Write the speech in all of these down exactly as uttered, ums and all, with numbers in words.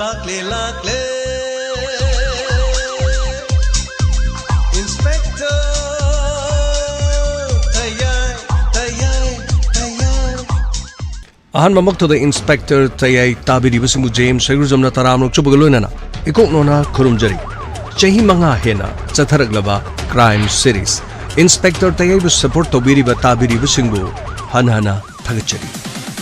ꯂꯥꯛꯂꯦ, ꯂꯥꯛꯂꯦ, Inspector ꯇꯌꯥꯏ, ꯇꯌꯥꯏ, ꯇꯌꯥꯏ꯫ ꯑꯍꯥꯟꯕꯃꯛꯇꯗ Inspector ꯇꯌꯥꯏ ꯇꯥꯕꯤꯔꯤꯕꯁꯤꯡꯕꯨ James ꯁꯩꯒ꯭ꯔꯨꯖꯝꯅ ꯇꯔꯥꯝꯅ ꯑꯣꯛꯆꯕꯒ ꯂꯣꯏꯅꯅ ꯏꯀꯣꯛ ꯅꯣꯟꯅ ꯈꯨꯔꯨꯝꯖꯔꯤ꯫ ꯆꯍꯤ ꯃꯉꯥ ꯍꯦꯟꯅ ꯆꯠꯊꯔꯛꯂꯕ crime series Inspector ꯇꯌꯥꯏꯕꯨ support ꯇꯧꯕꯤꯔꯤꯕ ꯇꯥꯕꯤꯔꯤꯕꯁꯤꯡꯕꯨ ꯍꯟꯅ ꯍꯟꯅ ꯊꯥꯒꯠꯆꯔꯤ꯫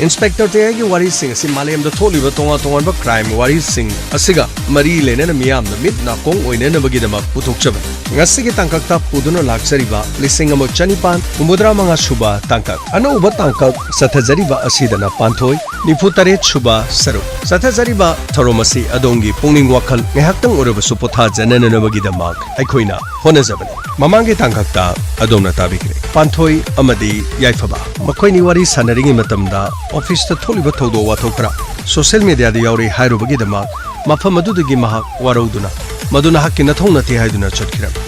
Inspector ꯇꯌꯥꯏꯒꯤ ꯋꯥꯔꯤꯁꯤꯡ ꯑꯁꯤ ꯃꯥꯂꯦꯝꯗ ꯊꯣꯛꯂꯤꯕ ꯇꯣꯉꯥꯟ ꯇꯣꯉꯥꯟꯕ crime ꯋꯥꯔꯤꯁꯤꯡ ꯑꯁꯤꯒ ꯃꯔꯤ ꯂꯩꯅꯅ ꯃꯤꯌꯥꯝꯗ ꯃꯤꯠ ꯅꯥꯀꯣꯡ ꯑꯣꯏꯅꯅꯕꯒꯤꯗꯃꯛ ꯄꯨꯊꯣꯛꯆꯕꯅꯤ꯫ ꯉꯁꯤꯒꯤ ꯇꯥꯡꯀꯛꯇ ꯄꯨꯗꯨꯅ ꯂꯥꯛꯆꯔꯤꯕ ꯂꯤꯁꯤꯡ ꯑꯃ ꯆꯅꯤꯄꯥꯟ ꯍꯨꯝꯐꯨꯇꯔꯥ ꯃꯉꯥ ꯁꯨꯕ ꯇꯥꯡꯀꯛ, ꯑꯅꯧꯕ ꯇꯥꯡꯀꯛ ꯆꯠꯊꯖꯔꯤꯕ ꯑꯁꯤꯗꯅ ꯄꯥꯟꯊꯣꯏ ꯅꯤꯐꯨ ꯇꯔꯦꯠ ꯁꯨꯕ ꯁꯔꯨꯛ꯫ ꯆꯠꯊꯖꯔꯤꯕ ꯊꯧꯔꯝ ꯑꯁꯤ ꯑꯗꯣꯝꯒꯤ ꯄꯨꯛꯅꯤꯡ ꯋꯥꯈꯜ ꯉꯥꯏꯍꯥꯛꯇꯪ ꯑꯣꯏꯔꯕꯁꯨ ꯄꯣꯊꯥꯖꯅꯅꯕꯒꯤꯗꯃꯛ ꯑꯩꯈꯣꯏꯅ ꯍꯣꯠꯅꯖꯕꯅꯤ꯫ ꯃꯃꯥꯡꯒꯤ ꯇꯥꯡꯀꯛꯇ ꯑꯗꯣꯝꯅ ꯇꯥꯕꯤꯈ꯭ꯔꯦ꯫ ꯄꯥꯟꯊꯣꯏ ꯑꯃꯗꯤ ꯌꯥꯏꯐꯕ ꯃꯈꯣꯏꯅꯤ ꯋꯥꯔꯤ ꯁꯥꯟꯅꯔꯤꯉꯩ ꯃꯇꯝꯗ ꯑꯣꯐꯤꯁꯇ ꯊꯣꯛꯂꯤꯕ ꯊꯧꯗꯣꯛ ꯋꯥꯊꯣꯛ ꯈꯔ ꯁꯣꯁꯤꯌꯦꯜ ꯃꯤꯗꯤꯌꯥꯗ ꯌꯥꯎꯔꯦ ꯍꯥꯏꯔꯨꯕꯒꯤꯗꯃꯛ ꯃꯐꯝ ꯑꯗꯨꯗꯒꯤ ꯃꯍꯥꯛ ꯋꯥꯔꯧꯗꯨꯅ ꯃꯗꯨ ꯅꯍꯥꯛꯀꯤ ꯅꯊꯧ ꯅꯠꯇꯦ ꯍꯥꯏꯗꯨꯅ ꯆꯠꯈꯤꯔꯝꯃꯤ꯫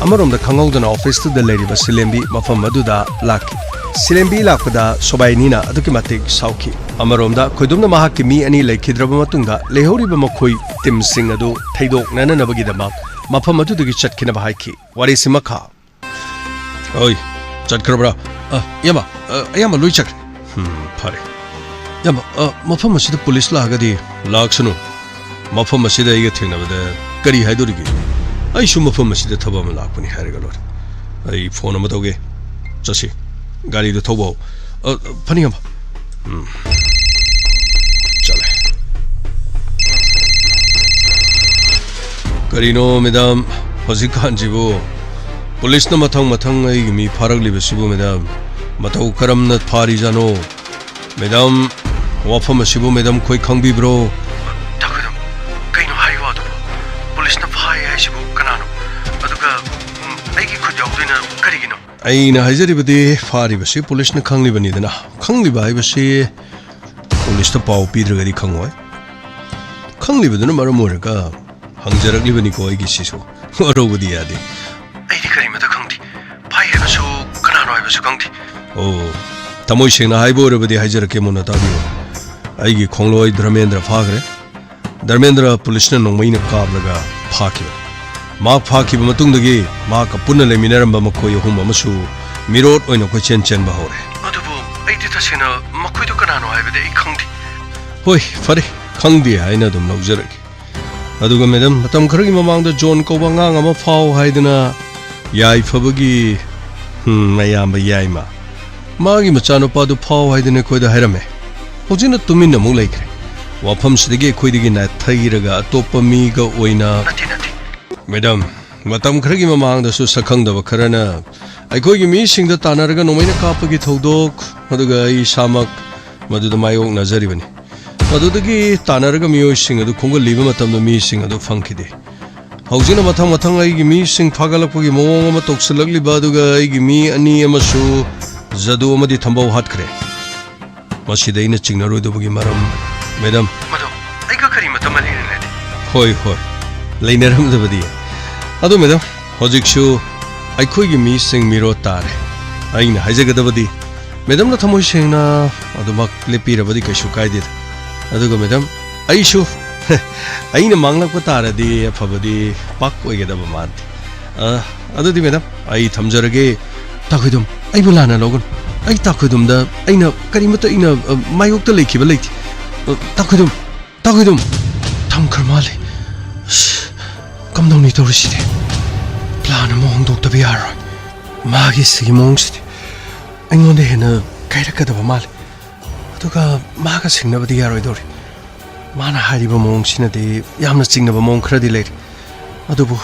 ꯑꯃꯔꯣꯝꯗ ꯈꯪꯍꯧꯗꯅ ꯑꯣꯐꯤꯁꯇꯨꯗ ꯂꯩꯔꯤꯕ ꯁꯤꯂꯦꯝꯕꯤ ꯃꯐꯝ ꯑꯗꯨꯗ ꯂꯥꯛꯈꯤ꯫ ꯁꯤꯂꯦꯝꯕꯤ ꯂꯥꯛꯄꯗ ꯁꯣꯕꯥꯏꯅꯤꯅ ꯑꯗꯨꯛꯀꯤ ꯃꯇꯤꯛ ꯁꯥꯎꯈꯤ꯫ ꯑꯃꯔꯣꯝꯗ ꯈꯣꯏꯗꯨꯝꯅ ꯃꯍꯥꯛꯀꯤ ꯃꯤ ꯑꯅꯤ ꯂꯩꯈꯤꯗ꯭ꯔꯕ ꯃꯇꯨꯡꯗ ꯂꯩꯍꯧꯔꯤꯕ ꯃꯈꯣꯏ ꯇꯤꯝꯁꯤꯡ ꯑꯗꯨ ꯊꯩꯗꯣꯛꯅꯅꯕꯒꯤꯗꯃꯛ ꯃꯐꯝ ꯑꯗꯨꯗꯒꯤ ꯆꯠꯈꯤꯅꯕ ꯍꯥꯏꯈꯤ꯫ ꯋꯥꯔꯤꯁꯤ ꯃꯈꯥ꯫ ꯑꯣꯏ, ꯆꯠꯈ꯭ꯔꯕ꯭ꯔꯥ? ꯑ, ꯏꯌꯥꯝꯕ, ꯑ, ꯑꯌꯥꯝꯕ ꯂꯣꯏ ꯆꯠꯈ꯭ꯔꯦ꯫ ꯎꯝ, ꯐꯔꯦ꯫ ꯏꯌꯥꯝꯕ, ꯑ, ꯃꯐꯝ ꯑꯁꯤꯗ ꯄꯨꯂꯤꯁ ꯂꯥꯛꯑꯒꯗꯤ ꯂꯥꯛꯁꯅꯨ꯫ ꯃꯐꯝ ꯑꯁꯤꯗ ꯑꯩꯒ ꯊꯦꯡꯅꯕꯗ ꯀꯔꯤ ꯍꯥꯏꯗꯣꯔꯤꯒꯦ? ꯑꯩꯁꯨ ꯃꯐꯝ ꯑꯁꯤꯗ ꯊꯕꯛ ꯑꯃ ꯂꯥꯛꯄꯅꯤ ꯍꯥꯏꯔꯒ ꯂꯣꯏꯔꯦ꯫ ꯑꯩ ꯐꯣꯟ ꯑꯃ ꯇꯧꯒꯦ꯫ ꯆꯠꯁꯤ꯫ ꯒꯥꯔꯤꯗꯨ ꯊꯧꯕ ꯍꯧ꯫ ꯑ, ꯐꯅꯤ ꯏꯌꯥꯝꯕ꯫ ꯎꯝ꯫ ꯆꯠꯂꯦ꯫ ꯀꯔꯤꯅꯣ ꯃꯦꯗꯥꯝ, ꯍꯧꯖꯤꯛꯀꯥꯟꯁꯤꯕꯨ ꯄꯨꯂꯤꯁꯅ ꯃꯊꯪ ꯃꯊꯪ ꯑꯩꯒꯤ ꯃꯤ ꯐꯥꯔꯛꯂꯤꯕꯁꯤꯕꯨ ꯃꯦꯗꯥꯝ? ꯃꯇꯧ ꯀꯔꯝꯅ ꯐꯥꯔꯤꯖꯥꯠꯅꯣ? ꯃꯦꯗꯥꯝ, ꯋꯥꯐꯝ ꯑꯁꯤꯕꯨ ꯃꯦꯗꯥꯝ ꯈꯣꯏ ꯈꯪꯕꯤꯕ꯭ꯔꯣ? ꯇꯥꯈꯣꯏꯗꯝ, ꯀꯩꯅꯣ ꯍꯥꯏꯔꯤꯕ ꯋꯥꯗꯨꯕꯨ? ꯄꯨꯂꯤꯁꯅ ꯐꯥꯏ ꯍꯥꯏꯁꯤꯕꯨ ꯀꯅꯥꯅꯣ? ꯑꯗꯨꯒ, ꯎꯝ, ꯑꯩꯒꯤ ꯈꯨꯠ ꯌꯥꯎꯗꯣꯏꯅ ꯀꯔꯤꯒꯤꯅꯣ? ꯑꯩꯅ ꯍꯥꯏꯖꯔꯤꯕꯗꯤ ꯐꯥꯔꯤꯕꯁꯤ ꯄꯨꯂꯤꯁꯅ ꯈꯪꯂꯤꯕꯅꯤꯗꯅ꯫ ꯈꯪꯂꯤꯕ ꯍꯥꯏꯕꯁꯤ ꯄꯨꯂꯤꯁꯇ ꯄꯥꯎ ꯄꯤꯗ꯭ꯔꯒꯗꯤ ꯈꯪꯉꯣꯏ꯫ ꯈꯪꯂꯤꯕꯗꯨꯅ ꯃꯔꯝ ꯑꯣꯏꯔꯒ ꯍꯪꯖꯔꯛꯂꯤꯕꯅꯤꯀꯣ ꯑꯩꯒꯤꯁꯤꯁꯨ꯫ ꯋꯥꯔꯧꯕꯗꯤ ꯌꯥꯗꯦ꯫ ꯑꯩꯗꯤ ꯀꯔꯤꯃꯇ ꯈꯪꯗꯦ꯫ ꯐꯥꯏ ꯍꯥꯏꯕꯁꯨ ꯀꯅꯥꯅꯣ ꯍꯥꯏꯕꯁꯨ ꯈꯪꯗꯦ꯫ ꯑꯣ, ꯊꯃꯣꯏ ꯁꯦꯡꯅ ꯍꯥꯏꯕ ꯑꯣꯏꯔꯕꯗꯤ ꯍꯥꯏꯖꯔꯛꯀꯦ, ꯃꯨꯟꯅ ꯇꯥꯕꯤꯌꯨ꯫ ꯑꯩꯒꯤ ꯈꯣꯡꯂꯣꯏ ꯙꯔꯃꯦꯟꯗ꯭ꯔ ꯐꯥꯈ꯭ꯔꯦ꯫ ꯙꯔꯃꯦꯟꯗ꯭ꯔ ꯄꯨꯂꯤꯁꯅ ꯅꯣꯡꯃꯩꯅ ꯀꯥꯞꯂꯒ ꯐꯥꯈꯤꯕꯅꯤ꯫ ꯃꯍꯥꯛ ꯐꯥꯈꯤꯕ ꯃꯇꯨꯡꯗꯒꯤ ꯃꯍꯥꯛꯀ ꯄꯨꯟꯅ ꯂꯩꯃꯤꯟꯅꯔꯝꯕ ꯃꯈꯣꯏ ꯑꯍꯨꯝ ꯑꯃꯁꯨ ꯃꯤꯔꯣꯠ ꯑꯣꯏꯅ ꯀꯣꯏꯆꯦꯟ ꯆꯦꯟꯕ ꯍꯧꯔꯦ꯫ ꯑꯗꯨꯕꯨ ꯑꯩꯗꯤ ꯇꯁꯦꯡꯅ ꯃꯈꯣꯏꯗꯨ ꯀꯅꯥꯅꯣ ꯍꯥꯏꯕꯗꯤ ꯑꯩ ꯈꯪꯗꯦ꯫ ꯍꯣꯏ, ꯐꯔꯦ, ꯈꯪꯗꯦ ꯍꯥꯏꯅ ꯑꯗꯨꯝ ꯂꯧꯖꯔꯒꯦ꯫ ꯑꯗꯨꯒ ꯃꯦꯗꯝ, ꯃꯇꯝ ꯈꯔꯒꯤ ꯃꯃꯥꯡꯗ ꯖꯣꯟ ꯀꯧꯕ ꯑꯉꯥꯡ ꯑꯃ ꯐꯥꯎ ꯍꯥꯏꯗꯅ ꯌꯥꯏꯐꯕꯒꯤ, ꯍꯝ, ꯃꯌꯥꯝꯕ ꯌꯥꯏꯃ, ꯃꯥꯒꯤ ꯃꯆꯥꯅꯨꯄꯥꯗꯨ ꯐꯥꯎ ꯍꯥꯏꯗꯅ ꯑꯩꯈꯣꯏꯗ ꯍꯥꯏꯔꯝꯃꯦ꯫ ꯍꯧꯖꯤꯛꯅ ꯇꯨꯃꯤꯟꯅ ꯑꯃꯨꯛ ꯂꯩꯈ꯭ꯔꯦ꯫ ꯋꯥꯐꯝꯁꯤꯗꯒꯤ ꯑꯩꯈꯣꯏꯗꯒꯤ ꯅꯥꯊꯩꯔꯒ ꯑꯇꯣꯞꯄ ꯃꯤꯒ ꯑꯣꯏꯅ ꯅꯠꯇꯦ, ꯅꯠꯇꯦ꯫ ꯃꯦꯗꯝ, ꯃꯇꯝ ꯈꯔꯒꯤ ꯃꯃꯥꯡꯗꯁꯨ ꯁꯛꯈꯪꯗꯕ ꯈꯔꯅ ꯑꯩꯈꯣꯏꯒꯤ ꯃꯤꯁꯤꯡꯗ ꯇꯥꯟꯅꯔꯒ ꯅꯣꯡꯃꯩꯅ ꯀꯥꯞꯄꯒꯤ ꯊꯧꯗꯣꯛ, ꯑꯗꯨꯒ ꯑꯩ ꯏꯁꯥꯃꯛ ꯃꯗꯨꯗ ꯃꯥꯌꯣꯛꯅꯖꯔꯤꯕꯅꯤ꯫ ꯃꯗꯨꯗꯒꯤ ꯇꯥꯟꯅꯔꯒ ꯃꯤꯑꯣꯏꯁꯤꯡ ꯑꯗꯨ ꯈꯣꯝꯒꯠꯂꯤꯕ ꯃꯇꯝꯗ ꯃꯤꯁꯤꯡ ꯑꯗꯨ ꯐꯪꯈꯤꯗꯦ꯫ ꯍꯧꯖꯤꯛꯅ ꯃꯊꯪ ꯃꯊꯪ ꯑꯩꯒꯤ ꯃꯤꯁꯤꯡ ꯐꯥꯒꯠꯂꯛꯄꯒꯤ ꯃꯑꯣꯡ ꯑꯃ ꯇꯧꯁꯤꯜꯂꯛꯂꯤꯕ, ꯑꯗꯨꯒ ꯑꯩꯒꯤ ꯃꯤ ꯑꯅꯤ ꯑꯃꯁꯨ ꯖꯗꯨ ꯑꯃꯗꯤ ꯊꯝꯕꯧ ꯍꯥꯠꯈ꯭ꯔꯦ꯫ ꯃꯁꯤꯗ ꯑꯩꯅ ꯆꯤꯡꯅꯔꯣꯏꯗꯕꯒꯤ ꯃꯔꯝ, ꯃꯦꯗꯝ, ꯃꯗꯨ ꯑꯩꯒ ꯀꯔꯤꯃꯇ ꯃꯔꯤ ꯂꯩꯅꯗꯦ꯫ ꯍꯣꯏ, ꯍꯣꯏ, ꯂꯩꯅꯔꯝꯗꯕꯗꯤ꯫ ꯑꯗꯣ ꯃꯦꯗꯝ, ꯍꯧꯖꯤꯛꯁꯨ ꯑꯩꯈꯣꯏꯒꯤ ꯃꯤꯁꯤꯡ ꯃꯤꯔꯣ ꯇꯥꯔꯦ꯫ ꯑꯩꯅ ꯍꯥꯏꯖꯒꯗꯕꯗꯤ, ꯃꯦꯗꯝꯅ ꯊꯃꯣꯏ ꯁꯦꯡꯅ ꯑꯗꯨꯃꯛ ꯂꯦꯞꯄꯤꯔꯕꯗꯤ ꯀꯩꯁꯨ ꯀꯥꯏꯗꯦꯗ꯫ ꯑꯗꯨꯒ ꯃꯦꯗꯝ, ꯑꯩꯁꯨ ꯑꯩꯅ ꯃꯥꯡꯂꯛꯄ ꯇꯥꯔꯗꯤ ꯑꯐꯕꯗꯤ ꯄꯥꯛ ꯑꯣꯏꯒꯗꯕ ꯃꯥꯟꯗꯦ꯫ ꯑ, ꯑꯗꯨꯗꯤ ꯃꯦꯗꯝ, ꯑꯩ ꯊꯝꯖꯔꯒꯦ꯫ ꯇꯥꯈꯣꯏꯗꯨꯝ, ꯑꯩꯕꯨ ꯂꯥꯟꯅ ꯂꯧꯒꯅꯨ꯫ ꯑꯩ ꯇꯥꯈꯣꯏꯗꯨꯝꯗ ꯑꯩꯅ ꯀꯔꯤꯃꯠꯇ ꯑꯩꯅ, ꯑ, ꯃꯥꯌꯣꯛꯇ ꯂꯩꯈꯤꯕ ꯂꯩꯇꯦ꯫ ꯑ, ꯇꯥꯈꯣꯏꯗꯨꯝ, ꯇꯥꯈꯣꯏꯗꯨꯝ꯫ ꯊꯝꯈ꯭ꯔ ꯃꯥꯜꯂꯦ꯫ ꯑꯁ, ꯀꯝꯗꯧꯅꯤ ꯇꯧꯔꯤꯁꯤꯗꯤ? ꯄ꯭ꯂꯥꯟ ꯑꯃ ꯍꯣꯡꯗꯣꯛꯇꯕ ꯌꯥꯔꯔꯣꯏ꯫ ꯃꯥꯒꯤ ꯁꯤꯒꯤ ꯃꯑꯣꯡꯁꯤꯗꯤ ꯑꯩꯉꯣꯟꯗ ꯍꯦꯟꯅ ꯀꯥꯏꯔꯛꯀꯗꯕ ꯃꯥꯜꯂꯦ꯫ ꯑꯗꯨꯒ ꯃꯥꯒ ꯁꯤꯡꯅꯕꯗꯤ ꯌꯥꯔꯣꯏꯗꯧꯔꯤ꯫ ꯃꯥꯅ ꯍꯥꯏꯔꯤꯕ ꯃꯑꯣꯡꯁꯤꯅꯗꯤ ꯌꯥꯝꯅ ꯆꯤꯡꯅꯕ ꯃꯑꯣꯡ ꯈꯔꯗꯤ ꯂꯩꯔꯤ꯫ ꯑꯗꯨꯕꯨ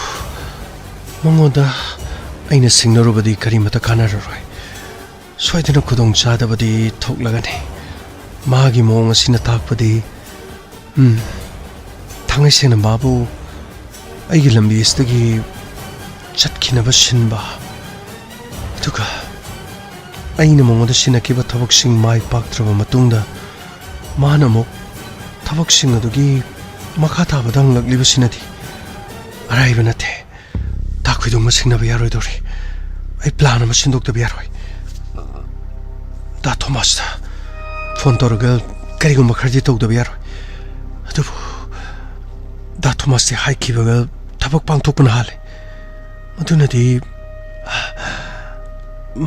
ꯃꯉꯣꯟꯗ ꯑꯩꯅ ꯁꯤꯡꯅꯔꯨꯕꯗꯤ ꯀꯔꯤꯃꯠꯇ ꯀꯥꯟꯅꯔꯔꯣꯏ꯫ ꯁꯣꯏꯗꯅ ꯈꯨꯗꯣꯡ ꯆꯥꯗꯕꯗꯤ ꯊꯣꯛꯂꯒꯅꯤ꯫ ꯃꯥꯒꯤ ꯃꯑꯣꯡ ꯑꯁꯤꯅ ꯇꯥꯛꯄꯗꯤ, ꯎꯝ, ꯊꯥꯡꯉꯩ ꯁꯦꯡꯅ ꯃꯥꯕꯨ ꯑꯩꯒꯤ ꯂꯝꯕꯤ ꯑꯁꯤꯗꯒꯤ ꯆꯠꯈꯤꯅꯕ ꯁꯤꯟꯕ, ꯑꯗꯨꯒ ꯑꯩꯅ ꯃꯉꯣꯟꯗ ꯁꯤꯟꯅꯈꯤꯕ ꯊꯕꯛꯁꯤꯡ ꯃꯥꯏ ꯄꯥꯛꯇ꯭ꯔꯕ ꯃꯇꯨꯡꯗ ꯃꯥꯅ ꯑꯃꯨꯛ ꯊꯕꯛꯁꯤꯡ ꯑꯗꯨꯒꯤ ꯃꯈꯥ ꯇꯥꯕꯗ ꯍꯪꯂꯛꯂꯤꯕꯁꯤꯅꯗꯤ ꯑꯔꯥꯏꯕ ꯅꯠꯇꯦ꯫ ꯇꯥꯈꯣꯏꯗꯨꯝ ꯑꯃ ꯁꯤꯡꯅꯕ ꯌꯥꯔꯣꯏꯗꯧꯔꯤ꯫ ꯑꯩ ꯄ꯭ꯂꯥꯟ ꯑꯃ ꯁꯤꯟꯗꯣꯛꯇꯕ ꯌꯥꯔꯣꯏ꯫ ꯗꯥ ꯊꯣꯃꯥꯁꯇ ꯐꯣꯟ ꯇꯧꯔꯒ ꯀꯔꯤꯒꯨꯝꯕ ꯈꯔꯗꯤ ꯇꯧꯗꯕ ꯌꯥꯔꯣꯏ꯫ ꯑꯗꯨꯕꯨ ꯃꯁꯤ ꯍꯥꯏꯈꯤꯕꯒ ꯊꯕꯛ ꯄꯥꯡꯊꯣꯛꯄꯅ ꯍꯥꯜꯂꯦ꯫ ꯃꯗꯨꯅꯗꯤ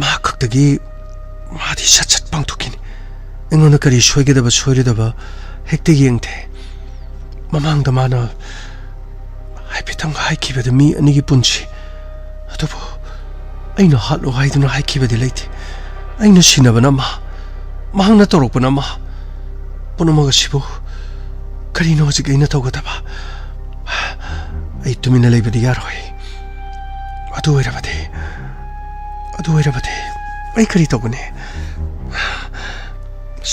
ꯃꯍꯥꯛ ꯈꯛꯇꯒꯤ ꯃꯥꯗꯤ ꯁꯠ ꯁꯠ ꯄꯥꯡꯊꯣꯛꯈꯤꯅꯤ꯫ ꯑꯩꯉꯣꯟꯗ ꯀꯔꯤ ꯁꯣꯏꯒꯗꯕ ꯁꯣꯏꯔꯣꯏꯗꯕ ꯍꯦꯛꯇ ꯌꯦꯡꯗꯦ꯫ ꯃꯃꯥꯡꯗ ꯃꯥꯅ ꯍꯥꯏꯐꯦꯠꯇꯪ ꯍꯥꯏꯈꯤꯕꯗ ꯃꯤ ꯑꯅꯤꯒꯤ ꯄꯨꯟꯁꯤ꯫ ꯑꯗꯨꯕꯨ ꯑꯩꯅ ꯍꯥꯠꯂꯣ ꯍꯥꯏꯗꯨꯅ ꯍꯥꯏꯈꯤꯕꯗꯤ ꯂꯩꯇꯦ꯫ ꯑꯩꯅ ꯁꯤꯟꯅꯕꯅ ꯑꯃ, ꯃꯍꯥꯛꯅ ꯇꯧꯔꯛꯄꯅ ꯑꯃ꯫ ꯄꯨꯝꯅꯃꯛ ꯑꯁꯤꯕꯨ ꯀꯔꯤꯅꯣ ꯍꯧꯖꯤꯛ ꯑꯩꯅ ꯇꯧꯒꯗꯕ? ꯑꯩ ꯇꯨꯃꯤꯟꯅ ꯂꯩꯕꯗꯤ ꯌꯥꯔꯣꯏ꯫ ꯑꯗꯨ ꯑꯣꯏꯔꯕꯗꯤ, ꯑꯗꯨ ꯑꯣꯏꯔꯕꯗꯤ ꯑꯩ ꯀꯔꯤ ꯇꯧꯒꯅꯤ?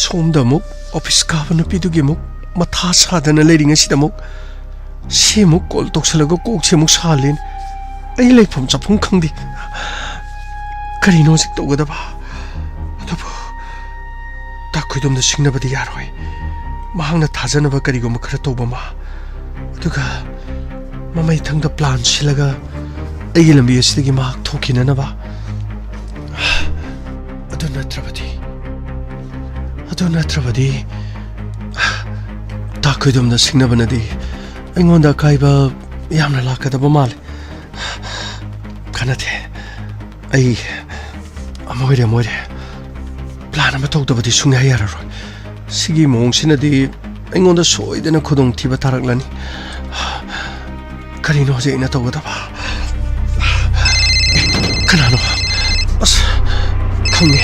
ꯁꯣꯝꯗ ꯑꯃꯨꯛ ꯑꯣꯐꯤꯁ ꯀꯥꯕ ꯅꯨꯄꯤꯗꯨꯒꯤ ꯑꯃꯨꯛ ꯃꯊꯥ ꯁꯥꯗꯅ ꯂꯩꯔꯤꯉꯩꯁꯤꯗ ꯑꯃꯨꯛ ꯁꯤ ꯑꯃꯨꯛ ꯀꯣꯜ ꯇꯧꯁꯜꯂꯒ ꯀꯣꯛꯁꯦ ꯑꯃꯨꯛ ꯁꯥꯍꯜꯂꯦꯅꯦ꯫ ꯑꯩ ꯂꯩꯐꯝ ꯆꯥꯐꯝ ꯈꯪꯗꯦ꯫ ꯀꯔꯤꯅꯣ ꯍꯧꯖꯤꯛ ꯇꯧꯒꯗꯕ? ꯑꯗꯨꯕꯨ ꯇꯥ ꯈꯣꯏꯗꯣꯝꯗ ꯁꯤꯡꯅꯕꯗꯤ ꯌꯥꯔꯣꯏ꯫ ꯃꯍꯥꯛꯅ ꯊꯥꯖꯅꯕ ꯀꯔꯤꯒꯨꯝꯕ ꯈꯔ ꯇꯧꯕ ꯑꯃ, ꯑꯗꯨꯒ ꯃꯃꯩꯊꯪꯗ ꯄ꯭ꯂꯥꯟ ꯁꯤꯜꯂꯒ ꯑꯩꯒꯤ ꯂꯝꯕꯤ ꯑꯁꯤꯗꯒꯤ ꯃꯍꯥꯛ ꯊꯣꯛꯈꯤꯅꯅꯕ꯫ ꯑꯗꯨ ꯅꯠꯇ꯭ꯔꯕꯗꯤ, ꯑꯗꯨ ꯅꯠꯇ꯭ꯔꯕꯗꯤ ꯇꯥ ꯈꯣꯏꯗꯣꯝꯗ ꯁꯤꯡꯅꯕꯅꯗꯤ ꯑꯩꯉꯣꯟꯗ ꯑꯀꯥꯏꯕ ꯌꯥꯝꯅ ꯂꯥꯛꯀꯗꯕ ꯃꯥꯜꯂꯤ꯫ ꯀꯥꯟꯅꯗꯦ꯫ ꯑꯩ ꯑꯃ ꯑꯣꯏꯔꯦ, ꯑꯃ ꯑꯣꯏꯔꯦ꯫ ꯄ꯭ꯂꯥꯟ ꯑꯃ ꯇꯧꯗꯕꯗꯤ ꯁꯨꯡꯌꯥ ꯌꯥꯔꯔꯣꯏ꯫ ꯁꯤꯒꯤ ꯃꯑꯣꯡꯁꯤꯅꯗꯤ ꯑꯩꯉꯣꯟꯗ ꯁꯣꯏꯗꯅ ꯈꯨꯗꯣꯡꯊꯤꯕ ꯇꯥꯔꯛꯂꯅꯤ꯫ ꯀꯔꯤꯅꯣ ꯍꯧꯖꯤꯛ ꯑꯩꯅ ꯇꯧꯒꯗꯕ? ꯑꯦ, ꯀꯅꯥꯅꯣ? ꯑꯁ, ꯈꯪꯉꯦ꯫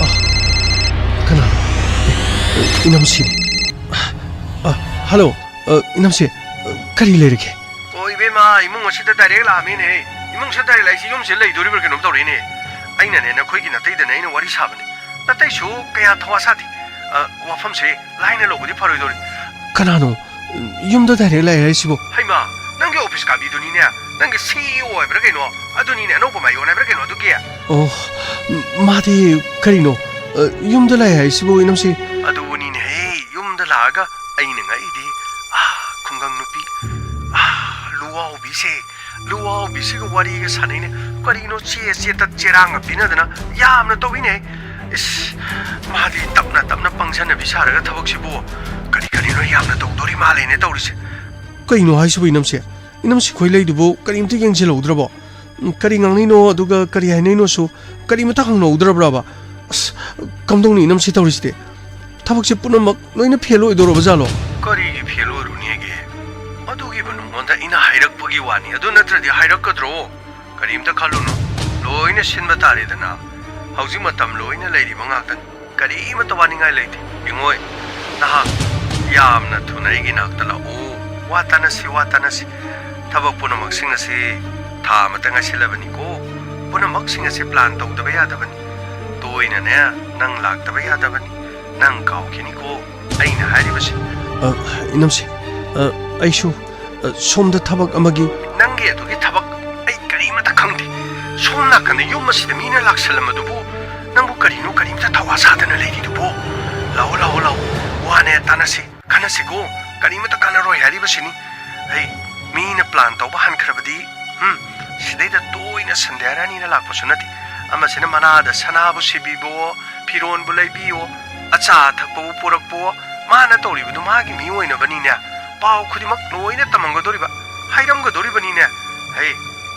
ꯑ, ꯀꯅꯥꯅꯣ? ꯑꯦ, ꯏꯅꯝꯁꯤꯅꯤ꯫ ꯑ, ꯍꯜꯂꯣ꯫ ꯑ, ꯏꯅꯝꯁꯤ, ꯑ, ꯀꯔꯤ ꯂꯩꯔꯒꯦ? ꯑꯣ, ꯏꯕꯦꯝꯃ, ꯏꯃꯨꯡ ꯑꯁꯤꯗ ꯗꯥꯏꯔꯦꯛ ꯂꯥꯛꯑꯃꯤꯅꯦꯍꯦ꯫ ꯏꯃꯨꯡꯁꯤꯗ ꯗꯥꯏꯔꯦꯛ ꯂꯥꯛꯏꯁꯤ ꯌꯨꯝꯁꯤꯗ ꯂꯩꯗꯣꯔꯤꯕ꯭ꯔꯥ ꯀꯩꯅꯣꯝ ꯇꯧꯔꯦꯅꯦ꯫ ꯑꯩꯅꯅꯦ, ꯅꯈꯣꯏꯒꯤ ꯅꯥꯇꯩꯗꯅꯦ ꯑꯩꯅ ꯋꯥꯔꯤ ꯁꯥꯕꯅꯦ꯫ ꯅꯥꯇꯩꯁꯨ ꯀꯌꯥ ꯊꯋꯥ ꯁꯥꯗꯦ꯫ ꯑ, ꯋꯥꯐꯝꯁꯦ ꯂꯥꯏꯅ ꯂꯧꯕꯗꯤ ꯐꯔꯣꯏꯗꯧꯔꯤ꯫ ꯀꯅꯥꯅꯣ? ꯌꯨꯝꯗ ꯗꯥꯏꯔꯦꯛ ꯂꯥꯛꯑꯦ ꯍꯥꯏꯁꯤꯕꯣ? ꯍꯩꯃꯥ, ꯅꯪꯒꯤ ꯑꯣꯐꯤꯁ ꯀꯥꯕꯤꯗꯨꯅꯤꯅꯦ꯫ ꯅꯪꯒꯤ ꯁꯤ ꯏ ꯑꯣ ꯍꯥꯏꯕ꯭ꯔꯥ ꯀꯩꯅꯣ? ꯑꯗꯨꯅꯤꯅꯦ, ꯑꯅꯧꯕ ꯃꯌꯣꯟ ꯍꯥꯏꯕ꯭ꯔꯥ ꯀꯩꯅꯣ ꯑꯗꯨꯒꯤ? ꯑꯣ, ꯃꯥꯗꯤ ꯀꯔꯤꯅꯣ? ꯑ, ꯌꯨꯝꯗ ꯂꯥꯛꯑꯦ ꯍꯥꯏꯁꯤꯕꯨ, ꯏꯅꯝꯁꯤ? ꯑꯗꯨꯕꯨꯅꯤꯅꯦꯍꯦ, ꯌꯨꯝꯗ ꯂꯥꯛꯑꯒ ꯑꯩꯅ ꯉꯛꯏꯗꯤ, ꯑꯥ, ꯈꯨꯡꯒꯪ ꯅꯨꯄꯤ, ꯑꯥ, ꯂꯨꯋꯥꯎꯕꯤꯁꯦ, ꯂꯨꯋꯥꯎꯕꯤꯁꯤꯒ ꯋꯥꯔꯤꯒ ꯁꯥꯟꯅꯩꯅꯦ꯫ ꯀꯔꯤꯅꯣ ꯆꯦ ꯆꯦꯇꯠ ꯆꯦꯔꯥꯡꯒ ꯄꯤꯅꯗꯅ ꯌꯥꯝꯅ ꯇꯧꯏꯅꯦ꯫ ꯏꯁ, ꯃꯥꯗꯤ ꯇꯞꯅ ꯇꯞꯅ ꯄꯪꯁꯟꯅꯕꯤ ꯁꯥꯔꯒ ꯊꯕꯛꯁꯤꯕꯨ ꯀꯔꯤ ꯀꯔꯤꯅꯣ ꯌꯥꯝꯅ ꯇꯧꯗꯣꯔꯤ ꯃꯥꯜꯂꯦꯅꯦ ꯇꯧꯔꯤꯁꯦ꯫ ꯀꯩꯅꯣ ꯍꯥꯏꯁꯤꯕꯨ, ꯏꯅꯝꯁꯦ? ꯏꯅꯝꯁꯤ ꯈꯣꯏ ꯂꯩꯗꯨꯕꯨ ꯀꯔꯤꯝꯇ ꯌꯦꯡꯁꯤꯜꯍꯧꯗ꯭ꯔꯕꯣ? ꯎꯝ, ꯀꯔꯤ ꯉꯥꯡꯅꯩꯅꯣ, ꯑꯗꯨꯒ ꯀꯔꯤ ꯍꯥꯏꯅꯩꯅꯣꯁꯨ ꯀꯔꯤꯃꯇ ꯍꯪꯅꯍꯧꯗ꯭ꯔꯕ꯭ꯔꯕ? ꯑꯁ, ꯀꯝꯗꯧꯅꯤ ꯏꯅꯝꯁꯤ ꯇꯧꯔꯤꯁꯤꯗꯤ? ꯊꯕꯛꯁꯦ ꯄꯨꯝꯅꯃꯛ ꯂꯣꯏꯅ ꯐꯦꯜ ꯑꯣꯏꯗꯧꯔꯕ ꯖꯥꯠꯂꯣ? ꯀꯔꯤꯒꯤ ꯐꯦꯜ ꯑꯣꯏꯔꯨꯅꯤꯒꯦ? ꯑꯗꯨꯒꯤꯕꯨ ꯅꯉꯣꯟꯗ ꯑꯩꯅ ꯍꯥꯏꯔꯛꯄꯒꯤ ꯋꯥꯅꯤ, ꯑꯗꯨ ꯅꯠꯇ꯭ꯔꯗꯤ ꯍꯥꯏꯔꯛꯀꯗ꯭ꯔꯣ? ꯀꯔꯤꯝꯇ ꯈꯜꯂꯨꯅꯨ, ꯂꯣꯏꯅ ꯁꯤꯟꯕ ꯇꯥꯔꯦꯗꯅ꯫ ꯍꯧꯖꯤꯛ ꯃꯇꯝ ꯂꯣꯏꯅ ꯂꯩꯔꯤꯕ ꯉꯥꯛꯇꯅꯤ, ꯀꯔꯤꯃꯇ ꯋꯥꯅꯤꯡꯉꯥꯏ ꯂꯩꯇꯦ꯫ ꯏꯉꯣꯏ, ꯅꯍꯥꯛ ꯌꯥꯝꯅ ꯊꯨꯅ ꯑꯩꯒꯤ ꯅꯥꯛꯇ ꯂꯥꯛꯑꯣ꯫ ꯋꯥ ꯇꯥꯅꯁꯤ, ꯋꯥ ꯇꯥꯅꯁꯤ꯫ ꯊꯕꯛ ꯄꯨꯝꯅꯃꯛꯁꯤꯡ ꯑꯁꯤ ꯊꯥ ꯑꯃꯇ ꯉꯥꯏꯁꯤꯜꯂꯕꯅꯤꯀꯣ꯫ ꯄꯨꯝꯅꯃꯛꯁꯤꯡ ꯑꯁꯤ ꯄ꯭ꯂꯥꯟ ꯇꯧꯗꯕ ꯌꯥꯗꯕꯅꯤ꯫ ꯇꯣꯏꯅꯅꯦ, ꯅꯪ ꯂꯥꯛꯇꯕ ꯌꯥꯗꯕꯅꯤ꯫ ꯅꯪ ꯀꯥꯎꯈꯤꯅꯤꯀꯣ ꯑꯩꯅ ꯍꯥꯏꯔꯤꯕꯁꯤ꯫ ꯑ, ꯏꯅꯝꯁꯦ, ꯑ, ꯑꯩꯁꯨ, ꯑ, ꯁꯣꯝꯗ ꯊꯕꯛ ꯑꯃꯒꯤ ꯅꯪꯒꯤ ꯑꯗꯨꯒꯤ ꯊꯕꯛ ꯑꯩ ꯀꯔꯤꯃꯇ ꯈꯪꯗꯦ꯫ ꯁꯣꯝ ꯅꯥꯀꯟꯗ ꯌꯨꯝ ꯑꯁꯤꯗ ꯃꯤꯅ ꯂꯥꯛꯁꯜꯂꯝꯕꯗꯨꯕꯨ ꯅꯪꯕꯨ ꯀꯔꯤꯅꯣ ꯀꯔꯤꯝꯇ ꯊꯧꯋꯥ ꯁꯥꯗꯅ ꯂꯩꯔꯤꯗꯨꯕꯨ? ꯂꯥꯛꯑꯣ, ꯂꯥꯛꯑꯣ, ꯂꯥꯛꯑꯣ꯫ ꯋꯥꯅꯦ ꯇꯥꯅꯁꯤ, ꯈꯟꯅꯁꯤꯀꯣ꯫ ꯀꯔꯤꯃꯇ ꯀꯥꯟꯅꯔꯣꯏ ꯍꯥꯏꯔꯤꯕꯁꯤꯅꯤ꯫ ꯍꯩ, ꯃꯤꯅ ꯄ꯭ꯂꯥꯟ ꯇꯧꯕ ꯍꯟꯈ꯭ꯔꯕꯗꯤ, ꯎꯝ, ꯁꯤꯗꯩꯗ ꯇꯣꯏꯅ ꯁꯟꯗ꯭ꯌꯥꯔꯥꯅꯤꯅ ꯂꯥꯛꯄꯁꯨ ꯅꯠꯇꯦ꯫ ꯑꯃꯁꯤꯅ ꯃꯅꯥꯗ ꯁꯅꯥꯕꯨ ꯁꯤꯕꯤꯕꯣ, ꯐꯤꯔꯣꯟꯕꯨ ꯂꯩꯕꯤꯌꯣ, ꯑꯆꯥ ꯑꯊꯛꯄꯕꯨ ꯄꯨꯔꯛꯄꯣ, ꯃꯥꯅ ꯇꯧꯔꯤꯕꯗꯨ ꯃꯥꯒꯤ ꯃꯤ ꯑꯣꯏꯅꯕꯅꯤꯅꯦ꯫ ꯄꯥꯎ ꯈꯨꯗꯤꯡꯃꯛ ꯂꯣꯏꯅ ꯇꯝꯃꯝꯒꯗꯧꯔꯤꯕ, ꯍꯥꯏꯔꯝꯒꯗꯧꯔꯤꯕꯅꯤꯅꯦ꯫ ꯍꯩ,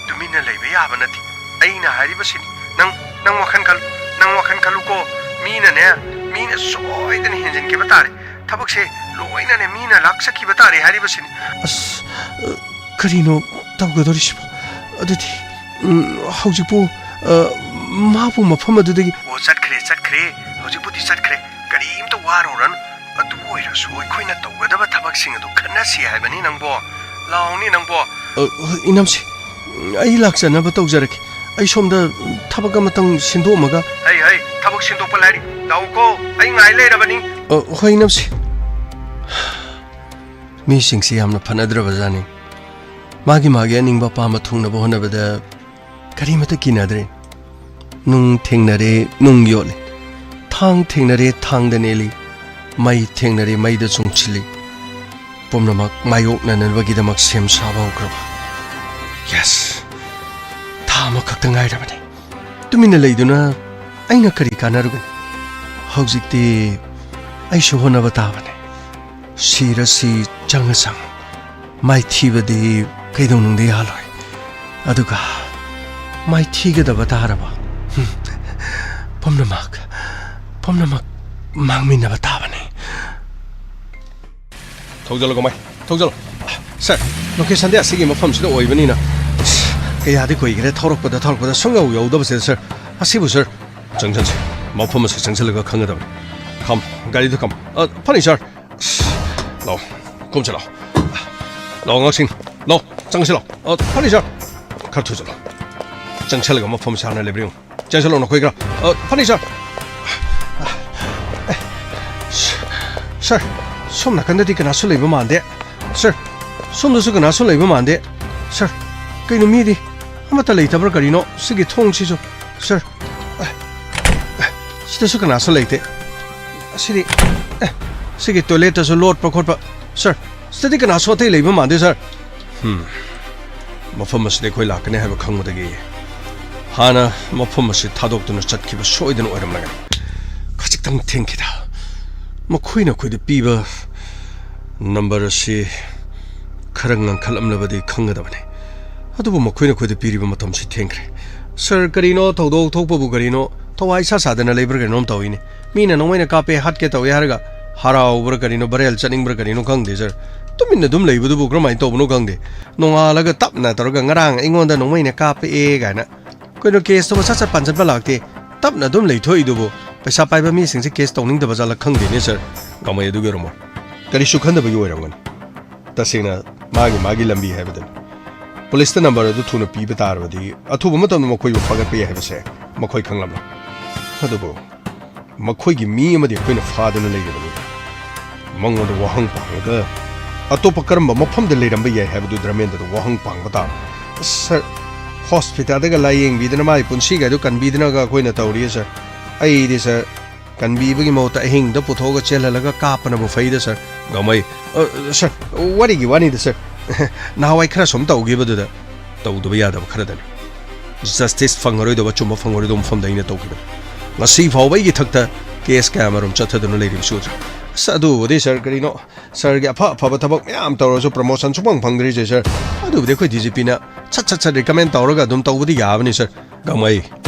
ꯇꯨꯃꯤꯟꯅ ꯂꯩꯕ ꯌꯥꯕ ꯅꯠꯇꯦ꯫ ꯑꯩꯅ ꯍꯥꯏꯔꯤꯕꯁꯤꯅꯤ꯫ ꯅꯪ, ꯅꯪ ꯋꯥꯈꯜ ꯈꯜꯂꯨ, ꯅꯪ ꯋꯥꯈꯜ ꯈꯜꯂꯨꯀꯣ꯫ ꯃꯤꯅꯅꯦ, ꯃꯤꯅ ꯁꯣꯏꯗꯅ ꯍꯦꯟꯖꯤꯟꯈꯤꯕ ꯇꯥꯔꯦ꯫ ꯊꯕꯛꯁꯦ ꯂꯣꯏꯅꯅꯦ ꯃꯤꯅ ꯂꯥꯛꯆꯈꯤꯕ ꯇꯥꯔꯦ ꯍꯥꯏꯔꯤꯕꯁꯤꯅꯤ꯫ ꯑꯁ, ꯑ, ꯀꯔꯤꯅꯣ ꯇꯧꯒꯗꯧꯔꯤꯁꯤꯕꯣ? ꯑꯗꯨꯗꯤ, ꯎꯝ, ꯍꯧꯖꯤꯛꯄꯨ, ꯑ, ꯃꯥꯕꯨ ꯃꯐꯝ ꯑꯗꯨꯗꯒꯤ ꯑꯣ, ꯆꯠꯈ꯭ꯔꯦ, ꯆꯠꯈ꯭ꯔꯦ꯫ ꯍꯧꯖꯤꯛꯄꯨꯗꯤ ꯆꯠꯈ꯭ꯔꯦ꯫ ꯀꯔꯤꯝꯇ ꯋꯥꯔꯨꯔꯅꯨ꯫ ꯑꯗꯨ ꯑꯣꯏꯔꯁꯨ ꯑꯩꯈꯣꯏꯅ ꯇꯧꯒꯗꯕ ꯊꯕꯛꯁꯤꯡ ꯑꯗꯨ ꯈꯟꯅꯁꯤ ꯍꯥꯏꯕꯅꯤ ꯅꯪꯕꯣ꯫ ꯂꯥꯎꯅꯤ ꯅꯪꯕꯣ꯫ ꯑ, ꯍꯣꯏ, ꯏꯅꯝꯁꯦ, ꯑꯩ ꯂꯥꯛꯆꯅꯕ ꯇꯧꯖꯔꯒꯦ꯫ ꯑꯩ ꯁꯣꯝꯗ ꯊꯕꯛ ꯑꯃꯇꯪ ꯁꯤꯟꯗꯣꯛꯑꯝꯃꯒ꯫ ꯍꯩ, ꯍꯩ, ꯊꯕꯛ ꯁꯤꯟꯗꯣꯛꯄ ꯂꯥꯏꯔꯤ꯫ ꯂꯥꯛꯎꯀꯣ, ꯑꯩ ꯉꯥꯏ ꯂꯩꯔꯕꯅꯤ꯫ ꯑ, ꯍꯣꯏ, ꯏꯅꯝꯁꯦ꯫ ꯃꯤꯁꯤꯡꯁꯤ ꯌꯥꯝꯅ ꯐꯅꯗ꯭ꯔꯕꯖꯥꯠꯅꯤ꯫ ꯃꯥꯒꯤ ꯃꯥꯒꯤ ꯑꯅꯤꯡꯕ ꯑꯄꯥꯝꯕ ꯊꯨꯡꯅꯕ ꯍꯣꯠꯅꯕꯗ ꯀꯔꯤꯃꯇ ꯀꯤꯅꯗ꯭ꯔꯦ꯫ ꯅꯨꯡ ꯊꯦꯡꯅꯔꯦ, ꯅꯨꯡ ꯌꯣꯠꯂꯦ꯫ ꯊꯥꯡ ꯊꯦꯡꯅꯔꯦ, ꯊꯥꯡꯗ ꯅꯦꯜꯂꯤ꯫ ꯃꯩ ꯊꯦꯡꯅꯔꯦ, ꯃꯩꯗ ꯆꯨꯡꯁꯤꯜꯂꯤ꯫ ꯄꯨꯝꯅꯃꯛ ꯃꯥꯌꯣꯛꯅꯅꯕꯒꯤꯗꯃꯛ ꯁꯦꯝ ꯁꯥꯕ ꯍꯧꯈ꯭ꯔꯕ꯫ ꯌꯦꯁ! ꯊꯥ ꯑꯃꯈꯛꯇ ꯉꯥꯏꯔꯕꯅꯤ꯫ ꯇꯨꯃꯤꯟꯅ ꯂꯩꯗꯨꯅ ꯑꯩꯅ ꯀꯔꯤ ꯀꯥꯟꯅꯔꯨꯒꯅꯤ? ꯍꯧꯖꯤꯛꯇꯤ ꯑꯩꯁꯨ ꯍꯣꯠꯅꯕ ꯇꯥꯕꯅꯤ꯫ ꯁꯤꯔꯁꯤ ꯆꯪꯉ ꯆꯪꯉ꯫ ꯃꯥꯏꯊꯤꯕꯗꯤ ꯀꯩꯗꯧꯅꯨꯡꯗ ꯌꯥꯜꯂꯣꯏ꯫ ꯑꯗꯨꯒ ꯃꯥꯏꯊꯤꯒꯗꯕ ꯇꯥꯔꯕ, ꯍꯨꯝ, ꯄꯨꯝꯅꯃꯛ, ꯄꯨꯝꯅꯃꯛ ꯃꯥꯡꯃꯤꯟꯅꯕ ꯇꯥꯕꯅꯤ꯫ ꯊꯧꯖꯜꯂꯣ, ꯀꯃꯥꯏ? ꯊꯧꯖꯜꯂꯣ꯫ ꯁꯥꯔ, ꯂꯣꯀꯦꯁꯟꯗꯤ ꯑꯁꯤꯒꯤ ꯃꯐꯝꯁꯤꯗ ꯑꯣꯏꯕꯅꯤꯅ, ꯀꯌꯥꯗꯤ ꯀꯨꯏꯈ꯭ꯔꯦ ꯊꯧꯔꯛꯄꯗ, ꯊꯧꯔꯛꯄꯗ ꯁꯨꯡꯌꯧ ꯌꯧꯗꯕꯁꯤꯗ, ꯁꯥꯔ꯫ ꯑꯁꯤꯕꯨ, ꯁꯥꯔ, ꯆꯪꯁꯟꯁꯤ꯫ ꯃꯐꯝ ꯑꯁꯤ ꯆꯪꯁꯤꯜꯂꯒ ꯈꯪꯒꯗꯕꯅꯤ꯫ ꯈꯝ, ꯒꯥꯔꯤꯗ ꯈꯝ꯫ ꯑ, ꯐꯅꯤ, ꯁꯥꯔ꯫ ꯂꯥꯛꯑꯣ, ꯀꯨꯝꯁꯤ ꯂꯥꯛꯑꯣ꯫ ꯂꯥꯛꯑꯣ, ꯑꯉꯥꯡꯁꯤꯡ꯫ ꯂꯥꯛꯑꯣ, ꯆꯪꯁꯤ ꯂꯥꯛꯑꯣ꯫ ꯑ, ꯐꯅꯤ, ꯁꯥꯔ꯫ ꯈꯔ ꯊꯨꯖꯜꯂꯣ꯫ ꯆꯪꯁꯤꯜꯂꯒ ꯃꯐꯝ ꯁꯥꯟꯅ ꯂꯩꯕ꯭ꯔꯥ ꯌꯦꯡꯉꯨ꯫ ꯆꯪꯁꯤꯜꯂꯣ, ꯅꯈꯣꯏ ꯈꯔ꯫ ꯑ, ꯐꯅꯤ, ꯁꯥꯔ꯫ ꯑꯦ, ꯁꯥꯔ, ꯁꯣꯝ ꯅꯥꯀꯟꯗꯗꯤ ꯀꯅꯥꯁꯨ ꯂꯩꯕ ꯃꯥꯟꯗꯦ꯫ ꯁꯥꯔ, ꯁꯣꯝꯗꯁꯨ ꯀꯅꯥꯁꯨ ꯂꯩꯕ ꯃꯥꯟꯗꯦ꯫ ꯁꯥꯔ, ꯀꯩꯅꯣ, ꯃꯤꯗꯤ ꯑꯃꯠꯇ ꯂꯩꯇꯕ꯭ꯔꯥ ꯀꯔꯤꯅꯣ ꯁꯤꯒꯤ ꯊꯣꯡꯁꯤꯁꯨ? ꯁꯥꯔ, ꯑꯦ, ꯑꯦ, ꯁꯤꯗꯁꯨ ꯀꯅꯥꯁꯨ ꯂꯩꯇꯦ꯫ ꯑꯁꯤꯗꯤ, ꯑꯦ, ꯁꯤꯒꯤ ꯇꯣꯏꯂꯦꯠꯇꯁꯨ ꯂꯣꯠꯄ ꯈꯣꯠꯄ꯫ ꯁꯥꯔ, ꯁꯤꯗꯗꯤ ꯀꯅꯥꯁꯨ ꯑꯇꯩ ꯂꯩꯕ ꯃꯥꯟꯗꯦ, ꯁꯥꯔ꯫ ꯍꯝ꯫ ꯃꯐꯝ ꯑꯁꯤꯗ ꯑꯩꯈꯣꯏ ꯂꯥꯛꯀꯅꯤ ꯍꯥꯏꯕ ꯈꯪꯕꯗꯒꯤ ꯍꯥꯟꯅ ꯃꯐꯝ ꯑꯁꯤ ꯊꯥꯗꯣꯛꯇꯨꯅ ꯆꯠꯈꯤꯕ ꯁꯣꯏꯗꯅ ꯑꯣꯏꯔꯝꯂꯒꯅꯤ꯫ ꯈꯖꯤꯛꯇꯪ ꯊꯦꯡꯈꯤꯗ꯫ ꯃꯈꯣꯏꯅ ꯑꯩꯈꯣꯏꯗ ꯄꯤꯕ ꯅꯝꯕꯔ ꯑꯁꯤ ꯈꯔ ꯉꯟꯈꯠꯂꯝꯂꯕꯗꯤ ꯈꯪꯒꯗꯕꯅꯤ꯫ ꯑꯗꯨꯕꯨ ꯃꯈꯣꯏꯅ ꯑꯩꯈꯣꯏꯗ ꯄꯤꯔꯤꯕ ꯃꯇꯝꯁꯤ ꯊꯦꯡꯈ꯭ꯔꯦ꯫ ꯁꯥꯔ, ꯀꯔꯤꯅꯣ ꯊꯧꯗꯣꯛ ꯊꯣꯛꯄꯕꯨ ꯀꯔꯤꯅꯣ? ꯊꯋꯥꯏ ꯏꯁꯥ ꯁꯥꯗꯅ ꯂꯩꯕ꯭ꯔꯥ ꯀꯩꯅꯣꯝ ꯇꯧꯏꯅꯦ꯫ ꯃꯤꯅ ꯅꯣꯡꯃꯩꯅ ꯀꯥꯞꯄꯦ, ꯍꯥꯠꯀꯦ ꯇꯧꯏ ꯍꯥꯏꯔꯒ ꯍꯔꯥꯎꯕ꯭ꯔꯥ ꯀꯔꯤꯅꯣ, ꯕꯔꯦꯜ ꯆꯠꯅꯤꯡꯕ꯭ꯔꯥ ꯀꯔꯤꯅꯣ ꯈꯪꯗꯦ, ꯁꯥꯔ꯫ ꯇꯨꯃꯤꯟꯅ ꯑꯗꯨꯝ ꯂꯩꯕꯗꯨꯕꯨ ꯀꯔꯝꯍꯥꯏꯅ ꯇꯧꯕꯅꯣ ꯈꯪꯗꯦ꯫ ꯅꯣꯡꯉꯥꯜꯂꯒ ꯇꯞꯅ ꯇꯧꯔꯒ ꯉꯔꯥꯡ ꯑꯩꯉꯣꯟꯗ ꯅꯣꯡꯃꯩꯅ ꯀꯥꯞꯄꯛꯑꯦ ꯀꯥꯏꯅ꯫ ꯀꯩꯅꯣ, ꯀꯦꯁꯇꯨ ꯃꯁꯥ ꯁꯠ ꯄꯥꯟꯁꯤꯟꯕ ꯂꯥꯛꯇꯦ꯫ ꯇꯞꯅ ꯑꯗꯨꯝ ꯂꯩꯊꯣꯛꯏꯗꯨꯕꯨ ꯄꯩꯁꯥ ꯄꯥꯏꯕ ꯃꯤꯁꯤꯡꯁꯦ ꯀꯦꯁ ꯇꯧꯅꯤꯡꯗꯕ ꯖꯥꯠꯂ ꯈꯪꯗꯦꯅꯦ, ꯁꯥꯔ꯫ ꯀꯃꯥꯏ ꯑꯗꯨꯒꯤ ꯑꯣꯏꯔꯝꯃꯣ? ꯀꯔꯤꯁꯨ ꯈꯟꯗꯕꯒꯤ ꯑꯣꯏꯔꯝꯒꯅꯤ꯫ ꯇꯁꯦꯡꯅ ꯃꯥꯒꯤ ꯃꯥꯒꯤ ꯂꯝꯕꯤ ꯍꯥꯏꯕꯗꯨꯅꯤ꯫ ꯄꯨꯂꯤꯁꯇ ꯅꯝꯕꯔ ꯑꯗꯨ ꯊꯨꯅ ꯄꯤꯕ ꯇꯥꯔꯕꯗꯤ ꯑꯊꯨꯕ ꯃꯇꯝꯗ ꯃꯈꯣꯏꯕꯨ ꯐꯥꯒꯠꯄ ꯌꯥꯏ ꯍꯥꯏꯕꯁꯦ ꯃꯈꯣꯏ ꯈꯪꯂꯝꯂꯣꯏ꯫ ꯑꯗꯨꯕꯨ ꯃꯈꯣꯏꯒꯤ ꯃꯤ ꯑꯃꯗꯤ ꯑꯩꯈꯣꯏꯅ ꯐꯥꯗꯨꯅ ꯂꯩꯔꯕꯅꯤ꯫ ꯃꯉꯣꯟꯗ ꯋꯥꯍꯪ ꯄꯥꯡꯂꯒ ꯑꯇꯣꯞꯄ ꯀꯔꯝꯕ ꯃꯐꯝꯗ ꯂꯩꯔꯝꯕ ꯌꯥꯏ ꯍꯥꯏꯕꯗꯨ ꯗ꯭ꯔꯃꯦꯟꯗ꯭ꯔꯗ ꯋꯥꯍꯪ ꯄꯥꯡꯕ ꯇꯥꯕꯅꯤ꯫ ꯁꯥꯔ, ꯍꯣꯁꯄꯤꯇꯥꯜꯗꯒ ꯂꯥꯌꯦꯡꯕꯤꯗꯅ ꯃꯥꯒꯤ ꯄꯨꯟꯁꯤꯒ ꯑꯗꯨ ꯀꯟꯕꯤꯗꯅꯒ ꯑꯩꯈꯣꯏꯅ ꯇꯧꯔꯤꯌꯦ, ꯁꯥꯔ꯫ ꯑꯩꯗꯤ, ꯁꯥꯔ, ꯀꯟꯕꯤꯕꯒꯤ ꯃꯍꯨꯠꯇ ꯑꯍꯤꯡꯗ ꯄꯨꯊꯣꯛꯑꯒ ꯆꯦꯜꯍꯜꯂꯒ ꯀꯥꯞꯄꯅꯕꯨ ꯐꯩꯗ, ꯁꯥꯔ꯫ ꯒꯥꯡꯃꯩ, ꯑ, ꯁꯥꯔ, ꯋꯥꯔꯤꯒꯤ ꯋꯥꯅꯤꯗ, ꯁꯥꯔ꯫ ꯅꯍꯥꯟꯋꯥꯏ ꯈꯔ ꯁꯨꯝ ꯇꯧꯈꯤꯕꯗꯨꯗ ꯇꯧꯗꯕ ꯌꯥꯗꯕ ꯈꯔꯗꯅꯤ꯫ ꯖꯁꯇꯤꯁ ꯐꯪꯉꯔꯣꯏꯗꯕ, ꯑꯆꯨꯝꯕ ꯐꯪꯉꯔꯣꯏꯗꯕ ꯃꯐꯝꯗ ꯑꯩꯅ ꯇꯧꯈꯤꯕꯅꯤ꯫ ꯉꯁꯤ ꯐꯥꯎꯕ ꯑꯩꯒꯤ ꯏꯊꯛꯇ ꯀꯦꯁ ꯀꯌꯥ ꯑꯃꯔꯣꯝ ꯆꯠꯊꯗꯨꯅ ꯂꯩꯔꯤꯕꯁꯤ ꯎꯗ꯭ꯔꯥ? ꯑꯁ, ꯑꯗꯨꯕꯨꯗꯤ ꯁꯥꯔ, ꯀꯔꯤꯅꯣ, ꯁꯥꯔꯒꯤ ꯑꯐ ꯑꯐꯕ ꯊꯕꯛ ꯃꯌꯥꯝ ꯇꯧꯔꯁꯨ ꯄ꯭ꯔꯃꯣꯁꯟ ꯁꯨꯐꯪ ꯐꯪꯗ꯭ꯔꯤꯁꯦ ꯁꯥꯔ꯫ ꯑꯗꯨꯕꯨꯗꯤ ꯑꯩꯈꯣꯏ ꯗꯤ ꯖꯤ ꯄꯤꯅ ꯁꯠ ꯁꯠ ꯁꯠ ꯔꯤꯀꯃꯦꯟ ꯇꯧꯔꯒ ꯑꯗꯨꯝ ꯇꯧꯕꯗꯤ ꯌꯥꯕꯅꯤ ꯁꯥꯔ꯫ ꯒꯥꯡꯃꯩ,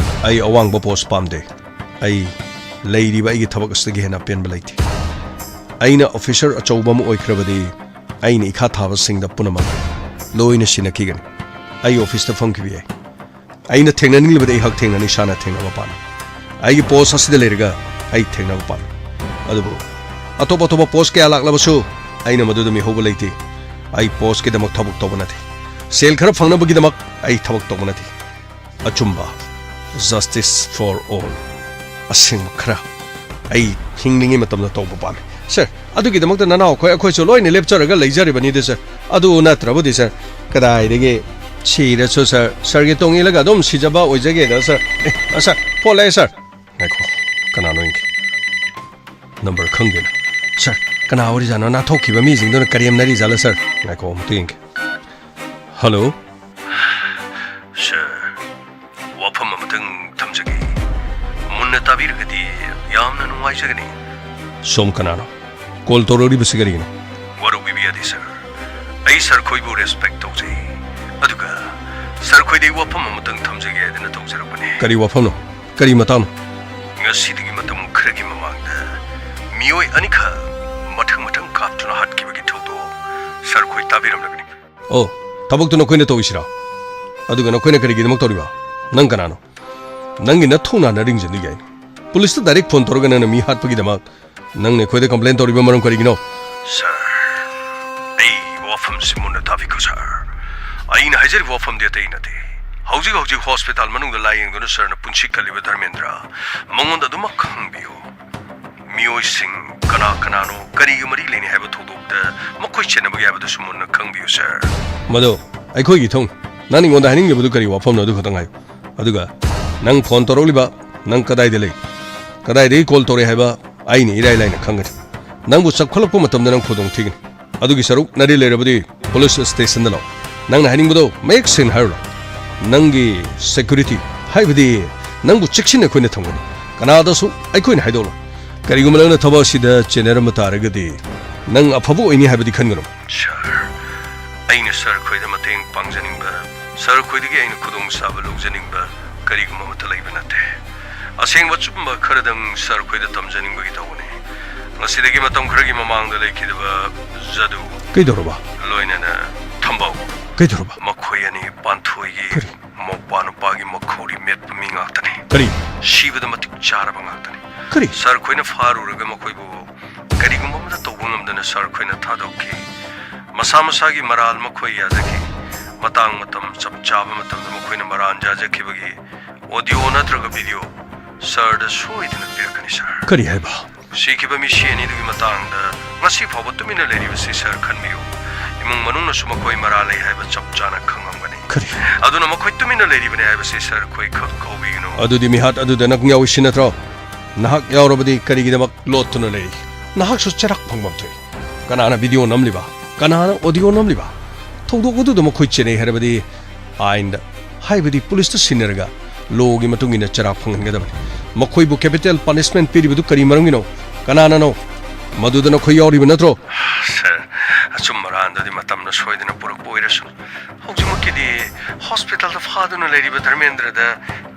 ꯑꯩ ꯑꯋꯥꯡꯕ ꯄꯣꯁ ꯄꯥꯝꯗꯦ꯫ ꯑꯩ ꯂꯩꯔꯤꯕ ꯑꯩꯒꯤ ꯊꯕꯛ ꯑꯁꯤꯗꯒꯤ ꯍꯦꯟꯅ ꯑꯄꯦꯟꯕ ꯂꯩꯇꯦ꯫ ꯑꯩꯅ ꯑꯣꯐꯤꯁꯔ ꯑꯆꯧꯕ ꯑꯃ ꯑꯣꯏꯈ꯭ꯔꯕꯗꯤ ꯑꯩꯅ ꯏꯈꯥ ꯊꯥꯕꯁꯤꯡꯗ ꯄꯨꯝꯅꯃꯛ ꯂꯣꯏꯅ ꯁꯤꯟꯅꯈꯤꯒꯅꯤ꯫ ꯑꯩ ꯑꯣꯐꯤꯁꯇ ꯐꯝꯈꯤꯕ ꯌꯥꯏ꯫ ꯑꯩꯅ ꯊꯦꯡꯅꯅꯤꯡꯂꯤꯕꯗꯤ ꯑꯩꯍꯥꯛ ꯊꯦꯡꯅꯅꯤ, ꯏꯁꯥꯅ ꯊꯦꯡꯅꯕ ꯄꯥꯝꯃꯤ꯫ ꯑꯩꯒꯤ ꯄꯣꯁ ꯑꯁꯤꯗ ꯂꯩꯔꯒ ꯑꯩ ꯊꯦꯡꯅꯕ ꯄꯥꯝꯃꯤ꯫ ꯑꯗꯨꯕꯨ ꯑꯇꯣꯞ ꯑꯇꯣꯞꯄ ꯄꯣꯁ ꯀꯌꯥ ꯂꯥꯛꯂꯕꯁꯨ ꯑꯩꯅ ꯃꯗꯨꯗ ꯃꯤꯍꯧꯕ ꯂꯩꯇꯦ꯫ ꯑꯩ ꯄꯣꯁꯀꯤꯗꯃꯛ ꯊꯕꯛ ꯇꯧꯕ ꯅꯠꯇꯦ꯫ ꯁꯦꯜ ꯈꯔ ꯐꯪꯅꯕꯒꯤꯗꯃꯛ ꯑꯩ ꯊꯕꯛ ꯇꯧꯕ ꯅꯠꯇꯦ꯫ ꯑꯆꯨꯝꯕ, justice for all, ꯑꯁꯦꯡꯕ ꯈꯔ ꯑꯩ ꯍꯤꯡꯂꯤꯉꯩ ꯃꯇꯝꯗ ꯇꯧꯕ ꯄꯥꯝꯃꯤ꯫ ꯁꯥꯔ, ꯑꯗꯨꯒꯤꯗꯃꯛꯇ ꯅꯅꯥꯎ ꯑꯩꯈꯣꯏ, ꯑꯩꯈꯣꯏꯁꯨ ꯂꯣꯏꯅ ꯂꯦꯞꯆꯔꯒ ꯂꯩꯖꯔꯤꯕꯅꯤꯗ ꯁꯥꯔ꯫ ꯑꯗꯨ ꯅꯠꯇ꯭ꯔꯕꯗꯤ ꯁꯥꯔ, ꯀꯗꯥꯏꯗꯒꯤ ꯁꯤꯔꯁꯨ ꯁꯥꯔ, ꯁꯥꯔꯒꯤ ꯇꯣꯡ ꯏꯜꯂꯒ ꯑꯗꯨꯝ ꯁꯤꯖꯕ ꯑꯣꯏꯖꯒꯦꯗ ꯁꯥꯔ꯫ ꯑꯦ, ꯑ, ꯁꯥꯔ, ꯐꯣꯟ ꯂꯥꯛꯑꯦ ꯁꯥꯔ꯫ ꯉꯥꯏꯈꯣ, ꯀꯅꯥꯅꯣ ꯌꯦꯡꯒꯦ꯫ ꯅꯝꯕꯔ ꯈꯪꯗꯦꯅ꯫ ꯁꯥꯔ, ꯀꯅꯥ ꯑꯣꯏꯔꯤꯖꯥꯠꯅꯣ? ꯅꯥꯟꯊꯣꯛꯈꯤꯕ ꯃꯤꯁꯤꯡꯗꯨꯅ ꯀꯔꯦꯝꯅꯔꯤꯖꯥꯠꯂ ꯁꯥꯔ? ꯉꯥꯏꯈꯣ, ꯑꯃꯨꯛꯇ ꯌꯦꯡꯒꯦ꯫ ꯍꯜꯂꯣ꯫ ꯁꯥꯔ, ꯋꯥꯐꯝ ꯑꯃꯇꯪ ꯊꯝꯖꯒꯦ꯫ ꯃꯨꯟꯅ ꯇꯥꯕꯤꯔꯒꯗꯤ ꯌꯥꯝꯅ ꯅꯨꯡꯉꯥꯏꯖꯒꯅꯤ꯫ ꯁꯣꯝ ꯀꯅꯥꯅꯣ? ꯀꯣꯜ ꯇꯧꯔꯛꯂꯤꯕꯁꯤ ꯀꯔꯤꯒꯤꯅꯣ? ꯋꯥꯔꯧꯕꯤꯕ ꯌꯥꯗꯦ ꯁꯥꯔ꯫ ꯑꯩ ꯁꯥꯔ ꯈꯣꯏꯕꯨ ꯔꯦꯁꯄꯦꯛ ꯇꯧꯖꯩ꯫ ꯑꯗꯨꯒ ꯁꯥꯔ ꯈꯣꯏꯗ ꯑꯩ ꯋꯥꯐꯝ ꯑꯃꯇꯪ ꯊꯝꯖꯒꯦ ꯍꯥꯏꯗꯅ ꯇꯧꯖꯔꯛꯄꯅꯦ꯫ ꯀꯔꯤ ꯋꯥꯐꯝꯅꯣ? ꯀꯔꯤ ꯃꯇꯥꯡꯅꯣ? ꯉꯁꯤꯗꯒꯤ ꯃꯇꯝ ꯈꯔꯒꯤ ꯃꯃꯥꯡꯗ ꯃꯤꯑꯣꯏ ꯑꯅꯤꯈꯛ ꯃꯊꯪ ꯃꯊꯪ ꯀꯥꯞꯇꯨꯅ ꯍꯥꯠꯈꯤꯕꯒꯤ ꯊꯧꯗꯣꯛ ꯁꯥꯔ ꯈꯣꯏ ꯇꯥꯕꯤꯔꯝꯂꯒꯅꯤ꯫ ꯑꯣ, ꯊꯕꯛꯇꯨ ꯅꯈꯣꯏꯅ ꯇꯧꯏꯁꯤꯔꯥ? ꯑꯗꯨꯒ ꯅꯈꯣꯏꯅ ꯀꯔꯤꯒꯤꯗꯃꯛ ꯇꯧꯔꯤꯕ? ꯅꯪ ꯀꯅꯥꯅꯣ? ꯅꯪꯒꯤ ꯅꯊꯧꯅꯥꯅ ꯔꯤꯡꯖꯟꯗꯤ ꯌꯥꯏꯅ꯫ ꯄꯨꯂꯤꯁꯇ ꯗꯥꯏꯔꯦꯛ ꯐꯣꯟ ꯇꯧꯔꯒ ꯅꯪꯅ ꯃꯤ ꯍꯥꯠꯄꯒꯤꯗꯃꯛ ꯅꯪꯅ ꯑꯩꯈꯣꯏꯗ ꯀꯝꯄ꯭ꯂꯦꯟ ꯇꯧꯔꯤꯕ ꯃꯔꯝ ꯀꯔꯤꯒꯤꯅꯣ? ꯁꯥꯔ, ꯑꯩ ꯋꯥꯐꯝꯁꯤ ꯃꯨꯟꯅ ꯇꯥꯕꯤꯈꯣ ꯁꯥꯔ꯫ ꯑꯩꯅ ꯍꯥꯏꯖꯔꯤꯕ ꯋꯥꯐꯝꯗꯤ ꯑꯇꯩ ꯅꯠꯇꯦ꯫ ꯍꯧꯖꯤꯛ ꯍꯧꯖꯤꯛ ꯍꯣꯁꯄꯤꯇꯥꯜ ꯃꯅꯨꯡꯗ ꯂꯥꯌꯦꯡꯗꯨꯅ ꯁꯥꯔꯅ ꯄꯨꯟꯁꯤ ꯀꯜꯂꯤꯕ ꯙꯔꯃꯦꯟꯗ꯭ꯔ, ꯃꯉꯣꯟꯗ ꯑꯗꯨꯃꯛ ꯍꯪꯕꯤꯌꯨ꯫ ꯃꯤꯑꯣꯏꯁꯤꯡ ꯀꯅꯥ ꯀꯅꯥꯅꯣ, ꯀꯔꯤꯒ ꯃꯔꯤ ꯂꯩꯅꯩ ꯍꯥꯏꯕ ꯊꯧꯗꯣꯛꯇ ꯃꯈꯣꯏ ꯆꯦꯟꯅꯕꯒꯦ ꯍꯥꯏꯕꯗꯨꯁꯨ ꯃꯨꯟꯅ ꯈꯪꯕꯤꯌꯨ ꯁꯥꯔ꯫ ꯃꯗꯨ ꯑꯩꯈꯣꯏꯒꯤ ꯏꯊꯧꯅꯤ꯫ ꯅꯪ ꯑꯩꯉꯣꯟꯗ ꯍꯥꯏꯅꯤꯡꯂꯤꯕꯗꯨ ꯀꯔꯤ ꯋꯥꯐꯝꯅꯣ, ꯑꯗꯨ ꯈꯛꯇꯪ ꯍꯥꯏꯌꯨ꯫ ꯑꯗꯨꯒ ꯅꯪ ꯐꯣꯟ ꯇꯧꯔꯛꯂꯤꯕ, ꯅꯪ ꯀꯗꯥꯏꯗ ꯂꯩ? ꯀꯗꯥꯏꯗꯒꯤ ꯀꯣꯜ ꯇꯧꯔꯛꯏ ꯍꯥꯏꯕ ꯑꯩꯅ ꯏꯔꯥꯏ ꯂꯥꯏꯅ ꯈꯪꯒꯅꯤ꯫ ꯅꯪꯕꯨ ꯆꯞꯈꯠꯂꯛꯄ ꯃꯇꯝꯗ ꯅꯪ ꯈꯨꯗꯣꯡ ꯊꯤꯒꯅꯤ꯫ ꯑꯗꯨꯒꯤ ꯁꯔꯨꯛ ꯅꯔꯤ ꯂꯩꯔꯕꯗꯤ ꯄꯨꯂꯤꯁ ꯁ꯭ꯇꯦꯁꯟꯗ ꯂꯥꯛꯑꯣ꯫ ꯅꯪꯅ ꯍꯥꯏꯅꯤꯡꯕꯗꯣ ꯃꯌꯦꯛ ꯁꯦꯡꯅ ꯍꯥꯏꯔꯨꯔꯣ꯫ ꯅꯪꯒꯤ ꯁꯦꯀ꯭ꯌꯨꯔꯤꯇꯤ, ꯍꯥꯏꯕꯗꯤ ꯅꯪꯕꯨ ꯆꯦꯛꯁꯤꯟꯅ ꯑꯩꯈꯣꯏꯅ ꯊꯝꯒꯅꯤ꯫ ꯀꯅꯥꯗꯁꯨ ꯑꯩꯈꯣꯏꯅ ꯍꯥꯏꯗꯣꯛꯂꯣꯏ꯫ ꯀꯔꯤꯒꯨꯝꯕ ꯅꯪꯅ ꯊꯕꯛ ꯑꯁꯤꯗ ꯆꯦꯟꯅꯔꯝꯕ ꯇꯥꯔꯒꯗꯤ, ꯅꯪ ꯑꯐꯕ ꯑꯣꯏꯅꯤ ꯍꯥꯏꯕꯗꯤ ꯈꯟꯒꯅꯨ꯫ ꯁꯥꯔ, ꯑꯩꯅ ꯁꯥꯔ ꯈꯣꯏꯗ ꯃꯇꯦꯡ ꯄꯥꯡꯖꯅꯤꯡꯕ, ꯁꯥꯔ ꯈꯣꯏꯗꯒꯤ ꯑꯩꯅ ꯈꯨꯗꯣꯡꯆꯥꯕ ꯂꯧꯖꯅꯤꯡꯕ ꯀꯔꯤꯒꯨꯝꯕ ꯑꯃꯠꯇ ꯂꯩꯕ ꯅꯠꯇꯦ꯫ ꯑꯁꯦꯡꯕ ꯑꯆꯨꯝꯕ ꯈꯔꯗꯪ ꯁꯥꯔ ꯈꯣꯏꯗ ꯇꯝꯖꯅꯤꯡꯕꯒꯤ ꯇꯧꯕꯅꯤ꯫ ꯉꯁꯤꯗꯒꯤ ꯃꯇꯝ ꯈꯔꯒꯤ ꯃꯃꯥꯡꯗ ꯂꯩꯈꯤꯗꯕ ꯖꯗꯨ ꯀꯩꯗꯧꯔꯕ? ꯂꯣꯏꯅꯅ ꯊꯝꯕꯧ꯫ ꯀꯩꯗꯧꯔꯕ? ꯃꯈꯣꯏ ꯑꯅꯤ ꯄꯥꯟꯊꯣꯏꯒꯤ ꯀꯔꯤ? ꯃꯧꯄꯥ ꯅꯨꯄꯥꯒꯤ ꯃꯈꯧꯔꯤ ꯃꯦꯠꯄ ꯃꯤ ꯉꯥꯛꯇꯅꯤ꯫ ꯀꯔꯤ? ꯁꯤꯕꯗ ꯃꯇꯤꯛ ꯆꯥꯔꯕ ꯉꯥꯛꯇꯅꯤ꯫ ꯀꯔꯤ? ꯁꯥꯔ ꯈꯣꯏꯅ ꯐꯥꯔꯨꯔꯒ ꯃꯈꯣꯏꯕꯨ ꯀꯔꯤꯒꯨꯝꯕ ꯑꯃꯠꯇ ꯇꯧꯕ ꯉꯝꯗꯅ ꯁꯥꯔ ꯈꯣꯏꯅ ꯊꯥꯗꯣꯛꯈꯤ꯫ ꯃꯁꯥ ꯃꯁꯥꯒꯤ ꯃꯔꯥꯜ ꯃꯈꯣꯏ ꯌꯥꯖꯈꯤ꯫ ꯃꯇꯥꯡ ꯃꯇꯝ ꯆꯞ ꯆꯥꯕ ꯃꯇꯝꯗ ꯃꯈꯣꯏꯅ ꯃꯔꯥꯜ ꯌꯥꯖꯈꯤꯕꯒꯤ ꯑꯣꯗꯤꯑꯣ ꯅꯠꯇ꯭ꯔꯒ ꯚꯤꯗꯤꯑꯣ ꯁꯥꯔꯗ ꯁꯣꯏꯗꯅ ꯄꯤꯔꯛꯀꯅꯤ, ꯁꯥꯔ꯫ ꯀꯔꯤ ꯍꯥꯏꯕ? ꯁꯤꯈꯤꯕ ꯃꯤꯁꯤ ꯑꯅꯤꯗꯨꯒꯤ ꯃꯇꯥꯡꯗ ꯉꯁꯤ ꯐꯥꯎꯕ ꯇꯨꯃꯤꯟꯅ ꯂꯩꯔꯤꯕꯁꯤ ꯁꯥꯔ ꯈꯟꯕꯤꯌꯨ꯫ ꯏꯃꯨꯡ ꯃꯅꯨꯡꯅꯁꯨ ꯃꯈꯣꯏ ꯃꯔꯥꯜ ꯂꯩ ꯍꯥꯏꯕ ꯆꯞ ꯆꯥꯅ ꯈꯪꯂꯝꯒꯅꯤ꯫ ꯀꯔꯤ? ꯑꯗꯨꯅ ꯃꯈꯣꯏ ꯇꯨꯃꯤꯟꯅ ꯂꯩꯔꯤꯕꯅꯤ ꯍꯥꯏꯕꯁꯤ ꯁꯥꯔ ꯈꯣꯏ ꯈꯛ ꯀꯥꯎꯕꯤꯒꯅꯨ꯫ ꯑꯗꯨꯗꯤ ꯃꯤꯍꯥꯠ ꯑꯗꯨꯗ ꯅꯪ ꯌꯥꯎꯏꯁꯤ ꯅꯠꯇ꯭ꯔꯣ? ꯅꯍꯥꯛ ꯌꯥꯎꯔꯕꯗꯤ ꯀꯔꯤꯒꯤꯗꯃꯛ ꯂꯣꯠꯇꯨꯅ ꯂꯩꯔꯤ? ꯅꯍꯥꯛꯁꯨ ꯆꯩꯔꯥꯛ ꯐꯪꯐꯝ ꯊꯣꯛꯏ꯫ ꯀꯅꯥꯅ ꯚꯤꯗꯤꯑꯣ ꯅꯝꯂꯤꯕ? ꯀꯅꯥꯅ ꯑꯣꯗꯤꯑꯣ ꯅꯝꯂꯤꯕ? ꯊꯧꯗꯣꯛ ꯑꯗꯨꯗ ꯃꯈꯣꯏ ꯆꯦꯟꯅꯩ ꯍꯥꯏꯔꯕꯗꯤ ꯑꯥꯏꯟꯗ, ꯍꯥꯏꯕꯗꯤ ꯄꯨꯂꯤꯁꯇ ꯁꯤꯟꯅꯔꯒ ꯂꯣꯒꯤ ꯃꯇꯨꯡ ꯏꯟꯅ ꯆꯩꯔꯥꯛ ꯐꯪꯍꯟꯒꯗꯕꯅꯤ꯫ ꯃꯈꯣꯏꯕꯨ ꯀꯦꯄꯤꯇꯦꯜ ꯄꯅꯤꯁꯃꯦꯟ ꯄꯤꯔꯤꯕꯗꯨ ꯀꯔꯤ ꯃꯔꯝꯒꯤꯅꯣ? ꯀꯅꯥꯅꯅꯣ? ꯃꯗꯨꯗ ꯅꯈꯣꯏ ꯌꯥꯎꯔꯤꯕ ꯅꯠꯇ꯭ꯔꯣ? ꯁꯥꯔ, ꯑꯆꯨꯝꯕ ꯑꯔꯥꯟꯗꯨꯗꯤ ꯃꯇꯝꯅ ꯁꯣꯏꯗꯅ ꯄꯨꯔꯛꯄ ꯑꯣꯏꯔꯁꯨ, ꯍꯧꯖꯤꯛꯃꯛꯀꯤꯗꯤ ꯍꯣꯁꯄꯤꯇꯥꯜꯗ ꯐꯥꯗꯨꯅ ꯂꯩꯔꯤꯕ ꯙꯔꯃꯦꯟꯗ꯭ꯔꯗ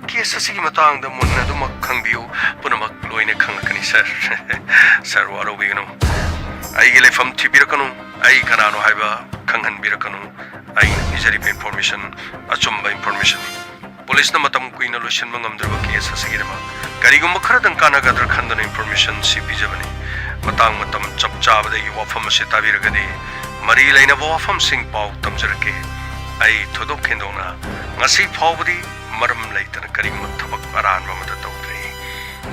ꯀꯦꯁ ꯑꯁꯤꯒꯤ ꯃꯇꯥꯡꯗ ꯃꯨꯟꯅ ꯑꯗꯨꯃꯛ ꯈꯪꯕꯤꯌꯨ꯫ ꯄꯨꯝꯅꯃꯛ ꯂꯣꯏꯅ ꯈꯪꯂꯛꯀꯅꯤ, ꯁꯥꯔ꯫ ꯁꯥꯔ, ꯋꯥꯔꯧꯕꯤꯒꯅꯨ꯫ ꯑꯩꯒꯤ ꯂꯩꯐꯝ ꯊꯤꯕꯤꯔꯛꯀꯅꯨ꯫ ꯑꯩ ꯀꯅꯥꯅꯣ ꯍꯥꯏꯕ ꯈꯪꯍꯟꯕꯤꯔꯛꯀꯅꯨ꯫ ꯑꯩꯅ ꯄꯤꯖꯔꯤꯕ ꯏꯟꯐꯣꯔꯃꯦꯁꯟ ꯑꯆꯨꯝꯕ ꯏꯟꯐꯣꯔꯃꯦꯁꯟ꯫ ꯄꯨꯂꯤꯁꯅ ꯃꯇꯝ ꯀꯨꯏꯅ ꯂꯣꯏꯁꯤꯟꯕ ꯉꯝꯗ꯭ꯔꯕ ꯀꯦꯁ ꯑꯁꯤꯒꯤꯗꯃꯛ ꯀꯔꯤꯒꯨꯝꯕ ꯈꯔꯗꯪ ꯀꯥꯟꯅꯒꯗ꯭ꯔꯥ ꯈꯟꯗꯨꯅ ꯏꯟꯐꯣꯔꯃꯦꯁꯟ ꯁꯤ ꯄꯤꯖꯕꯅꯤ꯫ ꯃꯇꯥꯡ ꯃꯇꯝ ꯆꯞ ꯆꯥꯕꯗ ꯑꯩꯒꯤ ꯋꯥꯐꯝ ꯑꯁꯤ ꯇꯥꯕꯤꯔꯒꯗꯤ, ꯃꯔꯤ ꯂꯩꯅꯕ ꯋꯥꯐꯝꯁꯤꯡ ꯄꯥꯎ ꯇꯝꯖꯔꯛꯀꯦ꯫ ꯑꯩ ꯊꯣꯏꯗꯣꯛ ꯍꯦꯟꯗꯣꯛꯅ ꯉꯁꯤ ꯐꯥꯎꯕꯗꯤ ꯃꯔꯝ ꯂꯩꯇꯅ ꯀꯔꯤꯒꯨꯝꯕ ꯊꯕꯛ ꯑꯔꯥꯟꯕ ꯑꯃꯠꯇ ꯇꯧꯗ꯭ꯔꯤ꯫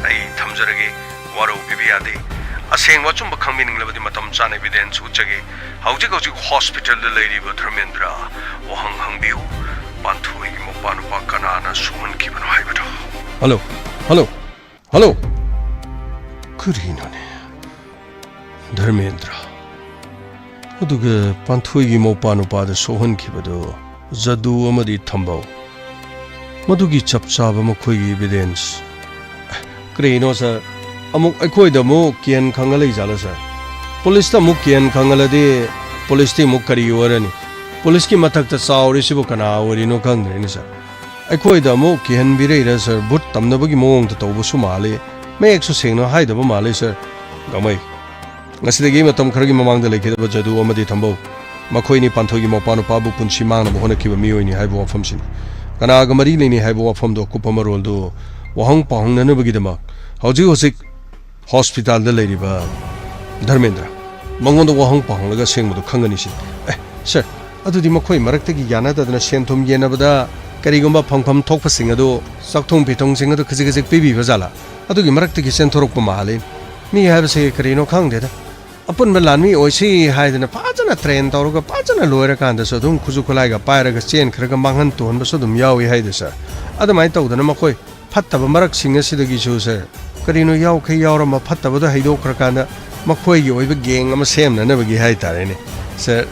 ꯑꯩ ꯊꯝꯖꯔꯒꯦ꯫ ꯋꯥꯔꯧꯕꯤꯕ ꯌꯥꯗꯦ꯫ ꯑꯁꯦꯡꯕ ꯑꯆꯨꯝꯕ ꯈꯪꯕꯤꯅꯤꯡꯂꯕꯗꯤ ꯃꯇꯝ ꯆꯥꯅ ꯏꯕꯤꯗꯦꯟꯁ ꯎꯠꯆꯒꯦ꯫ ꯍꯧꯖꯤꯛ ꯍꯧꯖꯤꯛ ꯍꯣꯁꯄꯤꯇꯥꯜꯗ ꯂꯩꯔꯤꯕ ꯙꯔꯃꯦꯟꯗ꯭ꯔ ꯋꯥꯍꯪ ꯍꯪꯕꯤꯌꯨ꯫ ꯄꯥꯟꯊꯣꯏꯒꯤ ꯃꯧꯄꯥ ꯅꯨꯄꯥ ꯀꯅꯥꯅ ꯁꯣꯛꯍꯟꯈꯤꯕꯅꯣ ꯍꯥꯏꯕꯗꯨ꯫ Hello, hello, hello. ꯀꯔꯤꯅꯣꯅꯦ? ꯙꯔꯃꯦꯟꯗ꯭ꯔ꯫ ꯑꯗꯨꯒ ꯄꯥꯟꯊꯣꯏꯒꯤ ꯃꯧꯄꯥ ꯅꯨꯄꯥꯗ ꯁꯣꯛꯍꯟꯈꯤꯕꯗꯨ ꯖꯗꯨ ꯑꯃꯗꯤ ꯊꯝꯕꯧ꯫ ꯃꯗꯨꯒꯤ ꯆꯞ ꯆꯥꯕ ꯃꯈꯣꯏꯒꯤ ꯏꯕꯤꯗꯦꯟꯁ꯫ ꯀꯔꯤꯅꯣ, ꯁꯥꯔ? ꯑꯃꯨꯛ ꯑꯩꯈꯣꯏꯗ ꯑꯃꯨꯛ ꯀꯤꯍꯟ ꯈꯪꯍꯜꯂꯛꯏ ꯖꯥꯠꯂꯣ ꯁꯥꯔ? ꯄꯨꯂꯤꯁꯇ ꯑꯃꯨꯛ ꯀꯤꯍꯟ ꯈꯪꯍꯜꯂꯗꯤ ꯄꯨꯂꯤꯁꯇꯤ ꯑꯃꯨꯛ ꯀꯔꯤ ꯑꯣꯏꯔꯅꯤ? ꯄꯨꯂꯤꯁꯀꯤ ꯃꯊꯛꯇ ꯆꯥꯎꯔꯤꯁꯤꯕꯨ ꯀꯅꯥ ꯑꯣꯏꯔꯤꯅꯣ ꯈꯪꯗ꯭ꯔꯦꯅꯦ ꯁꯥꯔ꯫ ꯑꯩꯈꯣꯏꯗ ꯑꯃꯨꯛ ꯀꯤꯍꯟꯕꯤꯔꯛꯏꯔꯥ ꯁꯥꯔ? ꯚꯨꯠ ꯇꯝꯅꯕꯒꯤ ꯃꯑꯣꯡꯗ ꯇꯧꯕꯁꯨ ꯃꯥꯜꯂꯤ꯫ ꯃꯌꯦꯛꯁꯨ ꯁꯦꯡꯅ ꯍꯥꯏꯗꯕ ꯃꯥꯜꯂꯤ ꯁꯥꯔ꯫ ꯒꯥꯡꯃꯩ, ꯉꯁꯤꯗꯒꯤ ꯃꯇꯝ ꯈꯔꯒꯤ ꯃꯃꯥꯡꯗ ꯂꯩꯈꯤꯗꯕ ꯖꯗꯨ ꯑꯃꯗꯤ ꯊꯝꯕꯧ, ꯃꯈꯣꯏꯅꯤ ꯄꯥꯟꯊꯣꯏꯒꯤ ꯃꯧꯄꯥ ꯅꯨꯄꯥꯕꯨ ꯄꯨꯟꯁꯤ ꯃꯥꯡꯅꯕ ꯍꯣꯠꯅꯈꯤꯕ ꯃꯤꯑꯣꯏꯅꯤ ꯍꯥꯏꯕ ꯋꯥꯐꯝꯁꯤꯅꯤ꯫ ꯀꯅꯥꯒ ꯃꯔꯤ ꯂꯩꯅꯩ ꯍꯥꯏꯕ ꯋꯥꯐꯝꯗꯨ ꯑꯀꯨꯞꯄ ꯃꯔꯣꯜꯗꯨ ꯋꯥꯍꯪ ꯄꯥꯎꯍꯪꯅꯅꯕꯒꯤꯗꯃꯛ ꯍꯧꯖꯤꯛ ꯍꯧꯖꯤꯛ ꯍꯣꯁꯄꯤꯇꯥꯜꯗ ꯂꯩꯔꯤꯕ ꯙꯔꯃꯦꯟꯗ꯭ꯔ, ꯃꯉꯣꯟꯗ ꯋꯥꯍꯪ ꯄꯥꯎꯍꯪꯂꯒ ꯑꯁꯦꯡꯕꯗꯨ ꯈꯪꯒꯅꯤ ꯁꯤꯅꯤ꯫ ꯑꯦ, ꯁꯥꯔ, ꯑꯗꯨꯗꯤ ꯃꯈꯣꯏ ꯃꯔꯛꯇꯒꯤ ꯌꯥꯅꯗꯗꯅ ꯁꯦꯟ ꯊꯨꯝ ꯌꯦꯟꯅꯕꯗ ꯀꯔꯤꯒꯨꯝꯕ ꯐꯪꯐꯝ ꯊꯣꯛꯄꯁꯤꯡ ꯑꯗꯨ, ꯆꯥꯛꯊꯣꯡ ꯐꯤꯊꯣꯡꯁꯤꯡ ꯑꯗꯨ ꯈꯖꯤꯛ ꯈꯖꯤꯛ ꯄꯤꯕꯤꯕ ꯖꯥꯠꯂꯥ? ꯑꯗꯨꯒꯤ ꯃꯔꯛꯇꯒꯤ ꯆꯦꯟꯊꯣꯔꯛꯄ ꯃꯥꯜꯂꯤ꯫ ꯃꯤ ꯍꯥꯏꯕꯁꯤ ꯀꯔꯤꯅꯣ ꯈꯪꯗꯦꯗ꯫ ꯑꯄꯨꯟꯕ ꯂꯥꯟꯃꯤ ꯑꯣꯏꯁꯤ ꯍꯥꯏꯗꯅ ꯐꯖꯅ ꯇ꯭ꯔꯦꯟ ꯇꯧꯔꯒ ꯐꯖꯅ ꯂꯣꯏꯔꯀꯥꯟꯗꯁꯨ ꯑꯗꯨꯝ ꯈꯨꯠꯁꯨ ꯈꯨꯠꯂꯥꯏꯒ ꯄꯥꯏꯔꯒ ꯆꯦꯟꯈ꯭ꯔꯒ ꯃꯥꯡꯍꯟ ꯇꯨꯍꯟꯕꯁꯨ ꯑꯗꯨꯝ ꯌꯥꯎꯏ ꯍꯥꯏꯗ ꯁꯥꯔ꯫ ꯑꯗꯨꯃꯥꯏꯅ ꯇꯧꯗꯅ ꯃꯈꯣꯏ ꯐꯠꯇꯕ ꯃꯔꯛꯁꯤꯡ ꯑꯁꯤꯗꯒꯤꯁꯨ ꯁꯥꯔ, ꯀꯔꯤꯅꯣ ꯌꯥꯎꯈꯩ ꯌꯥꯎꯔꯝꯕ ꯐꯠꯇꯕꯗꯣ ꯍꯩꯗꯣꯛꯈ꯭ꯔꯀꯥꯟꯗ ꯃꯈꯣꯏꯒꯤ ꯑꯣꯏꯕ ꯒꯦꯡ ꯑꯃ ꯁꯦꯝꯅꯅꯕꯒꯤ ꯍꯥꯏ ꯇꯥꯔꯦꯅꯦ ꯁꯥꯔ꯫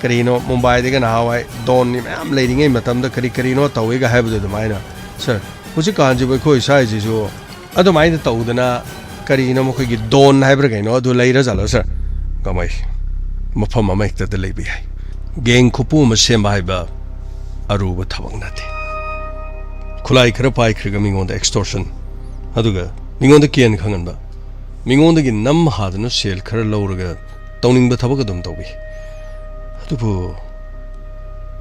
ꯀꯔꯤꯅꯣ ꯃꯨꯝꯕꯥꯏꯗꯒ ꯅꯍꯥꯟꯋꯥꯏ ꯗꯣꯟꯅꯤ ꯃꯌꯥꯝ ꯂꯩꯔꯤꯉꯩ ꯃꯇꯝꯗ ꯀꯔꯤ ꯀꯔꯤꯅꯣ ꯇꯧꯏꯒ ꯍꯥꯏꯕꯗꯣ ꯑꯗꯨꯃꯥꯏꯅ ꯁꯥꯔ꯫ ꯍꯧꯖꯤꯛꯀꯥꯟꯁꯤꯕꯨ ꯑꯩꯈꯣꯏ ꯁ꯭ꯋꯥꯏꯁꯤꯁꯨ ꯑꯗꯨꯃꯥꯏꯅ ꯇꯧꯗꯅ ꯀꯔꯤꯅꯣ ꯃꯈꯣꯏꯒꯤ ꯗꯣꯟ ꯍꯥꯏꯕ꯭ꯔꯥ ꯀꯩꯅꯣ ꯑꯗꯨ ꯂꯩꯔ ꯖꯥꯠꯂꯣ ꯁꯥꯔ? ꯒꯥꯡꯃꯩ, ꯃꯐꯝ ꯑꯃꯍꯦꯛꯇꯗ ꯂꯩꯕ ꯌꯥꯏ꯫ ꯒꯦꯡ ꯈꯨꯄꯨ ꯑꯃ ꯁꯦꯝꯕ ꯍꯥꯏꯕ ꯑꯔꯨꯕ ꯊꯕꯛ ꯅꯠꯇꯦ꯫ ꯈꯨꯠꯂꯥꯏ ꯈꯔ ꯄꯥꯏꯈ꯭ꯔꯒ ꯃꯤꯉꯣꯟꯗ ꯑꯦꯛꯁꯇꯣꯔꯁꯟ, ꯑꯗꯨꯒ ꯃꯤꯉꯣꯟꯗ ꯀꯤꯍꯟ ꯈꯪꯍꯟꯕ, ꯃꯤꯉꯣꯟꯗꯒꯤ ꯅꯝ ꯍꯥꯗꯅ ꯁꯦꯜ ꯈꯔ ꯂꯧꯔꯒ ꯇꯧꯅꯤꯡꯕ ꯊꯕꯛ ꯑꯗꯨꯝ ꯇꯧꯕꯤ꯫ ꯑꯗꯨꯕꯨ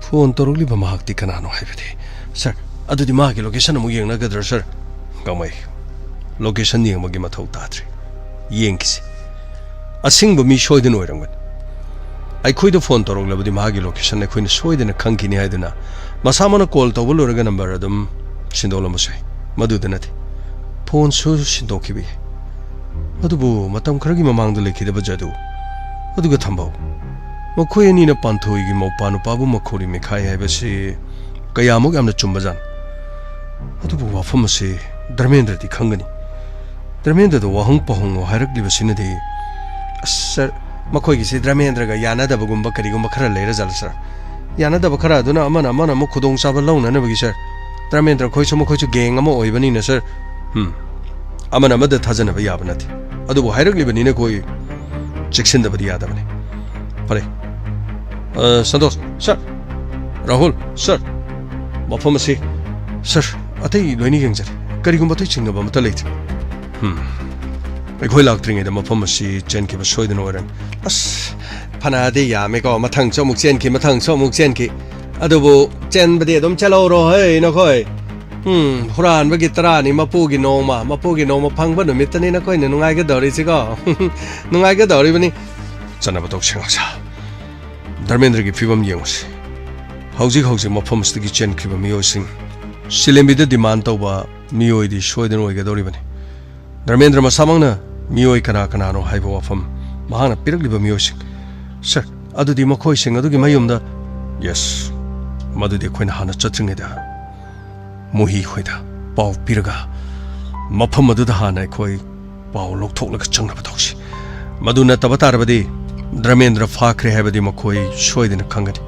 ꯐꯣꯟ ꯇꯧꯔꯛꯂꯤꯕ ꯃꯍꯥꯛꯇꯤ ꯀꯅꯥꯅꯣ ꯍꯥꯏꯕꯗꯤ? ꯁꯥꯔ, ꯑꯗꯨꯗꯤ ꯃꯥꯒꯤ ꯂꯣꯀꯦꯁꯟ ꯑꯃꯨꯛ ꯌꯦꯡꯅꯒꯗ꯭ꯔꯥ ꯁꯥꯔ? ꯒꯥꯡꯃꯩ, ꯂꯣꯀꯦꯁꯟ ꯌꯦꯡꯕꯒꯤ ꯃꯊꯧ ꯇꯥꯗ꯭ꯔꯦ꯫ ꯌꯦꯡꯈꯤꯁꯤ꯫ ꯑꯁꯤꯡꯕ ꯃꯤ ꯁꯣꯏꯗꯅ ꯑꯣꯏꯔꯝꯒꯅꯤ꯫ ꯑꯩꯈꯣꯏꯗ ꯐꯣꯟ ꯇꯧꯔꯛꯂꯕꯗꯤ ꯃꯍꯥꯛꯀꯤ ꯂꯣꯀꯦꯁꯟ ꯑꯩꯈꯣꯏꯅ ꯁꯣꯏꯗꯅ ꯈꯪꯈꯤꯅꯤ ꯍꯥꯏꯗꯨꯅ ꯃꯁꯥꯃꯛꯅ ꯀꯣꯜ ꯇꯧꯕ ꯂꯣꯏꯔꯒ ꯅꯝꯕꯔ ꯑꯗꯨꯝ ꯁꯤꯟꯗꯣꯛꯂꯝꯕꯁꯨ ꯌꯥꯏ꯫ ꯃꯗꯨꯗ ꯅꯠꯇꯦ, ꯐꯣꯟꯁꯨ ꯁꯤꯟꯗꯣꯛꯈꯤꯕ ꯌꯥꯏ꯫ ꯑꯗꯨꯕꯨ ꯃꯇꯝ ꯈꯔꯒꯤ ꯃꯃꯥꯡꯗ ꯂꯩꯈꯤꯗꯕ ꯖꯗꯨ ꯑꯗꯨꯒ ꯊꯝꯕꯧ, ꯃꯈꯣꯏ ꯑꯅꯤꯅ ꯄꯥꯟꯊꯣꯏꯒꯤ ꯃꯧꯄꯥ ꯅꯨꯄꯥꯕꯨ ꯃꯈꯧꯔꯤ ꯃꯤꯈꯥꯏ ꯍꯥꯏꯕꯁꯤ ꯀꯌꯥꯃꯨꯛ ꯌꯥꯝꯅ ꯆꯨꯝꯕꯖꯥꯠꯅꯣ? ꯑꯗꯨꯕꯨ ꯋꯥꯐꯝ ꯑꯁꯤ ꯙꯔꯃꯦꯟꯗ꯭ꯔꯗꯤ ꯈꯪꯒꯅꯤ꯫ ꯙꯔꯃꯦꯟꯗ꯭ꯔꯗ ꯋꯥꯍꯪ ꯄꯥꯎꯍꯪꯉꯣ ꯍꯥꯏꯔꯛꯂꯤꯕꯁꯤꯅꯗꯤ, ꯑꯁ, ꯁꯥꯔ, ꯃꯈꯣꯏꯒꯤꯁꯤ ꯙꯔꯃꯦꯟꯗ꯭ꯔꯒ ꯌꯥꯅꯗꯕꯒꯨꯝꯕ ꯀꯔꯤꯒꯨꯝꯕ ꯈꯔ ꯂꯩꯔ ꯖꯥꯠꯂ ꯁꯥꯔ? ꯌꯥꯅꯗꯕ ꯈꯔ ꯑꯗꯨꯅ ꯑꯃꯅ ꯑꯃꯅ ꯑꯃꯨꯛ ꯈꯨꯗꯣꯡꯆꯥꯕ ꯂꯧꯅꯅꯕꯒꯤ ꯁꯥꯔ꯫ ꯙꯔꯃꯦꯟꯗ꯭ꯔ ꯈꯣꯏꯁꯨ ꯃꯈꯣꯏꯁꯨ ꯒꯦꯡ ꯑꯃ ꯑꯣꯏꯕꯅꯤꯅ ꯁꯥꯔ꯫ ꯎꯝ꯫ ꯑꯃꯅ ꯑꯃꯗ ꯊꯥꯖꯅꯕ ꯌꯥꯕ ꯅꯠꯇꯦ꯫ ꯑꯗꯨꯕꯨ ꯍꯥꯏꯔꯛꯂꯤꯕꯅꯤꯅ ꯑꯩꯈꯣꯏ ꯆꯦꯛꯁꯤꯟꯗꯕꯗꯤ ꯌꯥꯗꯕꯅꯤ꯫ ꯐꯔꯦ꯫ ꯑ, ꯁꯟꯇꯣꯁ, ꯁꯥꯔ꯫ ꯔꯥꯍꯨꯜ, ꯁꯥꯔ꯫ ꯃꯐꯝ ꯑꯁꯤ, ꯁꯥꯔ, ꯑꯇꯩ ꯂꯣꯏꯅ ꯌꯦꯡꯖꯔꯦ꯫ ꯀꯔꯤꯒꯨꯝꯕ ꯑꯇꯩ ꯆꯤꯡꯅꯕ ꯑꯃꯠꯇ ꯂꯩꯇ꯭ꯔꯦ꯫ ꯍꯝ꯫ ꯑꯩꯈꯣꯏ ꯂꯥꯛꯇ꯭ꯔꯤꯉꯩꯗ ꯃꯐꯝ ꯑꯁꯤ ꯆꯦꯟꯈꯤꯕ ꯁꯣꯏꯗꯅ ꯑꯣꯏꯔꯝꯃꯤ꯫ ꯑꯁ, ꯐꯅꯗꯤ ꯌꯥꯝꯃꯦꯀꯣ꯫ ꯃꯊꯪꯁꯨ ꯑꯃꯨꯛ ꯆꯦꯟꯈꯤ, ꯃꯊꯪꯁꯨ ꯑꯃꯨꯛ ꯆꯦꯟꯈꯤ꯫ ꯑꯗꯨꯕꯨ ꯆꯦꯟꯕꯗꯤ ꯑꯗꯨꯝ ꯆꯦꯜꯍꯧꯔꯣ ꯍꯦ ꯅꯈꯣꯏ꯫ ꯎꯝ, ꯍꯨꯔꯥꯟꯕꯒꯤ ꯇꯔꯥꯅꯤ, ꯃꯄꯨꯒꯤ ꯅꯣꯡꯃ, ꯃꯄꯨꯒꯤ ꯅꯣꯡꯃ ꯐꯪꯕ ꯅꯨꯃꯤꯠꯇꯅꯤ ꯅꯈꯣꯏꯅ ꯅꯨꯡꯉꯥꯏꯒꯗꯧꯔꯤꯁꯤꯀꯣ꯫ ꯅꯨꯡꯉꯥꯏꯒꯗꯧꯔꯤꯕꯅꯤ꯫ ꯆꯠꯅꯕ ꯇꯧꯁꯤ ꯉꯥꯛꯁꯥ꯫ ꯙꯔꯃꯦꯟꯗ꯭ꯔꯒꯤ ꯐꯤꯕꯝ ꯌꯦꯡꯉꯨꯁꯤ꯫ ꯍꯧꯖꯤꯛ ꯍꯧꯖꯤꯛ ꯃꯐꯝ ꯑꯁꯤꯗꯒꯤ ꯆꯦꯟꯈ꯭ꯔꯤꯕ ꯃꯤꯑꯣꯏꯁꯤꯡ ꯁꯤꯂꯦꯝꯕꯤꯗ ꯗꯤꯃꯥꯟ ꯇꯧꯕ ꯃꯤꯑꯣꯏꯗꯤ ꯁꯣꯏꯗꯅ ꯑꯣꯏꯒꯗꯧꯔꯤꯕꯅꯤ꯫ ꯙꯔꯃꯦꯟꯗ꯭ꯔ ꯃꯁꯥꯃꯛꯅ ꯃꯤꯑꯣꯏ ꯀꯅꯥ ꯀꯅꯥꯅꯣ ꯍꯥꯏꯕ ꯋꯥꯐꯝ ꯃꯍꯥꯛꯅ ꯄꯤꯔꯛꯂꯤꯕ ꯃꯤꯑꯣꯏꯁꯤꯡ, ꯁꯥꯔ, ꯑꯗꯨꯗꯤ ꯃꯈꯣꯏꯁꯤꯡ ꯑꯗꯨꯒꯤ ꯃꯌꯨꯝꯗ, ꯌꯦꯁ, ꯃꯗꯨꯗꯤ ꯑꯩꯈꯣꯏꯅ ꯍꯥꯟꯅ ꯆꯠꯇ꯭ꯔꯤꯉꯩꯗ ꯃꯨꯍꯤ ꯍꯣꯏꯗ ꯄꯥꯎ ꯄꯤꯔꯒ ꯃꯐꯝ ꯑꯗꯨꯗ ꯍꯥꯟꯅ ꯑꯩꯈꯣꯏ ꯄꯥꯎ ꯂꯧꯊꯣꯛꯂꯒ ꯆꯪꯅꯕ ꯇꯧꯁꯤ꯫ ꯃꯗꯨ ꯅꯠꯇꯕ ꯇꯥꯔꯕꯗꯤ ꯙꯔꯃꯦꯟꯗ꯭ꯔ ꯐꯥꯈ꯭ꯔꯦ ꯍꯥꯏꯕꯗꯤ ꯃꯈꯣꯏ ꯁꯣꯏꯗꯅ ꯈꯪꯒꯅꯤ꯫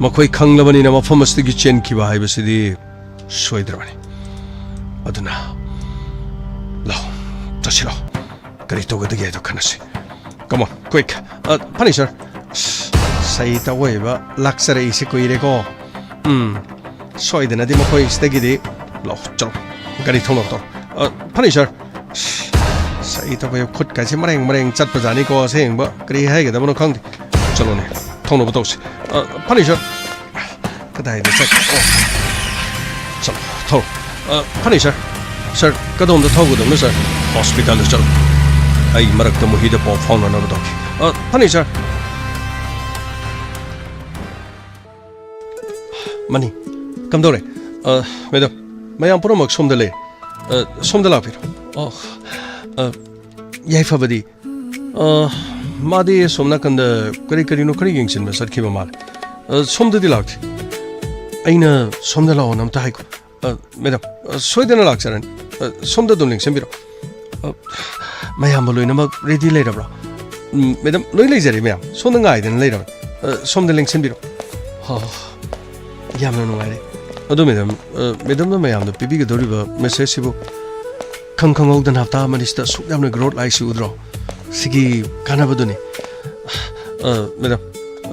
ꯃꯈꯣꯏ ꯈꯪꯂꯕꯅꯤꯅ ꯃꯐꯝ ꯑꯁꯤꯗꯒꯤ ꯆꯦꯟꯈꯤꯕ ꯍꯥꯏꯕꯁꯤꯗꯤ ꯁꯣꯏꯗ꯭ꯔꯕꯅꯤ꯫ ꯑꯗꯨꯅ ꯂꯥꯎ, ꯆꯠꯁꯤ ꯂꯥꯎ꯫ ꯀꯔꯤ ꯇꯧꯒꯗꯒꯦ ꯍꯥꯏꯗꯣ ꯈꯟꯅꯁꯤ꯫ Come on, quick. ꯑ, ꯐꯅꯤ, ꯁꯥꯔ꯫ ꯁꯩꯇ ꯑꯣꯏꯕ ꯂꯥꯛꯆꯔꯛꯏꯁꯤ ꯀꯨꯏꯔꯦꯀꯣ꯫ ꯎꯝ, ꯁꯣꯏꯗꯅꯗꯤ ꯃꯈꯣꯏ ꯁꯤꯗꯒꯤꯗꯤ ꯂꯥꯎ, ꯆꯠꯂꯣ꯫ ꯒꯥꯔꯤ ꯊꯧꯅꯕ ꯇꯧꯔꯣ꯫ ꯑ, ꯐꯅꯤ, ꯁꯥꯔ꯫ ꯁꯩꯇ ꯑꯣꯏꯕ ꯈꯨꯠꯀꯥꯏꯁꯤ ꯃꯔꯦꯡ ꯃꯔꯦꯡ ꯆꯠꯄꯖꯥꯠꯅꯤꯀꯣ, ꯑꯁꯦꯡꯕ꯫ ꯀꯔꯤ ꯍꯥꯏꯒꯗꯕꯅꯣ ꯈꯪꯗꯦ꯫ ꯆꯠꯂꯣꯅꯦ, ꯊꯧꯅꯕ ꯇꯧꯁꯤ꯫ ꯑ, ꯐꯅꯤ, ꯁꯥꯔ꯫ ꯀꯗꯥꯏꯗ ꯆꯠ-, ꯑꯣ꯫ ꯆꯠꯂꯣ, ꯊꯧꯔꯣ꯫ ꯑ, ꯐꯅꯤ, ꯁꯥꯔ꯫ ꯁꯥꯔ, ꯀꯗꯣꯝꯗ ꯊꯧꯒꯗꯕꯅꯣ, ꯁꯥꯔ? ꯍꯣꯁꯄꯤꯇꯥꯜꯗ ꯆꯠꯂꯣ꯫ ꯑꯩ ꯃꯔꯛꯇ ꯃꯨꯍꯤꯗ ꯄꯥꯎ ꯐꯥꯎꯅꯅꯕ ꯇꯧꯈꯤ꯫ ꯑ, ꯐꯅꯤ, ꯁꯥꯔ꯫ ꯃꯅꯤ, ꯀꯝꯗꯧꯔꯦ? ꯑ, ꯃꯦꯗꯥꯝ, ꯃꯌꯥꯝ ꯄꯨꯝꯅꯃꯛ ꯁꯣꯝꯗ ꯂꯩ꯫ ꯑ, ꯁꯣꯝꯗ ꯂꯥꯛꯄꯤꯔꯣ꯫ ꯑꯣ, ꯑ, ꯌꯥꯏꯐꯕꯗꯤ? ꯑ, ꯃꯥꯗꯤ ꯑꯁꯣꯝ ꯅꯥꯀꯟꯗ ꯀꯔꯤ ꯀꯔꯤꯅꯣ ꯈꯔ ꯌꯦꯡꯁꯤꯟꯕ ꯆꯠꯈꯤꯕ ꯃꯥꯜꯂꯦ꯫ ꯑ, ꯁꯣꯝꯗꯗꯤ ꯂꯥꯛꯇꯦ꯫ ꯑꯩꯅ ꯁꯣꯝꯗ ꯂꯥꯛꯑꯣꯅ ꯑꯝꯇ ꯍꯥꯏꯈꯣ꯫ ꯑ, ꯃꯦꯗꯥꯝ, ꯑ, ꯁꯣꯏꯗꯅ ꯂꯥꯛꯆꯔꯅꯤ꯫ ꯑ, ꯁꯣꯝꯗ ꯑꯗꯨꯝ ꯂꯦꯡꯁꯤꯟꯕꯤꯔꯣ꯫ ꯑ, ꯃꯌꯥꯝꯕ ꯂꯣꯏꯅꯃꯛ ꯔꯦꯗꯤ ꯂꯩꯔꯕ꯭ꯔꯣ? ꯎꯝ, ꯃꯦꯗꯥꯝ, ꯂꯣꯏ ꯂꯩꯖꯔꯦ, ꯃꯌꯥꯝ꯫ ꯁꯣꯝꯗ ꯉꯥꯏꯗꯅ ꯂꯩꯔꯕꯅꯤ꯫ ꯑ, ꯁꯣꯝꯗ ꯂꯦꯡꯁꯤꯟꯕꯤꯔꯣ꯫ ꯍꯣ, ꯌꯥꯝꯅ ꯅꯨꯡꯉꯥꯏꯔꯦ꯫ ꯑꯗꯨ, ꯃꯦꯗꯥꯝ, ꯑ, ꯃꯦꯗꯥꯝꯅ ꯃꯌꯥꯝꯗ ꯄꯤꯕꯤꯒꯗꯧꯔꯤꯕ ꯃꯦꯁꯦꯖꯁꯤꯕꯨ ꯈꯪ ꯈꯪꯍꯧꯗꯅ ꯍꯞꯇꯥ ꯑꯃꯅꯤ ꯁꯤꯗ ꯑꯁꯨꯛ ꯌꯥꯝꯅ ꯒ꯭ꯔꯣꯠ ꯂꯥꯛꯏꯁꯤ ꯎꯗ꯭ꯔꯣ? ꯁꯤꯒꯤ ꯀꯥꯟꯅꯕꯗꯨꯅꯤ꯫ ꯑ, ꯃꯦꯗꯥꯝ,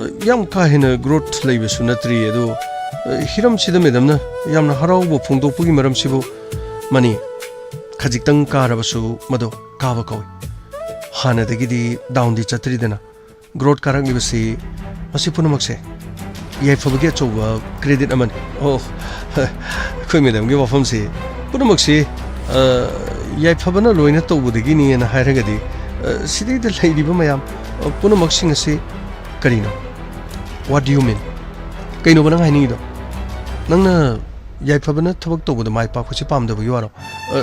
ꯑ, ꯌꯥꯝ ꯀꯥ ꯍꯦꯟꯅ ꯒ꯭ꯔꯣꯠ ꯂꯩꯕꯁꯨ ꯅꯠꯇ꯭ꯔꯤ, ꯑꯗꯣ, ꯑ, ꯍꯤꯔꯝꯁꯤꯗ ꯃꯦꯗꯥꯝꯅ ꯌꯥꯝꯅ ꯍꯔꯥꯎꯕ ꯐꯣꯡꯗꯣꯛꯄꯒꯤ ꯃꯔꯝꯁꯤꯕꯨ, ꯃꯅꯤ, ꯈꯖꯤꯛꯇꯪ ꯀꯥꯔꯕꯁꯨ ꯃꯗꯨ ꯀꯥꯕ ꯀꯧꯏ꯫ ꯍꯥꯟꯅꯗꯒꯤꯗꯤ ꯗꯥꯎꯟꯗꯤ ꯆꯠꯇ꯭ꯔꯤꯗꯅ꯫ ꯒ꯭ꯔꯣꯠ ꯀꯥꯔꯛꯂꯤꯕꯁꯤ ꯃꯁꯤ ꯄꯨꯝꯅꯃꯛꯁꯦ ꯌꯥꯏꯐꯕꯒꯤ ꯑꯆꯧꯕ ꯀ꯭ꯔꯦꯗꯤꯠ ꯑꯃꯅꯤ꯫ ꯑꯣ, ꯑꯩꯈꯣꯏ ꯃꯦꯗꯥꯝꯒꯤ ꯋꯥꯐꯝꯁꯤ ꯄꯨꯝꯅꯃꯛꯁꯤ, ꯑ, ꯌꯥꯏꯐꯕꯅ ꯂꯣꯏꯅ ꯇꯧꯕꯗꯒꯤꯅꯦꯅ ꯍꯥꯏꯔꯒꯗꯤ, ꯑ, ꯁꯤꯗꯩꯗ ꯂꯩꯔꯤꯕ ꯃꯌꯥꯝ, ꯑ, ꯄꯨꯝꯅꯃꯛꯁꯤꯡ ꯑꯁꯤ ꯀꯔꯤꯅꯣ? What do you mean? ꯀꯩꯅꯣꯕ ꯅꯪ ꯍꯥꯏꯅꯤꯡꯉꯤꯗꯣ? ꯅꯪꯅ ꯌꯥꯏꯐꯕꯅ ꯊꯕꯛ ꯇꯧꯕꯗ ꯃꯥꯏ ꯄꯥꯛꯄꯁꯤ ꯄꯥꯝꯗꯕꯒꯤ ꯋꯥꯔꯣ? ꯑ,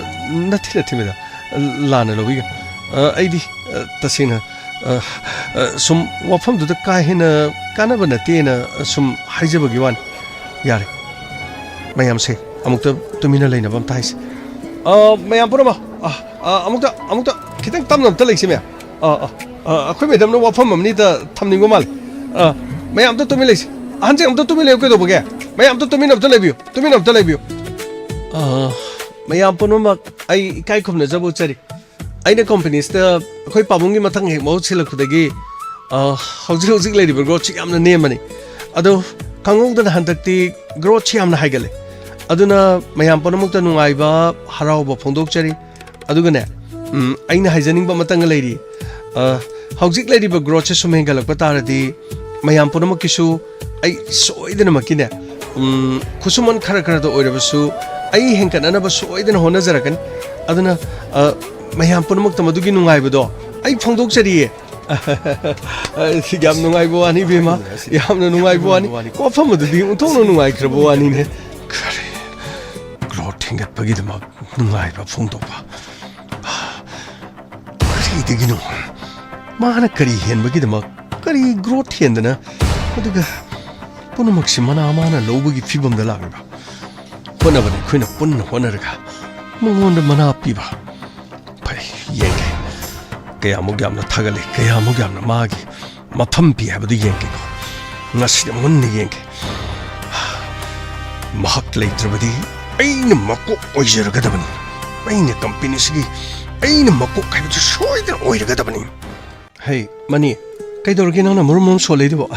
ꯅꯠꯇꯦ, ꯅꯠꯇꯦ, ꯃꯦꯗꯥꯝ꯫ ꯂꯥꯟꯅ ꯂꯧꯕꯤꯒꯅꯨ꯫ ꯑ, ꯑꯩꯗꯤ, ꯑ, ꯇꯁꯦꯡꯅ, ꯑ, ꯑ, ꯁꯨꯝ ꯋꯥꯐꯝꯗꯨꯗ ꯀꯥ ꯍꯦꯟꯅ ꯀꯥꯟꯅꯕ ꯅꯠꯇꯦꯅ ꯁꯨꯝ ꯍꯥꯏꯖꯕꯒꯤ ꯋꯥꯅꯤ꯫ ꯌꯥꯔꯦ, ꯃꯌꯥꯝꯁꯦ ꯑꯃꯨꯛꯇ ꯇꯨꯃꯤꯟꯅ ꯂꯩꯅꯕ ꯑꯝꯇ ꯍꯥꯏꯁꯦ꯫ ꯑ, ꯃꯌꯥꯝ ꯄꯨꯝꯅꯃꯛ, ꯑ, ꯑ, ꯑꯃꯨꯛꯇ, ꯑꯃꯨꯛꯇ ꯈꯤꯇꯪ ꯇꯞꯅ ꯑꯝꯇ ꯂꯩꯁꯦ, ꯃꯌꯥꯝ꯫ ꯑ, ꯑ, ꯑ, ꯑꯩꯈꯣꯏ ꯃꯦꯗꯥꯝꯅ ꯋꯥꯐꯝ ꯑꯃꯅꯤꯗ ꯊꯝꯅꯤꯡꯕ ꯃꯥꯜꯂꯦ꯫ ꯑ, ꯃꯌꯥꯝ ꯑꯝꯇ ꯇꯨꯃꯤꯟ ꯂꯩꯁꯦ꯫ ꯑꯍꯟꯁꯤꯡ ꯑꯝꯇ ꯇꯨꯃꯤꯟ ꯂꯩꯌꯨ ꯀꯩꯗꯧꯕꯒꯦ? ꯃꯌꯥꯝ ꯑꯝꯇ ꯇꯨꯃꯤꯟ ꯑꯝꯇ ꯂꯩꯕꯤꯌꯨ, ꯇꯨꯃꯤꯟ ꯑꯝꯇ ꯂꯩꯕꯤꯌꯨ꯫ ꯑ, ꯃꯌꯥꯝ ꯄꯨꯝꯅꯃꯛ ꯑꯩ ꯏꯀꯥꯏ ꯈꯨꯝꯅꯖꯕ ꯎꯠꯆꯔꯤ꯫ ꯑꯩꯅ ꯀꯝꯄꯅꯤꯁꯤꯗ ꯑꯩꯈꯣꯏ ꯄꯥꯕꯨꯡꯒꯤ ꯃꯊꯪ ꯍꯦꯛ ꯃꯍꯨꯠ ꯁꯤꯜꯂꯛꯄꯗꯒꯤ, ꯑ, ꯍꯧꯖꯤꯛ ꯍꯧꯖꯤꯛ ꯂꯩꯔꯤꯕ ꯒ꯭ꯔꯣꯠꯁꯤ ꯌꯥꯝꯅ ꯅꯦꯝꯕꯅꯤ꯫ ꯑꯗꯣ ꯈꯪꯍꯧꯗꯅ ꯍꯟꯗꯛꯇꯤ ꯒ꯭ꯔꯣꯠꯁꯤ ꯌꯥꯝꯅ ꯍꯥꯏꯒꯠꯂꯦ꯫ ꯑꯗꯨꯅ ꯃꯌꯥꯝ ꯄꯨꯝꯅꯃꯛꯇ ꯅꯨꯡꯉꯥꯏꯕ, ꯍꯔꯥꯎꯕ ꯐꯣꯡꯗꯣꯛꯆꯔꯤ꯫ ꯑꯗꯨꯒꯅꯦ, ꯎꯝ, ꯑꯩꯅ ꯍꯥꯏꯖꯅꯤꯡꯕ ꯑꯃꯇꯪꯒ ꯂꯩꯔꯤ꯫ ꯑ, ꯍꯧꯖꯤꯛ ꯂꯩꯔꯤꯕ ꯒ꯭ꯔꯣꯠꯁꯦ ꯁꯨꯝ ꯍꯦꯟꯒꯠꯂꯛꯄ ꯇꯥꯔꯗꯤ ꯃꯌꯥꯝ ꯄꯨꯝꯅꯃꯛꯀꯤꯁꯨ ꯑꯩ ꯁꯣꯏꯗꯅꯃꯛꯀꯤꯅꯦ, ꯎꯝ, ꯈꯨꯠꯁꯨꯃꯟ ꯈꯔ ꯈꯔꯗ ꯑꯣꯏꯔꯕꯁꯨ ꯑꯩ ꯍꯦꯟꯒꯠꯅꯅꯕ ꯁꯣꯏꯗꯅ ꯍꯣꯠꯅꯖꯔꯛꯀꯅꯤ꯫ ꯑꯗꯨꯅ, ꯑ, ꯃꯌꯥꯝ ꯄꯨꯝꯅꯃꯛꯇ ꯃꯗꯨꯒꯤ ꯅꯨꯡꯉꯥꯏꯕꯗꯣ ꯑꯩ ꯐꯣꯡꯗꯣꯛꯆꯔꯤꯌꯦ꯫ ꯑ, ꯌꯥꯝ ꯅꯨꯡꯉꯥꯏꯕ ꯋꯥꯅꯤ, ꯏꯕꯦꯝꯃ꯫ ꯌꯥꯝꯅ ꯅꯨꯡꯉꯥꯏꯕ ꯋꯥꯅꯤ꯫ ꯋꯥꯐꯝ ꯑꯗꯨꯗꯤ ꯑꯣꯟꯊꯣꯛꯅ ꯅꯨꯡꯉꯥꯏꯈ꯭ꯔꯕ ꯋꯥꯅꯤꯅꯦ꯫ ꯀꯔꯤ? ꯒ꯭ꯔꯣꯠ ꯍꯦꯟꯒꯠꯄꯒꯤꯗꯃꯛ ꯅꯨꯡꯉꯥꯏꯕ ꯐꯣꯡꯗꯣꯛꯄ? ꯀꯔꯤꯗꯒꯤꯅꯣ? ꯃꯥꯅ ꯀꯔꯤ ꯍꯦꯟꯕꯒꯤꯗꯃꯛ, ꯀꯔꯤ ꯒ꯭ꯔꯣꯠ ꯍꯦꯟꯗꯅ, ꯑꯗꯨꯒ ꯄꯨꯝꯅꯃꯛꯁꯤ ꯃꯅꯥ ꯃꯥꯅ ꯂꯧꯕꯒꯤ ꯐꯤꯕꯝꯗ ꯂꯥꯛꯂꯤꯕ? ꯍꯣꯠꯅꯕꯗ ꯑꯩꯈꯣꯏꯅ ꯄꯨꯟꯅ ꯍꯣꯠꯅꯔꯒ ꯃꯉꯣꯟꯗ ꯃꯅꯥ ꯄꯤꯕ꯫ ꯐꯔꯦ, ꯌꯦꯡꯒꯦ꯫ ꯀꯌꯥꯃꯨꯛ ꯌꯥꯝꯅ ꯊꯥꯒꯠꯂꯤ, ꯀꯌꯥꯃꯨꯛ ꯌꯥꯝꯅ ꯃꯥꯒꯤ ꯃꯐꯝ ꯄꯤ ꯍꯥꯏꯕꯗꯨ ꯌꯦꯡꯒꯦꯀꯣ꯫ ꯉꯁꯤꯗꯤ ꯃꯨꯟꯅ ꯌꯦꯡꯒꯦ꯫ ꯃꯍꯥꯛ ꯂꯩꯇ꯭ꯔꯕꯗꯤ ꯑꯩꯅ ꯃꯀꯣꯛ ꯑꯣꯏꯖꯔꯒꯗꯕꯅꯤ꯫ ꯑꯩꯅ ꯀꯝꯄꯦꯅꯤꯁꯤꯒꯤ ꯑꯩꯅ ꯃꯀꯣꯛ ꯍꯥꯏꯕꯗꯨ ꯁꯣꯏꯗꯅ ꯑꯣꯏꯔꯒꯗꯕꯅꯤ꯫ ꯍꯩ, ꯃꯅꯤ, ꯀꯩꯗꯧꯔꯒꯦ ꯅꯪꯅ ꯃꯔꯨꯝ ꯃꯔꯨꯝ ꯁꯣꯜꯂꯛꯏꯗꯨꯕꯣ?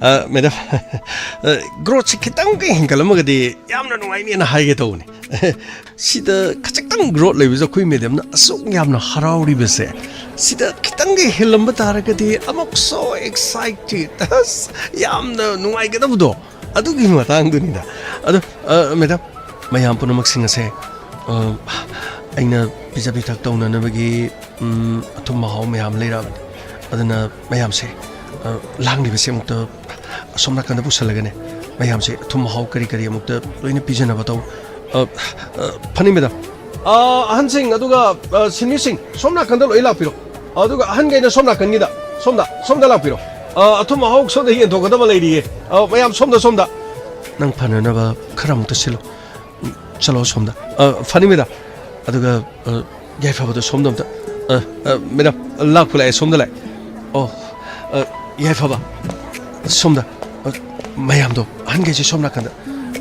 ꯑ, ꯃꯦꯗꯥꯝ, ꯑ, ꯒ꯭ꯔꯣꯠꯁꯤ ꯈꯤꯇꯪꯒ ꯍꯦꯟꯒꯠꯂꯝꯃꯒꯗꯤ ꯌꯥꯝꯅ ꯅꯨꯡꯉꯥꯏꯅꯦꯅ ꯍꯥꯏꯒꯦ ꯇꯧꯕꯅꯤ꯫ ꯁꯤꯗ ꯈꯖꯤꯛꯇꯪ ꯒ꯭ꯔꯣꯠ ꯂꯩꯕꯁꯦ ꯑꯩꯈꯣꯏ ꯃꯦꯗꯥꯝꯅ ꯑꯁꯨꯛ ꯌꯥꯝꯅ ꯍꯔꯥꯎꯔꯤꯕꯁꯦ, ꯁꯤꯗ ꯈꯤꯇꯪꯒ ꯍꯦꯜꯂꯝꯕ ꯇꯥꯔꯒꯗꯤ ꯑꯃꯨꯛ so excited, ꯑꯁ, ꯌꯥꯝꯅ ꯅꯨꯡꯉꯥꯏꯒꯗꯕꯗꯣ꯫ ꯑꯗꯨꯒꯤ ꯃꯇꯥꯡꯗꯨꯅꯤꯗ꯫ ꯑꯗꯣ, ꯑ, ꯃꯦꯗꯥꯝ, ꯃꯌꯥꯝ ꯄꯨꯝꯅꯃꯛꯁꯤꯡ ꯑꯁꯦ, ꯑ, ꯑꯩꯅ ꯄꯤꯖ ꯄꯤꯊꯛ ꯇꯧꯅꯅꯕꯒꯤ, ꯎꯝ, ꯑꯊꯨꯝ ꯑꯍꯥꯎ ꯃꯌꯥꯝ ꯂꯩꯔꯛꯑꯕꯅꯤ꯫ ꯑꯗꯨꯅ ꯃꯌꯥꯝꯁꯦ, ꯑ, ꯂꯥꯡꯂꯤꯕꯁꯦ ꯑꯃꯨꯛꯇ ꯑꯁꯣꯝ ꯅꯥꯀꯟꯗ ꯄꯨꯁꯜꯂꯒꯅꯦ, ꯃꯌꯥꯝꯁꯦ ꯑꯊꯨꯝ ꯑꯍꯥꯎ ꯀꯔꯤ ꯀꯔꯤ ꯑꯃꯨꯛꯇ ꯂꯣꯏꯅ ꯄꯤꯖꯅꯕ ꯇꯧ꯫ ꯑ, ꯑ, ꯐꯅꯤ, ꯃꯦꯗꯥꯝ꯫ ꯑ, ꯑꯍꯟꯁꯤꯡ, ꯑꯗꯨꯒ, ꯑ, ꯁꯤꯟꯃꯤꯁꯤꯡ, ꯁꯣꯝ ꯅꯥꯀꯟꯗ ꯂꯣꯏ ꯂꯥꯛꯄꯤꯔꯣ꯫ ꯑꯗꯨꯒ ꯑꯍꯟꯈꯩꯅ ꯁꯣꯝ ꯅꯥꯀꯟꯒꯤꯗ, ꯁꯣꯝꯗ, ꯁꯣꯝꯗ ꯂꯥꯛꯄꯤꯔꯣ꯫ ꯑ, ꯑꯊꯨꯝ ꯑꯍꯥꯎ ꯁꯣꯝꯗ ꯌꯦꯟꯊꯣꯛꯀꯗꯕ ꯂꯩꯔꯤꯌꯦ꯫ ꯑ, ꯃꯌꯥꯝ ꯁꯣꯝꯗ, ꯁꯣꯝꯗ꯫ ꯅꯪ ꯐꯅꯅꯕ ꯈꯔ ꯑꯃꯨꯛꯇ ꯁꯤꯜꯂꯨ꯫ ꯎꯝ, ꯆꯠꯂꯣ ꯁꯣꯝꯗ꯫ ꯑ, ꯐꯅꯤ, ꯃꯦꯗꯥꯝ꯫ ꯑꯗꯨꯒ, ꯑ, ꯌꯥꯏꯐꯕꯗꯣ ꯁꯣꯝꯗ ꯑꯝꯇ꯫ ꯑ, ꯑ, ꯃꯦꯗꯥꯝ, ꯂꯥꯛꯄꯨ ꯂꯥꯛꯑꯦ, ꯁꯣꯝꯗ ꯂꯥꯛꯑꯦ꯫ ꯑꯣ, ꯑ, ꯌꯥꯏꯐꯕ, ꯁꯣꯝꯗ꯫ ꯑ, ꯃꯌꯥꯝꯗꯣ, ꯑꯍꯟꯈꯩꯁꯦ ꯁꯣꯝ ꯅꯥꯀꯟꯗ꯫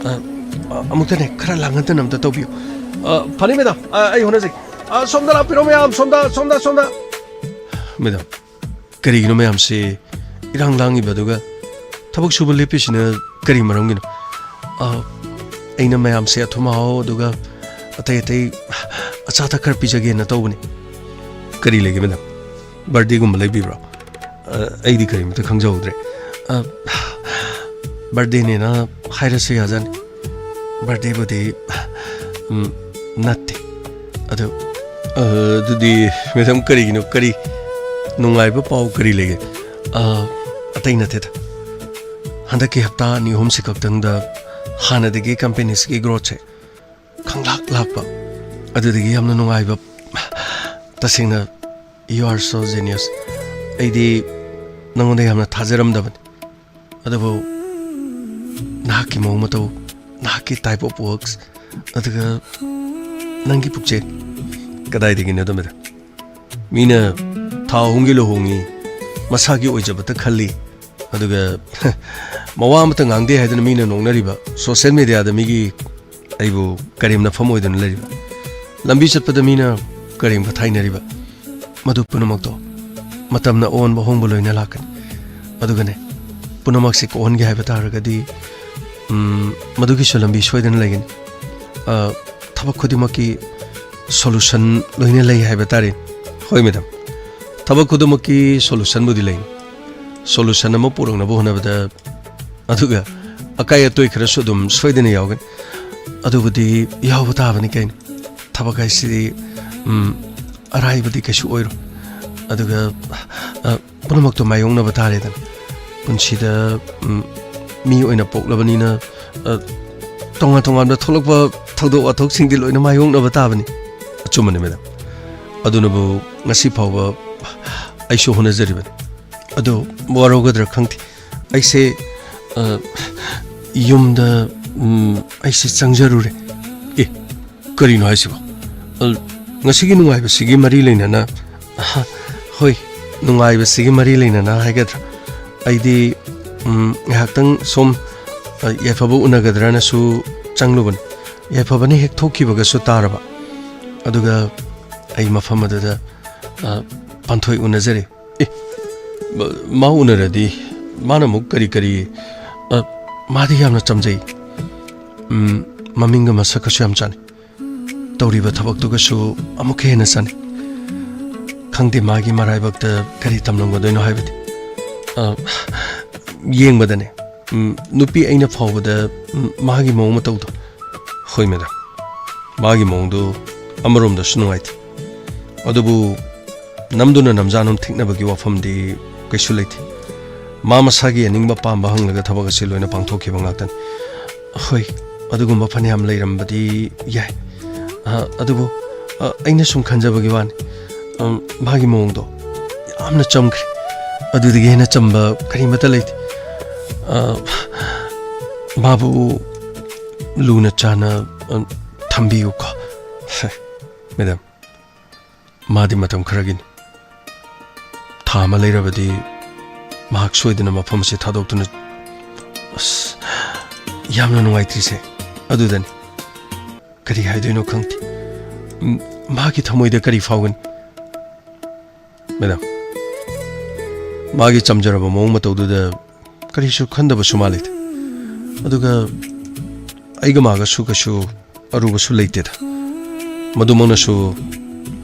ꯑ, ꯑ, ꯑꯃꯨꯛꯇꯅꯦ, ꯈꯔ ꯂꯥꯡꯍꯟꯗꯅ ꯑꯝꯇ ꯇꯧꯕꯤꯌꯨ꯫ ꯑ, ꯐꯅꯤ, ꯃꯦꯗꯥꯝ, ꯑ, ꯑꯩ ꯍꯣꯠꯅꯖꯒꯦ꯫ ꯑ, ꯁꯣꯝꯗ ꯂꯥꯛꯄꯤꯔꯣ, ꯃꯌꯥꯝ, ꯁꯣꯝꯗ, ꯁꯣꯝꯗ, ꯁꯣꯝꯗ꯫ ꯃꯦꯗꯥꯝ, ꯀꯔꯤꯒꯤꯅꯣ ꯃꯌꯥꯝꯁꯦ ꯏꯔꯥꯡ ꯂꯥꯡꯉꯤꯕ, ꯑꯗꯨꯒ ꯊꯕꯛ ꯁꯨꯕ ꯂꯦꯞꯄꯤꯁꯤꯅ ꯀꯔꯤ ꯃꯔꯝꯒꯤꯅꯣ? ꯑ, ꯑꯩꯅ ꯃꯌꯥꯝꯁꯦ ꯑꯊꯨꯝ ꯑꯍꯥꯎ ꯑꯗꯨꯒ ꯑꯇꯩ ꯑꯇꯩ ꯑꯆꯥ ꯑꯊꯛ ꯈꯔ ꯄꯤꯖꯒꯦꯅ ꯇꯧꯕꯅꯤ꯫ ꯀꯔꯤ ꯂꯩꯒꯦ, ꯃꯦꯗꯥꯝ? ꯕꯥꯔꯗꯦꯒꯨꯝꯕ ꯂꯩꯕꯤꯕ꯭ꯔꯣ? ꯑ, ꯑꯩꯗꯤ ꯀꯔꯤꯃꯇ ꯈꯪꯖꯍꯧꯗ꯭ꯔꯦ꯫ ꯑ, ꯕꯥꯔꯗꯦꯅꯦꯅ ꯍꯥꯏꯔꯁꯨ ꯌꯥꯖꯥꯠꯅꯤ꯫ ꯕꯥꯔꯗꯦꯕꯨꯗꯤ, ꯎꯝ, ꯅꯠꯇꯦ꯫ ꯑꯗꯨ, ꯑ, ꯑꯗꯨꯗꯤ ꯃꯦꯗꯥꯝ, ꯀꯔꯤꯒꯤꯅꯣ? ꯀꯔꯤ ꯅꯨꯡꯉꯥꯏꯕ ꯄꯥꯎ ꯀꯔꯤ ꯂꯩꯒꯦ? ꯑ, ꯑꯇꯩ ꯅꯠꯇꯦꯗ꯫ ꯍꯟꯗꯛꯀꯤ ꯍꯞꯇꯥ ꯑꯅꯤ ꯑꯍꯨꯝꯁꯤ ꯈꯛꯇꯪꯗ ꯍꯥꯟꯅꯗꯒꯤ ꯀꯝꯄꯦꯅꯤꯁꯤꯒꯤ ꯒ꯭ꯔꯣꯠꯁꯦ ꯈꯪꯂꯥꯛ ꯂꯥꯛꯄ꯫ ꯑꯗꯨꯗꯒꯤ ꯌꯥꯝꯅ ꯅꯨꯡꯉꯥꯏꯕ꯫ ꯇꯁꯦꯡꯅ, you are so genius꯫ ꯑꯩꯗꯤ ꯅꯉꯣꯟꯗ ꯌꯥꯝꯅ ꯊꯥꯖꯔꯝꯗꯕꯅꯤ꯫ ꯑꯗꯨꯕꯨ ꯅꯍꯥꯛꯀꯤ ꯃꯑꯣꯡ ꯃꯇꯧ, ꯅꯍꯥꯛꯀꯤ type of works, ꯑꯗꯨꯒ ꯅꯪꯒꯤ ꯄꯨꯛꯆꯦꯜ ꯀꯗꯥꯏꯗꯒꯤꯅꯣꯗ, ꯃꯦꯗꯥꯝ? ꯃꯤꯅ ꯊꯥ ꯑꯍꯨꯝꯒꯤ ꯂꯨꯍꯣꯡꯉꯤ, ꯃꯁꯥꯒꯤ ꯑꯣꯏꯖꯕꯇ ꯈꯜꯂꯤ, ꯑꯗꯨꯒ ꯃꯋꯥ ꯑꯃꯇ ꯉꯥꯡꯗꯦ ꯍꯥꯏꯗꯨꯅ ꯃꯤꯅ ꯅꯣꯛꯅꯔꯤꯕ, social mediaꯗ ꯃꯤꯒꯤ ꯑꯩꯕꯨ ꯀꯔꯦꯝꯅꯐꯝ ꯑꯣꯏꯗꯨꯅ ꯂꯩꯔꯤꯕ꯫ ꯂꯝꯕꯤ ꯆꯠꯄꯗ ꯃꯤꯅ ꯀꯔꯦꯝ ꯀꯊꯥꯏꯅꯔꯤꯕ, ꯃꯗꯨ ꯄꯨꯝꯅꯃꯛꯇꯣ ꯃꯇꯝꯅ ꯑꯑꯣꯟꯕ ꯑꯍꯣꯡꯕ ꯂꯣꯏꯅ ꯂꯥꯛꯀꯅꯤ꯫ ꯑꯗꯨꯒꯅꯦ, ꯄꯨꯝꯅꯃꯛꯁꯦ ꯀꯣꯛꯍꯟꯒꯦ ꯍꯥꯏꯕ ꯇꯥꯔꯒꯗꯤ, ꯎꯝ, ꯃꯗꯨꯒꯤꯁꯨ ꯂꯝꯕꯤ ꯁꯣꯏꯗꯅ ꯂꯩꯒꯅꯤ꯫ ꯑ, ꯊꯕꯛ ꯈꯨꯗꯤꯡꯃꯛꯀꯤ solution ꯂꯣꯏꯅ ꯂꯩ ꯍꯥꯏꯕ ꯇꯥꯔꯦ꯫ ꯍꯣꯏ, ꯃꯦꯗꯥꯝ꯫ ꯊꯕꯛ ꯈꯨꯗꯤꯡꯃꯛꯀꯤ solutionꯕꯨꯗꯤ ꯂꯩ꯫ Solution ꯑꯃ ꯄꯨꯔꯛꯅꯕ ꯍꯣꯠꯅꯕꯗ, ꯑꯗꯨꯒ ꯑꯀꯥꯏ ꯑꯇꯣꯏ ꯈꯔꯁꯨ ꯑꯗꯨꯝ ꯁꯣꯏꯗꯅ ꯌꯥꯎꯒꯅꯤ꯫ ꯑꯗꯨꯕꯨꯗꯤ ꯌꯥꯎꯕ ꯇꯥꯕꯅꯤ ꯀꯩꯅꯣ꯫ ꯊꯕꯛ ꯍꯥꯏꯁꯤꯗꯤ, ꯎꯝ, ꯑꯔꯥꯏꯕꯗꯤ ꯀꯩꯁꯨ ꯑꯣꯏꯔꯣꯏ꯫ ꯑꯗꯨꯒ, ꯑ, ꯄꯨꯝꯅꯃꯛꯇꯣ ꯃꯥꯌꯣꯛꯅꯕ ꯇꯥꯔꯦꯗꯅ꯫ ꯄꯨꯟꯁꯤꯗ, ꯎꯝ, ꯃꯤ ꯑꯣꯏꯅ ꯄꯣꯛꯂꯕꯅꯤꯅ, ꯑ, ꯇꯣꯉꯥꯟ ꯇꯣꯉꯥꯟꯕ ꯊꯣꯛꯂꯛꯄ ꯊꯧꯗꯣꯛ ꯋꯥꯊꯣꯛꯁꯤꯡꯗꯤ ꯂꯣꯏꯅ ꯃꯥꯌꯣꯛꯅꯕ ꯇꯥꯕꯅꯤ꯫ ꯑꯆꯨꯝꯕꯅꯤ, ꯃꯦꯗꯥꯝ꯫ ꯑꯗꯨꯅꯕꯨ ꯉꯁꯤ ꯐꯥꯎꯕ ꯑꯩꯁꯨ ꯍꯣꯠꯅꯖꯔꯤꯕꯅꯤ꯫ ꯑꯗꯣ ꯋꯥꯔꯧꯒꯗ꯭ꯔꯥ ꯈꯪꯗꯦ꯫ ꯑꯩꯁꯦ, ꯑ, ꯌꯨꯝꯗ, ꯎꯝ, ꯑꯩꯁꯦ ꯆꯪꯖꯔꯨꯔꯦ꯫ ꯑꯦ, ꯀꯔꯤꯅꯣ ꯍꯥꯏꯁꯤꯕꯣ? ꯑ, ꯉꯁꯤꯒꯤ ꯅꯨꯡꯉꯥꯏꯕꯁꯤꯒꯤ ꯃꯔꯤ ꯂꯩꯅꯅ, ꯑꯍ, ꯍꯣꯏ, ꯅꯨꯡꯉꯥꯏꯕꯁꯤꯒꯤ ꯃꯔꯤ ꯂꯩꯅꯅ ꯍꯥꯏꯒꯗ꯭ꯔꯥ? ꯑꯩꯗꯤ, ꯎꯝ, ꯉꯥꯏꯍꯥꯛꯇꯪ ꯁꯣꯝ, ꯑ, ꯌꯥꯏꯐꯕ ꯎꯅꯒꯗ꯭ꯔꯅꯁꯨ ꯆꯪꯂꯨꯕꯅꯤ꯫ ꯌꯥꯏꯐꯕꯅ ꯍꯦꯛ ꯊꯣꯛꯈꯤꯕꯒꯁꯨ ꯇꯥꯔꯕ꯫ ꯑꯗꯨꯒ ꯑꯩ ꯃꯐꯝ ꯑꯗꯨꯗ, ꯑ, ꯄꯥꯟꯊꯣꯏ ꯎꯅꯖꯔꯦ꯫ ꯑꯦ, ꯃ-, ꯃꯥ ꯎꯅꯔꯗꯤ ꯃꯥꯅ ꯑꯃꯨꯛ ꯀꯔꯤ ꯀꯔꯤ, ꯑ, ꯃꯥꯗꯤ ꯌꯥꯝꯅ ꯆꯝꯖꯩ꯫ ꯎꯝ, ꯃꯃꯤꯡꯒ ꯃꯁꯛꯀꯁꯨ ꯌꯥꯝ ꯆꯥꯟꯅꯩ꯫ ꯇꯧꯔꯤꯕ ꯊꯕꯛꯇꯨꯒꯁꯨ ꯑꯃꯨꯛꯀ ꯍꯦꯟꯅ ꯆꯥꯟꯅꯩ꯫ ꯈꯪꯗꯦ ꯃꯥꯒꯤ ꯃꯔꯥꯏꯕꯛꯇ ꯀꯔꯤ ꯇꯝꯂꯝꯒꯗꯣꯏꯅꯣ ꯍꯥꯏꯕꯗꯤ꯫ ꯑ, ꯌꯦꯡꯕꯗꯅꯦ, ꯎꯝ, ꯅꯨꯄꯤ ꯑꯩꯅ ꯐꯥꯎꯕꯗ, ꯎꯝ, ꯃꯥꯒꯤ ꯃꯑꯣꯡ ꯃꯇꯧꯗꯣ꯫ ꯍꯣꯏ, ꯃꯦꯗꯥꯝ꯫ ꯃꯥꯒꯤ ꯃꯑꯣꯡꯗꯨ ꯑꯃꯔꯣꯝꯗꯁꯨ ꯅꯨꯡꯉꯥꯏꯇꯦ꯫ ꯑꯗꯨꯕꯨ ꯅꯝꯗꯨꯅ ꯅꯝꯖꯥꯅꯨꯝ ꯊꯤꯛꯅꯕꯒꯤ ꯋꯥꯐꯝꯗꯤ ꯀꯩꯁꯨ ꯂꯩꯇꯦ꯫ ꯃꯥ ꯃꯁꯥꯒꯤ ꯑꯅꯤꯡꯕ ꯄꯥꯝꯕ ꯍꯪꯂꯒ ꯊꯕꯛ ꯑꯁꯤ ꯂꯣꯏꯅ ꯄꯥꯡꯊꯣꯛꯈꯤꯕ ꯉꯥꯛꯇꯅꯤ꯫ ꯍꯣꯏ, ꯑꯗꯨꯒꯨꯝꯕ ꯐꯅꯌꯥꯝ ꯂꯩꯔꯝꯕꯗꯤ ꯌꯥꯏ꯫ ꯑ, ꯑꯗꯨꯕꯨ, ꯑ, ꯑꯩꯅ ꯁꯨꯝ ꯈꯟꯖꯕꯒꯤ ꯋꯥꯅꯤ꯫ ꯑꯝ, ꯃꯥꯒꯤ ꯃꯑꯣꯡꯗꯣ ꯌꯥꯝꯅ ꯆꯝꯈ꯭ꯔꯦ꯫ ꯑꯗꯨꯗꯒꯤ ꯍꯦꯟꯅ ꯆꯝꯕ ꯀꯔꯤꯃꯠꯇ ꯂꯩꯇꯦ꯫ ꯑ, ꯃꯥꯕꯨ ꯂꯨꯅ ꯆꯥꯟꯅ, ꯑ, ꯊꯝꯕꯤꯌꯨꯀꯣ꯫ ꯃꯦꯗꯥꯝ, ꯃꯥꯗꯤ ꯃꯇꯝ ꯈꯔꯒꯤꯅꯤ꯫ ꯊꯥ ꯑꯃ ꯂꯩꯔꯕꯗꯤ ꯃꯍꯥꯛ ꯁꯣꯏꯗꯅ ꯃꯐꯝ ꯑꯁꯤ ꯊꯥꯗꯣꯛꯇꯨꯅ, ꯑꯁ, ꯌꯥꯝꯅ ꯅꯨꯡꯉꯥꯏꯇ꯭ꯔꯤꯁꯦ ꯑꯗꯨꯗꯅꯤ꯫ ꯀꯔꯤ ꯍꯥꯏꯗꯣꯏꯅꯣ ꯈꯪꯗꯦ꯫ ꯎꯝ, ꯃꯍꯥꯛꯀꯤ ꯊꯃꯣꯏꯗ ꯀꯔꯤ ꯐꯥꯎꯒꯅꯤ? ꯃꯦꯗꯥꯝ, ꯃꯥꯒꯤ ꯆꯝꯖꯔꯕ ꯃꯑꯣꯡ ꯃꯇꯧꯗꯨꯗ ꯀꯔꯤꯁꯨ ꯈꯟꯗꯕꯁꯨ ꯃꯥꯜꯂꯤꯗ꯫ ꯑꯗꯨꯒ ꯑꯩꯒ ꯃꯥꯒꯁꯨ ꯀꯩꯁꯨ ꯑꯔꯨꯕꯁꯨ ꯂꯩꯇꯦꯗ꯫ ꯃꯗꯨꯃꯛꯅꯁꯨ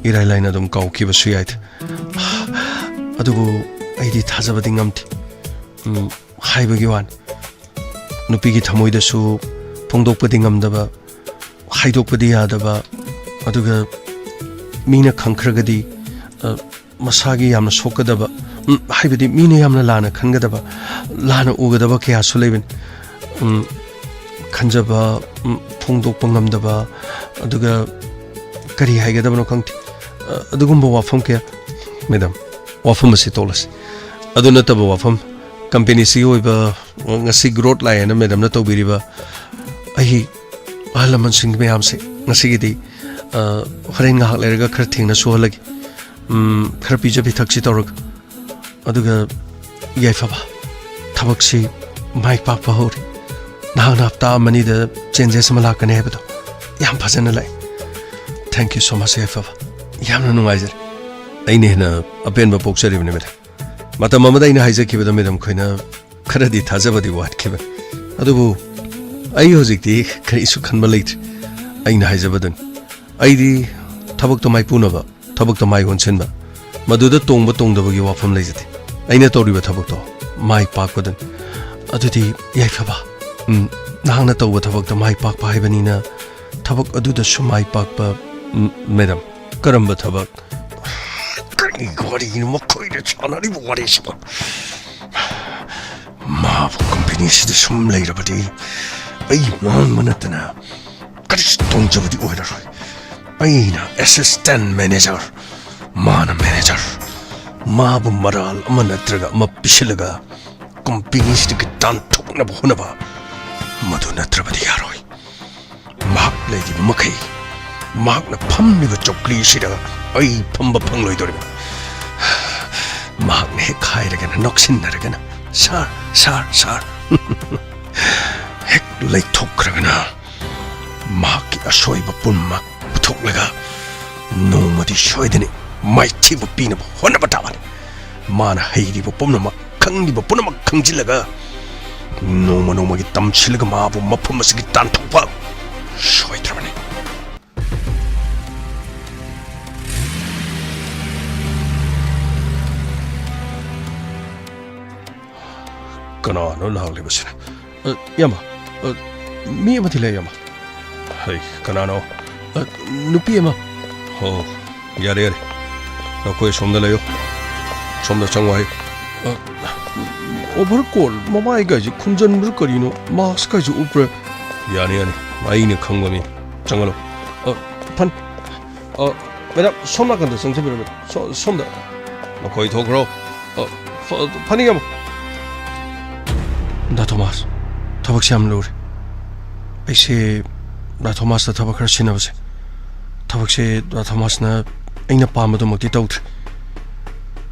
ꯏꯔꯥꯏ ꯂꯥꯏꯅ ꯑꯗꯨꯝ ꯀꯥꯎꯈꯤꯕꯁꯨ ꯌꯥꯏꯗ꯫ ꯑꯗꯨꯕꯨ ꯑꯩꯗꯤ ꯊꯥꯖꯕꯗꯤ ꯉꯝꯗꯦ꯫ ꯎꯝ, ꯍꯥꯏꯕꯒꯤ ꯋꯥꯅꯤ꯫ ꯅꯨꯄꯤꯒꯤ ꯊꯃꯣꯏꯗꯁꯨ ꯐꯣꯡꯗꯣꯛꯄꯗꯤ ꯉꯝꯗꯕ, ꯍꯥꯏꯗꯣꯛꯄꯗꯤ ꯌꯥꯗꯕ, ꯑꯗꯨꯒ ꯃꯤꯅ ꯈꯪꯈ꯭ꯔꯒꯗꯤ, ꯑ, ꯃꯁꯥꯒꯤ ꯌꯥꯝꯅ ꯁꯣꯛꯀꯗꯕ, ꯎꯝ, ꯍꯥꯏꯕꯗꯤ ꯃꯤꯅ ꯌꯥꯝꯅ ꯂꯥꯟꯅ ꯈꯟꯒꯗꯕ, ꯂꯥꯟꯅ ꯎꯒꯗꯕ ꯀꯌꯥꯁꯨ ꯂꯩꯕꯅꯤ꯫ ꯎꯝ, ꯈꯟꯖꯕ, ꯎꯝ, ꯐꯣꯡꯗꯣꯛꯄ ꯉꯝꯗꯕ, ꯑꯗꯨꯒ ꯀꯔꯤ ꯍꯥꯏꯒꯗꯕꯅꯣ ꯈꯪꯗꯦ꯫ ꯑ, ꯑꯗꯨꯒꯨꯝꯕ ꯋꯥꯐꯝ ꯀꯌꯥ꯫ ꯃꯦꯗꯥꯝ, ꯋꯥꯐꯝ ꯑꯁꯤ ꯇꯣꯛꯂꯁꯤ꯫ ꯑꯗꯨ ꯅꯠꯇꯕ ꯋꯥꯐꯝ, ꯀꯝꯄꯦꯅꯤꯁꯤꯒꯤ ꯑꯣꯏꯕ ꯉꯁꯤ ꯒ꯭ꯔꯣꯠ ꯂꯥꯛꯑꯦꯅ ꯃꯦꯗꯥꯝꯅ ꯇꯧꯕꯤꯔꯤꯕ ꯑꯩ ꯑꯍꯜ ꯂꯃꯟꯁꯤꯡ ꯃꯌꯥꯝꯁꯦ ꯉꯁꯤꯒꯤꯗꯤ, ꯑ, ꯍꯣꯔꯦꯟ ꯉꯥꯏꯍꯥꯛ ꯂꯩꯔꯒ ꯈꯔ ꯊꯦꯡꯅ ꯁꯨꯍꯜꯂꯒꯦ꯫ ꯎꯝ, ꯈꯔ ꯄꯤꯖ ꯄꯤꯊꯛꯁꯤ ꯇꯧꯔꯒ꯫ ꯑꯗꯨꯒ ꯌꯥꯏꯐꯕ, ꯊꯕꯛꯁꯤ ꯃꯥꯏ ꯄꯥꯛꯄ ꯍꯧꯔꯦ꯫ ꯅꯍꯥꯛꯅ ꯍꯞꯇꯥ ꯑꯃꯅꯤꯗ ꯆꯦꯟꯖꯦꯁ ꯑꯃ ꯂꯥꯛꯀꯅꯤ ꯍꯥꯏꯕꯗꯣ ꯌꯥꯝ ꯐꯖꯅ ꯂꯥꯛꯑꯦ꯫ Thank you so much, ꯌꯥꯏꯐꯕ꯫ ꯌꯥꯝꯅ ꯅꯨꯡꯉꯥꯏꯖꯔꯦ꯫ ꯑꯩꯅ ꯍꯦꯟꯅ ꯑꯄꯦꯟꯕ ꯄꯣꯛꯆꯔꯤꯕꯅꯤ, ꯃꯦꯗꯥꯝ꯫ ꯃꯇꯝ ꯑꯃꯗ ꯑꯩꯅ ꯍꯥꯏꯖꯈꯤꯕꯗ ꯃꯦꯗꯥꯝ ꯈꯣꯏꯅ ꯈꯔꯗꯤ ꯊꯥꯖꯕꯗꯤ ꯋꯥꯠꯈꯤꯕꯅꯤ꯫ ꯑꯗꯨꯕꯨ ꯑꯩ ꯍꯧꯖꯤꯛꯇꯤ ꯀꯔꯤꯁꯨ ꯈꯟꯕ ꯂꯩꯇ꯭ꯔꯤ꯫ ꯑꯩꯅ ꯍꯥꯏꯖꯕꯗꯨꯅꯤ꯫ ꯑꯩꯗꯤ ꯊꯕꯛꯇꯣ ꯃꯥꯏꯄꯨꯅꯕ, ꯊꯕꯛꯇ ꯃꯥꯏ ꯑꯣꯟꯁꯤꯟꯕ, ꯃꯗꯨꯗ ꯇꯣꯡꯕ ꯇꯣꯡꯗꯕꯒꯤ ꯋꯥꯐꯝ ꯂꯩꯖꯗꯦ꯫ ꯑꯩꯅ ꯇꯧꯔꯤꯕ ꯊꯕꯛꯇꯣ ꯃꯥꯏ ꯄꯥꯛꯄꯗꯨꯅꯤ꯫ ꯑꯗꯨꯗꯤ ꯌꯥꯏꯐꯕ, ꯎꯝ, ꯅꯍꯥꯛꯅ ꯇꯧꯕ ꯊꯕꯛꯇ ꯃꯥꯏ ꯄꯥꯛꯄ ꯍꯥꯏꯕꯅꯤꯅ, ꯊꯕꯛ ꯑꯗꯨꯗꯁꯨ ꯃꯥꯏ ꯄꯥꯛꯄ, ꯎꯝ, ꯃꯦꯗꯥꯝ, ꯀꯔꯝꯕ ꯊꯕꯛ? ꯀꯔꯤ ꯋꯥꯔꯤꯅꯣ ꯃꯈꯣꯏꯅ ꯁꯥꯟꯅꯔꯤꯕ ꯋꯥꯔꯤꯁꯤꯕꯣ? ꯃꯥꯕꯨ ꯀꯝꯄꯦꯅꯤꯁꯤꯗ ꯁꯨꯝ ꯂꯩꯔꯕꯗꯤ ꯑꯩ ꯃꯥꯡꯕ ꯅꯠꯇꯅ ꯀꯔꯤꯁꯨ ꯇꯣꯡꯖꯕꯗꯤ ꯑꯣꯏꯔꯔꯣꯏ꯫ ꯑꯩꯅ ꯑꯦꯁꯤꯁꯇꯦꯟ ꯃꯦꯅꯦꯖꯔ, ꯃꯥꯅ ꯃꯦꯅꯦꯖꯔ꯫ ꯃꯥꯕꯨ ꯃꯔꯥꯜ ꯑꯃ ꯅꯠꯇ꯭ꯔꯒ ꯑꯃ ꯄꯤꯁꯤꯜꯂꯒ ꯀꯝꯄꯦꯅꯤꯁꯤꯗꯒꯤ ꯇꯥꯟꯊꯣꯛꯅꯕ ꯍꯣꯠꯅꯕ, ꯃꯗꯨ ꯅꯠꯇ꯭ꯔꯕꯗꯤ ꯌꯥꯔꯣꯏ꯫ ꯃꯍꯥꯛ ꯂꯩꯔꯤꯕ ꯃꯈꯩ ꯃꯍꯥꯛꯅ ꯐꯝꯂꯤꯕ ꯆꯧꯀ꯭ꯔꯤꯁꯤꯗ ꯑꯩ ꯐꯝꯕ ꯐꯪꯂꯣꯏꯗꯧꯔꯤꯕꯅꯤ꯫ ꯃꯍꯥꯛꯅ ꯍꯦꯛ ꯍꯥꯏꯔꯒꯅ ꯅꯣꯛꯁꯤꯟꯅꯔꯒꯅ, "ꯁꯥꯔ, ꯁꯥꯔ, ꯁꯥꯔ," ꯍꯦꯛ ꯂꯩꯊꯣꯛꯈ꯭ꯔꯒꯅ ꯃꯍꯥꯛꯀꯤ ꯑꯁꯣꯏꯕ ꯄꯨꯝꯅꯃꯛ ꯄꯨꯊꯣꯛꯂꯒ ꯅꯣꯡꯃꯗꯤ ꯁꯣꯏꯗꯅ ꯃꯥꯏꯊꯤꯕ ꯄꯤꯅꯕ ꯍꯣꯠꯅꯕ ꯇꯥꯕꯅꯤ꯫ ꯃꯥꯅ ꯍꯩꯔꯤꯕ ꯄꯨꯝꯅꯃꯛ, ꯈꯪꯂꯤꯕ ꯄꯨꯝꯅꯃꯛ ꯈꯪꯖꯤꯜꯂꯒ, ꯅꯣꯡꯃ ꯅꯣꯡꯃꯒꯤ ꯇꯝꯁꯤꯜꯂꯒ ꯃꯥꯕꯨ ꯃꯐꯝ ꯑꯁꯤꯒꯤ ꯇꯥꯟꯊꯣꯛꯄ ꯁꯣꯏꯗ꯭ꯔꯕꯅꯤ꯫ ꯀꯅꯥꯅꯣ ꯂꯥꯛꯂꯤꯕꯁꯤꯅ? ꯑ, ꯏꯌꯥꯝꯕ, ꯑ, ꯃꯤ ꯑꯃꯗꯤ ꯂꯩ, ꯏꯌꯥꯝꯕ꯫ ꯍꯩ, ꯀꯅꯥꯅꯣ? ꯑ, ꯅꯨꯄꯤ ꯑꯃ꯫ ꯍꯣ, ꯌꯥꯔꯦ, ꯌꯥꯔꯦ꯫ ꯅꯈꯣꯏ ꯁꯣꯝꯗ ꯂꯩꯌꯨ꯫ ꯁꯣꯝꯗ ꯆꯪꯉꯨ ꯍꯥꯏꯌꯨ꯫ ꯑ, overcoat, ꯃꯃꯥꯏꯒꯥꯏꯁꯦ ꯈꯨꯝꯖꯟꯕ꯭ꯔꯥ ꯀꯔꯤꯅꯣ? Mask ꯀꯥꯏꯁꯦ ꯎꯞꯄ꯭ꯔꯥ? ꯌꯥꯅꯤ, ꯌꯥꯅꯤ꯫ ꯑꯩꯅ ꯈꯪꯕ ꯃꯤ꯫ ꯆꯪꯍꯜꯂꯨ꯫ ꯑ, ꯐꯟ꯫ ꯑ, ꯃꯦꯗꯥꯝ, ꯁꯣꯝ ꯅꯥꯀꯟꯗ ꯆꯪꯖꯕꯤꯔꯣ, ꯃꯦꯗꯥꯝ꯫ ꯁꯣ-, ꯁꯣꯝꯗ꯫ ꯃꯈꯣꯏ ꯊꯣꯛꯈ꯭ꯔꯣ꯫ ꯑ, ꯐ-, ꯐꯅꯤ, ꯏꯌꯥꯝꯕ꯫ ꯗꯥ ꯊꯣꯃꯥꯁ, ꯊꯕꯛꯁꯦ ꯌꯥꯝ ꯂꯨꯔꯦ꯫ ꯑꯩꯁꯦ ꯗꯥ ꯊꯣꯃꯥꯁꯇ ꯊꯕꯛ ꯈꯔ ꯁꯤꯟꯅꯕꯁꯦ, ꯊꯕꯛꯁꯦ ꯗꯥ ꯊꯣꯃꯥꯁꯅ ꯑꯩꯅ ꯄꯥꯝꯕꯗꯨꯃꯛꯇꯤ ꯇꯧꯗ꯭ꯔꯦ꯫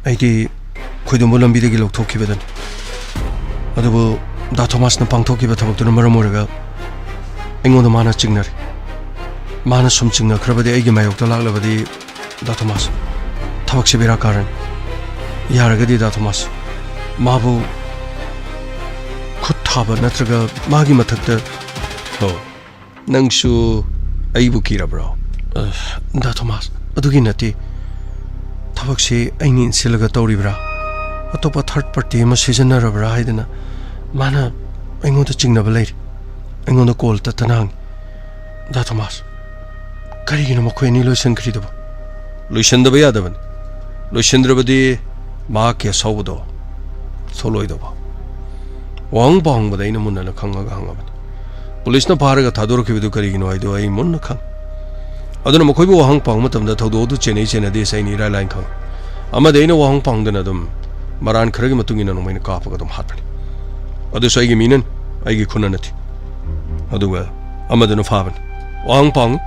ꯑꯩꯗꯤ ꯈꯣꯏꯗꯨꯝꯕꯨ ꯂꯝꯕꯤꯗꯒꯤ ꯂꯧꯊꯣꯛꯈꯤꯕꯗꯨꯅꯤ꯫ ꯑꯗꯨꯕꯨ ꯗꯥ ꯊꯣꯃꯥꯁꯅ ꯄꯥꯡꯊꯣꯛꯈꯤꯕ ꯊꯕꯛꯇꯨꯅ ꯃꯔꯝ ꯑꯣꯏꯔꯒ ꯑꯩꯉꯣꯟꯗ ꯃꯥꯅ ꯆꯤꯡꯅꯔꯦ꯫ ꯃꯥꯅ ꯁꯨꯝ ꯆꯤꯡꯅꯈ꯭ꯔꯕꯗꯤ, ꯑꯩꯒꯤ ꯃꯥꯌꯣꯛꯇ ꯂꯥꯛꯂꯕꯗꯤ, ꯗꯥ ꯊꯣꯃꯥꯁ, ꯊꯕꯛꯁꯦ ꯕꯦꯔꯥ ꯀꯥꯔꯅꯤ꯫ ꯌꯥꯔꯒꯗꯤ, ꯗꯥ ꯊꯣꯃꯥꯁ, ꯃꯥꯕꯨ ꯈꯨꯠ ꯊꯥꯕ ꯅꯠꯇ꯭ꯔꯒ ꯃꯥꯒꯤ ꯃꯊꯛꯇ꯫ ꯍꯣ, ꯅꯪꯁꯨ ꯑꯩꯕꯨ ꯀꯤꯔꯕ꯭ꯔꯣ? ꯑ, ꯗꯥ ꯊꯣꯃꯥꯁ, ꯑꯗꯨꯒꯤ ꯅꯠꯇꯦ꯫ ꯊꯕꯛꯁꯤ ꯑꯩꯅ ꯏꯟꯁꯤꯜꯂꯒ ꯇꯧꯔꯤꯕ꯭ꯔꯥ, ꯑꯇꯣꯞꯄ third party ꯑꯃ ꯁꯤꯖꯤꯟꯅꯔꯕ꯭ꯔꯥ ꯍꯥꯏꯗꯅ ꯃꯥꯅ ꯑꯩꯉꯣꯟꯗ ꯆꯤꯡꯅꯕ ꯂꯩꯔꯤ꯫ ꯑꯩꯉꯣꯟꯗ call ꯇꯠꯇꯅ ꯍꯪꯉꯤ꯫ ꯗꯥ ꯊꯣꯃꯥꯁ, ꯀꯔꯤꯒꯤꯅꯣ ꯃꯈꯣꯏ ꯑꯅꯤ ꯂꯣꯏꯁꯤꯟꯈ꯭ꯔꯤꯗꯨꯕꯨ? ꯂꯣꯏꯁꯤꯟꯗꯕ ꯌꯥꯗꯕꯅꯤ꯫ ꯂꯣꯏꯁꯤꯟꯗ꯭ꯔꯕꯗꯤ ꯃꯍꯥꯛꯀꯤ ꯑꯁꯥꯎꯕꯗꯣ ꯊꯣꯛꯂꯣꯏꯗꯧꯕ꯫ ꯋꯥꯍꯪ ꯄꯥꯎꯍꯪꯕꯗ ꯑꯩꯅ ꯃꯨꯟꯅꯅ ꯈꯪꯉꯒ ꯍꯪꯉꯕꯅꯤ꯫ ꯄꯨꯂꯤꯁꯅ ꯐꯥꯔꯒ ꯊꯥꯗꯣꯔꯛꯈꯤꯕꯗꯨ ꯀꯔꯤꯒꯤꯅꯣ ꯍꯥꯏꯗꯨ ꯑꯩ ꯃꯨꯟꯅ ꯈꯪꯉꯤ꯫ ꯑꯗꯨꯅ ꯃꯈꯣꯏꯕꯨ ꯋꯥꯍꯪ ꯄꯥꯎꯍꯪ ꯃꯇꯝꯗ ꯊꯧꯗꯣꯛ ꯑꯗꯨ ꯆꯦꯟꯅꯩ ꯆꯦꯟꯅꯗꯦ ꯑꯁꯤ ꯑꯩꯅ ꯏꯔꯥꯏ ꯂꯥꯏꯅ ꯈꯪꯉꯤ꯫ ꯑꯃꯗꯤ ꯑꯩꯅ ꯋꯥꯍꯪ ꯄꯥꯎꯍꯪꯗꯅ ꯑꯗꯨꯝ ꯃꯔꯥꯟ ꯈꯔꯒꯤ ꯃꯇꯨꯡ ꯏꯟꯅ ꯅꯣꯡꯃꯩꯅ ꯀꯥꯞꯄꯒ ꯑꯗꯨꯝ ꯍꯥꯠꯄꯅꯤ꯫ ꯑꯗꯨꯁꯨ ꯑꯩꯒꯤ ꯃꯤꯅꯅꯤ, ꯑꯩꯒꯤ ꯈꯨꯠꯅ ꯅꯠꯇꯦ꯫ ꯑꯗꯨꯒ ꯑꯃꯗꯨꯅ ꯐꯥꯕꯅꯤ꯫ ꯋꯥꯍꯪ ꯄꯥꯎꯍꯪ,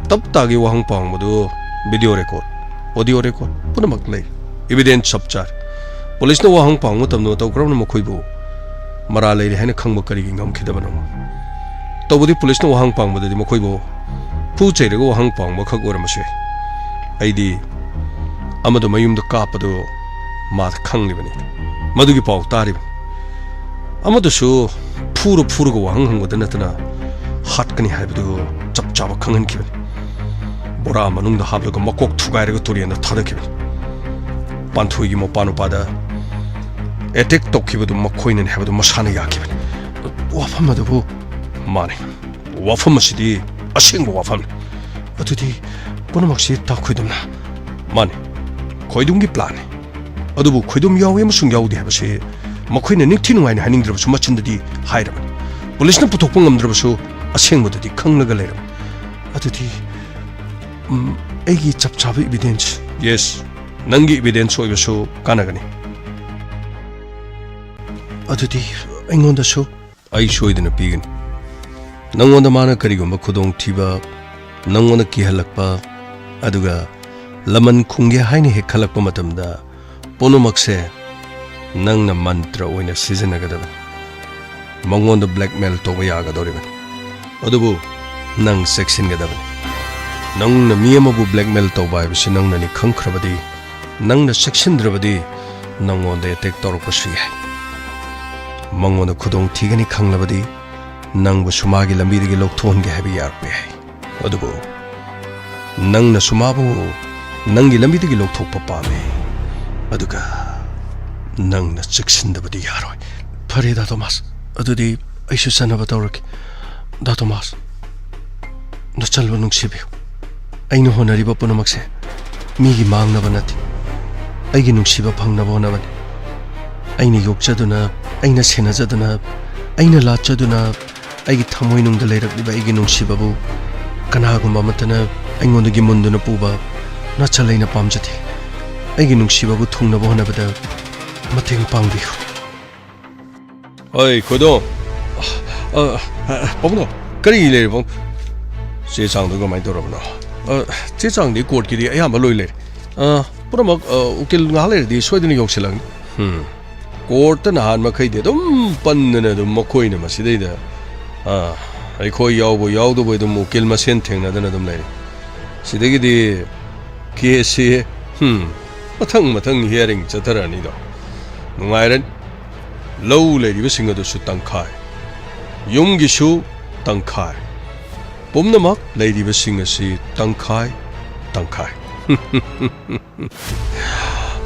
ꯇꯞ ꯇꯥꯒꯤ ꯋꯥꯍꯪ ꯄꯥꯎꯍꯪꯕꯗꯨ video record, audio record ꯄꯨꯝꯅꯃꯛ ꯂꯩ꯫ Evidence ꯆꯞ ꯆꯥꯔꯦ꯫ ꯄꯨꯂꯤꯁꯅ ꯋꯥꯍꯪ ꯄꯥꯎꯍꯪ ꯃꯇꯝꯗ ꯃꯇꯧ ꯀꯔꯝꯅ ꯃꯈꯣꯏꯕꯨ ꯃꯔꯥꯜ ꯂꯩꯔꯦ ꯍꯥꯏꯅ ꯈꯪꯕ ꯀꯔꯤꯒꯤ ꯉꯝꯈꯤꯗꯕꯅꯣ? ꯇꯧꯕꯗꯤ ꯄꯨꯂꯤꯁꯅ ꯋꯥꯍꯪ ꯄꯥꯎꯍꯪꯕꯗꯗꯤ ꯃꯈꯣꯏꯕꯨ ꯈꯨ ꯆꯩꯔꯒ ꯋꯥꯍꯪ ꯄꯥꯎꯕꯈꯛ ꯑꯣꯏꯔꯝꯕꯁꯨ ꯌꯥꯏ꯫ ꯑꯩꯗꯤ ꯑꯃꯗꯨ ꯃꯌꯨꯝꯗ ꯀꯥꯞꯄꯗꯨ ꯃꯥ ꯈꯪꯂꯤꯕꯅꯤ꯫ ꯃꯗꯨꯒꯤ ꯄꯥꯎ ꯇꯥꯔꯤꯕꯅꯤ꯫ ꯑꯃꯗꯨꯁꯨ ꯐꯨꯔ ꯐꯨꯔꯒ ꯋꯥꯍꯪ ꯍꯪꯕꯗ ꯅꯠꯇꯅ ꯍꯥꯠꯀꯅꯤ ꯍꯥꯏꯕꯗꯨ ꯆꯞ ꯆꯥꯕ ꯈꯪꯍꯟꯈꯤꯕꯅꯤ꯫ ꯕꯣꯔꯥ ꯃꯅꯨꯡꯗ ꯍꯥꯞꯂꯒ ꯃꯀꯣꯛ ꯊꯨꯒꯥꯏꯔꯒ ꯇꯨꯔꯦꯟꯗ ꯊꯥꯗꯈꯤꯕꯅꯤ꯫ ꯄꯥꯟꯊꯣꯏꯒꯤ ꯃꯄꯥ ꯅꯨꯄꯥꯗ ꯑꯦꯇꯦꯛ ꯇꯧꯈꯤꯕꯗꯨ ꯃꯈꯣꯏꯅꯅꯤ ꯍꯥꯏꯕꯗꯨ ꯃꯁꯥꯅ ꯌꯥꯈꯤꯕꯅꯤ꯫ ꯋꯥꯐꯝ ꯑꯗꯨꯕꯨ ꯃꯥꯅꯤ꯫ ꯋꯥꯐꯝ ꯑꯁꯤꯗꯤ ꯑꯁꯦꯡꯕ ꯋꯥꯐꯝꯅꯤ꯫ ꯑꯗꯨꯗꯤ ꯄꯨꯝꯅꯃꯛꯁꯤ ꯇꯥ ꯈꯣꯏꯗꯨꯝꯅ? ꯃꯥꯅꯤ, ꯈꯣꯏꯗꯨꯝꯒꯤ ꯄ꯭ꯂꯥꯟꯅꯤ꯫ ꯑꯗꯨꯕꯨ ꯈꯣꯏꯗꯨꯝ ꯌꯥꯎꯏ ꯑꯃꯁꯨꯡ ꯌꯥꯎꯗꯦ ꯍꯥꯏꯕꯁꯤ ꯃꯈꯣꯏꯅ ꯅꯤꯡꯊꯤ ꯅꯨꯡꯉꯥꯏꯅ ꯍꯥꯏꯅꯤꯡꯗ꯭ꯔꯕꯁꯨ ꯃꯆꯤꯟꯗꯗꯤ ꯍꯥꯏꯔꯕꯅꯤ꯫ ꯄꯨꯂꯤꯁꯅ ꯄꯨꯊꯣꯛꯄ ꯉꯝꯗ꯭ꯔꯕꯁꯨ ꯑꯁꯦꯡꯕꯗꯨꯗꯤ ꯈꯪꯂꯒ ꯂꯩꯔꯕꯅꯤ꯫ ꯑꯗꯨꯗꯤ, ꯎꯝ, ꯑꯩꯒꯤ ꯆꯞ ꯆꯥꯕ ꯏꯕꯤꯗꯦꯟꯁ? ꯌꯦꯁ, ꯅꯪꯒꯤ ꯏꯕꯤꯗꯦꯟꯁ ꯑꯣꯏꯕꯁꯨ ꯀꯥꯟꯅꯒꯅꯤ꯫ ꯑꯗꯨꯗꯤ ꯑꯩꯉꯣꯟꯗꯁꯨ? ꯑꯩ ꯁꯣꯏꯗꯅ ꯄꯤꯒꯅꯤ꯫ ꯅꯪꯉꯣꯟꯗ ꯃꯥꯅ ꯀꯔꯤꯒꯨꯝꯕ ꯈꯨꯗꯣꯡꯊꯤꯕ, ꯅꯪꯉꯣꯟꯗ ꯀꯤꯍꯜꯂꯛꯄ, ꯑꯗꯨꯒ ꯂꯃꯟ ꯈꯨꯝꯒꯦ ꯍꯥꯏꯅ ꯍꯦꯛ ꯈꯜꯂꯛꯄ ꯃꯇꯝꯗ, ꯄꯨꯝꯅꯃꯛꯁꯦ ꯅꯪꯅ ꯃꯟꯇ꯭ꯔ ꯑꯣꯏꯅ ꯁꯤꯖꯤꯟꯅꯒꯗꯕꯅꯤ꯫ ꯃꯉꯣꯟꯗ ꯕ꯭ꯂꯦꯛꯃꯦꯜ ꯇꯧꯕ ꯌꯥꯒꯗꯧꯔꯤꯕꯅꯤ꯫ ꯑꯗꯨꯕꯨ ꯅꯪ ꯆꯦꯛꯁꯤꯟꯒꯗꯕꯅꯤ꯫ ꯅꯪꯅ ꯃꯤ ꯑꯃꯕꯨ ꯕ꯭ꯂꯦꯛꯃꯦꯜ ꯇꯧꯕ ꯍꯥꯏꯕꯁꯤ ꯅꯪꯅꯅꯤ ꯈꯪꯈ꯭ꯔꯕꯗꯤ, ꯅꯪꯅ ꯆꯦꯛꯁꯤꯟꯗ꯭ꯔꯕꯗꯤ ꯅꯪꯉꯣꯟꯗ ꯑꯦꯇꯦꯛ ꯇꯧꯔꯛꯄꯁꯨ ꯌꯥꯏ꯫ ꯃꯉꯣꯟꯗ ꯈꯨꯗꯣꯡ ꯊꯤꯒꯅꯤ ꯈꯪꯂꯕꯗꯤ ꯅꯪꯕꯨꯁꯨ ꯃꯥꯒꯤ ꯂꯝꯕꯤꯗꯒꯤ ꯂꯧꯊꯣꯛꯍꯟꯒꯦ ꯍꯥꯏꯕ ꯌꯥꯔꯛꯄ ꯌꯥꯏ꯫ ꯑꯗꯨꯕꯨ ꯅꯪꯅꯁꯨ ꯃꯥꯕꯨ ꯅꯪꯒꯤ ꯂꯝꯕꯤꯗꯒꯤ ꯂꯧꯊꯣꯛꯄ ꯄꯥꯝꯃꯤ꯫ ꯑꯗꯨꯒ ꯅꯪꯅ ꯆꯦꯛꯁꯤꯟꯗꯕꯗꯤ ꯌꯥꯔꯣꯏ꯫ ꯐꯔꯦ, ꯗꯥ ꯇꯣꯃꯥꯁ꯫ ꯑꯗꯨꯗꯤ ꯑꯩꯁꯨ ꯆꯠꯅꯕ ꯇꯧꯔꯒꯦ꯫ ꯗꯥ ꯇꯣꯃꯥꯁ, ꯅꯆꯜꯕꯨ ꯅꯨꯡꯁꯤꯕꯤꯌꯨ꯫ ꯑꯩꯅ ꯍꯣꯠꯅꯔꯤꯕ ꯄꯨꯝꯅꯃꯛꯁꯦ ꯃꯤꯒꯤ ꯃꯥꯡꯅꯕ ꯅꯠꯇꯦ꯫ ꯑꯩꯒꯤ ꯅꯨꯡꯁꯤꯕ ꯐꯪꯅꯕ ꯍꯣꯠꯅꯕꯅꯤ꯫ ꯑꯩꯅ ꯌꯣꯛꯆꯗꯨꯅ, ꯑꯩꯅ ꯁꯦꯟꯅꯖꯗꯨꯅ, ꯑꯩꯅ ꯂꯥꯠꯆꯗꯨꯅ, ꯑꯩꯒꯤ ꯊꯃꯣꯏꯅꯨꯡꯗ ꯂꯩꯔꯛꯂꯤꯕ ꯑꯩꯒꯤ ꯅꯨꯡꯁꯤꯕꯕꯨ ꯀꯅꯥꯒꯨꯝꯕ ꯑꯃꯠꯇꯅ ꯑꯩꯉꯣꯟꯗꯒꯤ ꯃꯨꯟꯗꯨꯅ ꯄꯨꯕ ꯅꯆꯜ ꯑꯩꯅ ꯄꯥꯝꯖꯗꯦ꯫ ꯑꯩꯒꯤ ꯅꯨꯡꯁꯤꯕꯕꯨ ꯊꯨꯡꯅꯕ ꯍꯣꯠꯅꯕꯗ ꯃꯇꯦꯡ ꯄꯥꯡꯕꯤꯌꯨ꯫ ꯑꯩ ꯈꯣꯏꯗꯣ, ꯑ, ꯑ, ꯑ, ꯄꯥꯕꯨꯡꯗꯣ, ꯀꯔꯤ ꯂꯩꯔꯦ ꯄꯥꯕꯨꯡ? ꯆꯦ ꯆꯥꯡꯗꯣ ꯀꯃꯥꯏꯅ ꯇꯧꯔꯕꯅꯣ? ꯑ, ꯆꯦ ꯆꯥꯡꯗꯤ ꯀꯣꯔꯠꯀꯤꯗꯤ ꯑꯌꯥꯝꯕ ꯂꯣꯏ ꯂꯩꯔꯦ꯫ ꯑ, ꯄꯨꯝꯅꯃꯛ, ꯑ, ꯎꯀꯤꯜ ꯉꯥꯏꯍꯥꯛ ꯂꯩꯔꯗꯤ ꯁꯣꯏꯗꯅ ꯌꯧꯁꯤꯜꯂꯛꯅꯤ꯫ ꯎꯝ꯫ ꯀꯣꯔꯠꯇ ꯅꯍꯥꯟ ꯃꯈꯩꯗꯤ ꯑꯗꯨꯝ ꯄꯟꯗꯅ ꯑꯗꯨꯝ ꯃꯈꯣꯏꯅ ꯃꯁꯤꯗꯩꯗ, ꯑ, ꯑꯩꯈꯣꯏ ꯌꯥꯎꯕ ꯌꯥꯎꯗꯕ ꯑꯗꯨꯝ ꯎꯀꯤꯜ ꯃꯁꯦꯟ ꯊꯦꯡꯅꯗꯅ ꯑꯗꯨꯝ ꯂꯩꯔꯤ꯫ ꯁꯤꯗꯒꯤꯗꯤ ꯀꯦꯁꯁꯤ, ꯍꯝ, ꯃꯊꯪ ꯃꯊꯪ ꯍꯤꯌꯥꯔꯤꯡ ꯆꯠꯊꯔꯛꯑꯅꯤꯗꯣ꯫ ꯅꯨꯡꯉꯥꯏꯔꯅꯤ꯫ ꯂꯧ ꯂꯩꯔꯤꯕꯁꯤꯡ ꯑꯗꯨꯁꯨ ꯇꯪꯈꯥꯏ, ꯌꯨꯝꯒꯤꯁꯨ ꯇꯪꯈꯥꯏ, ꯄꯨꯝꯅꯃꯛ ꯂꯩꯔꯤꯕꯁꯤꯡ ꯑꯁꯤ ꯇꯪꯈꯥꯏ ꯇꯪꯈꯥꯏ꯫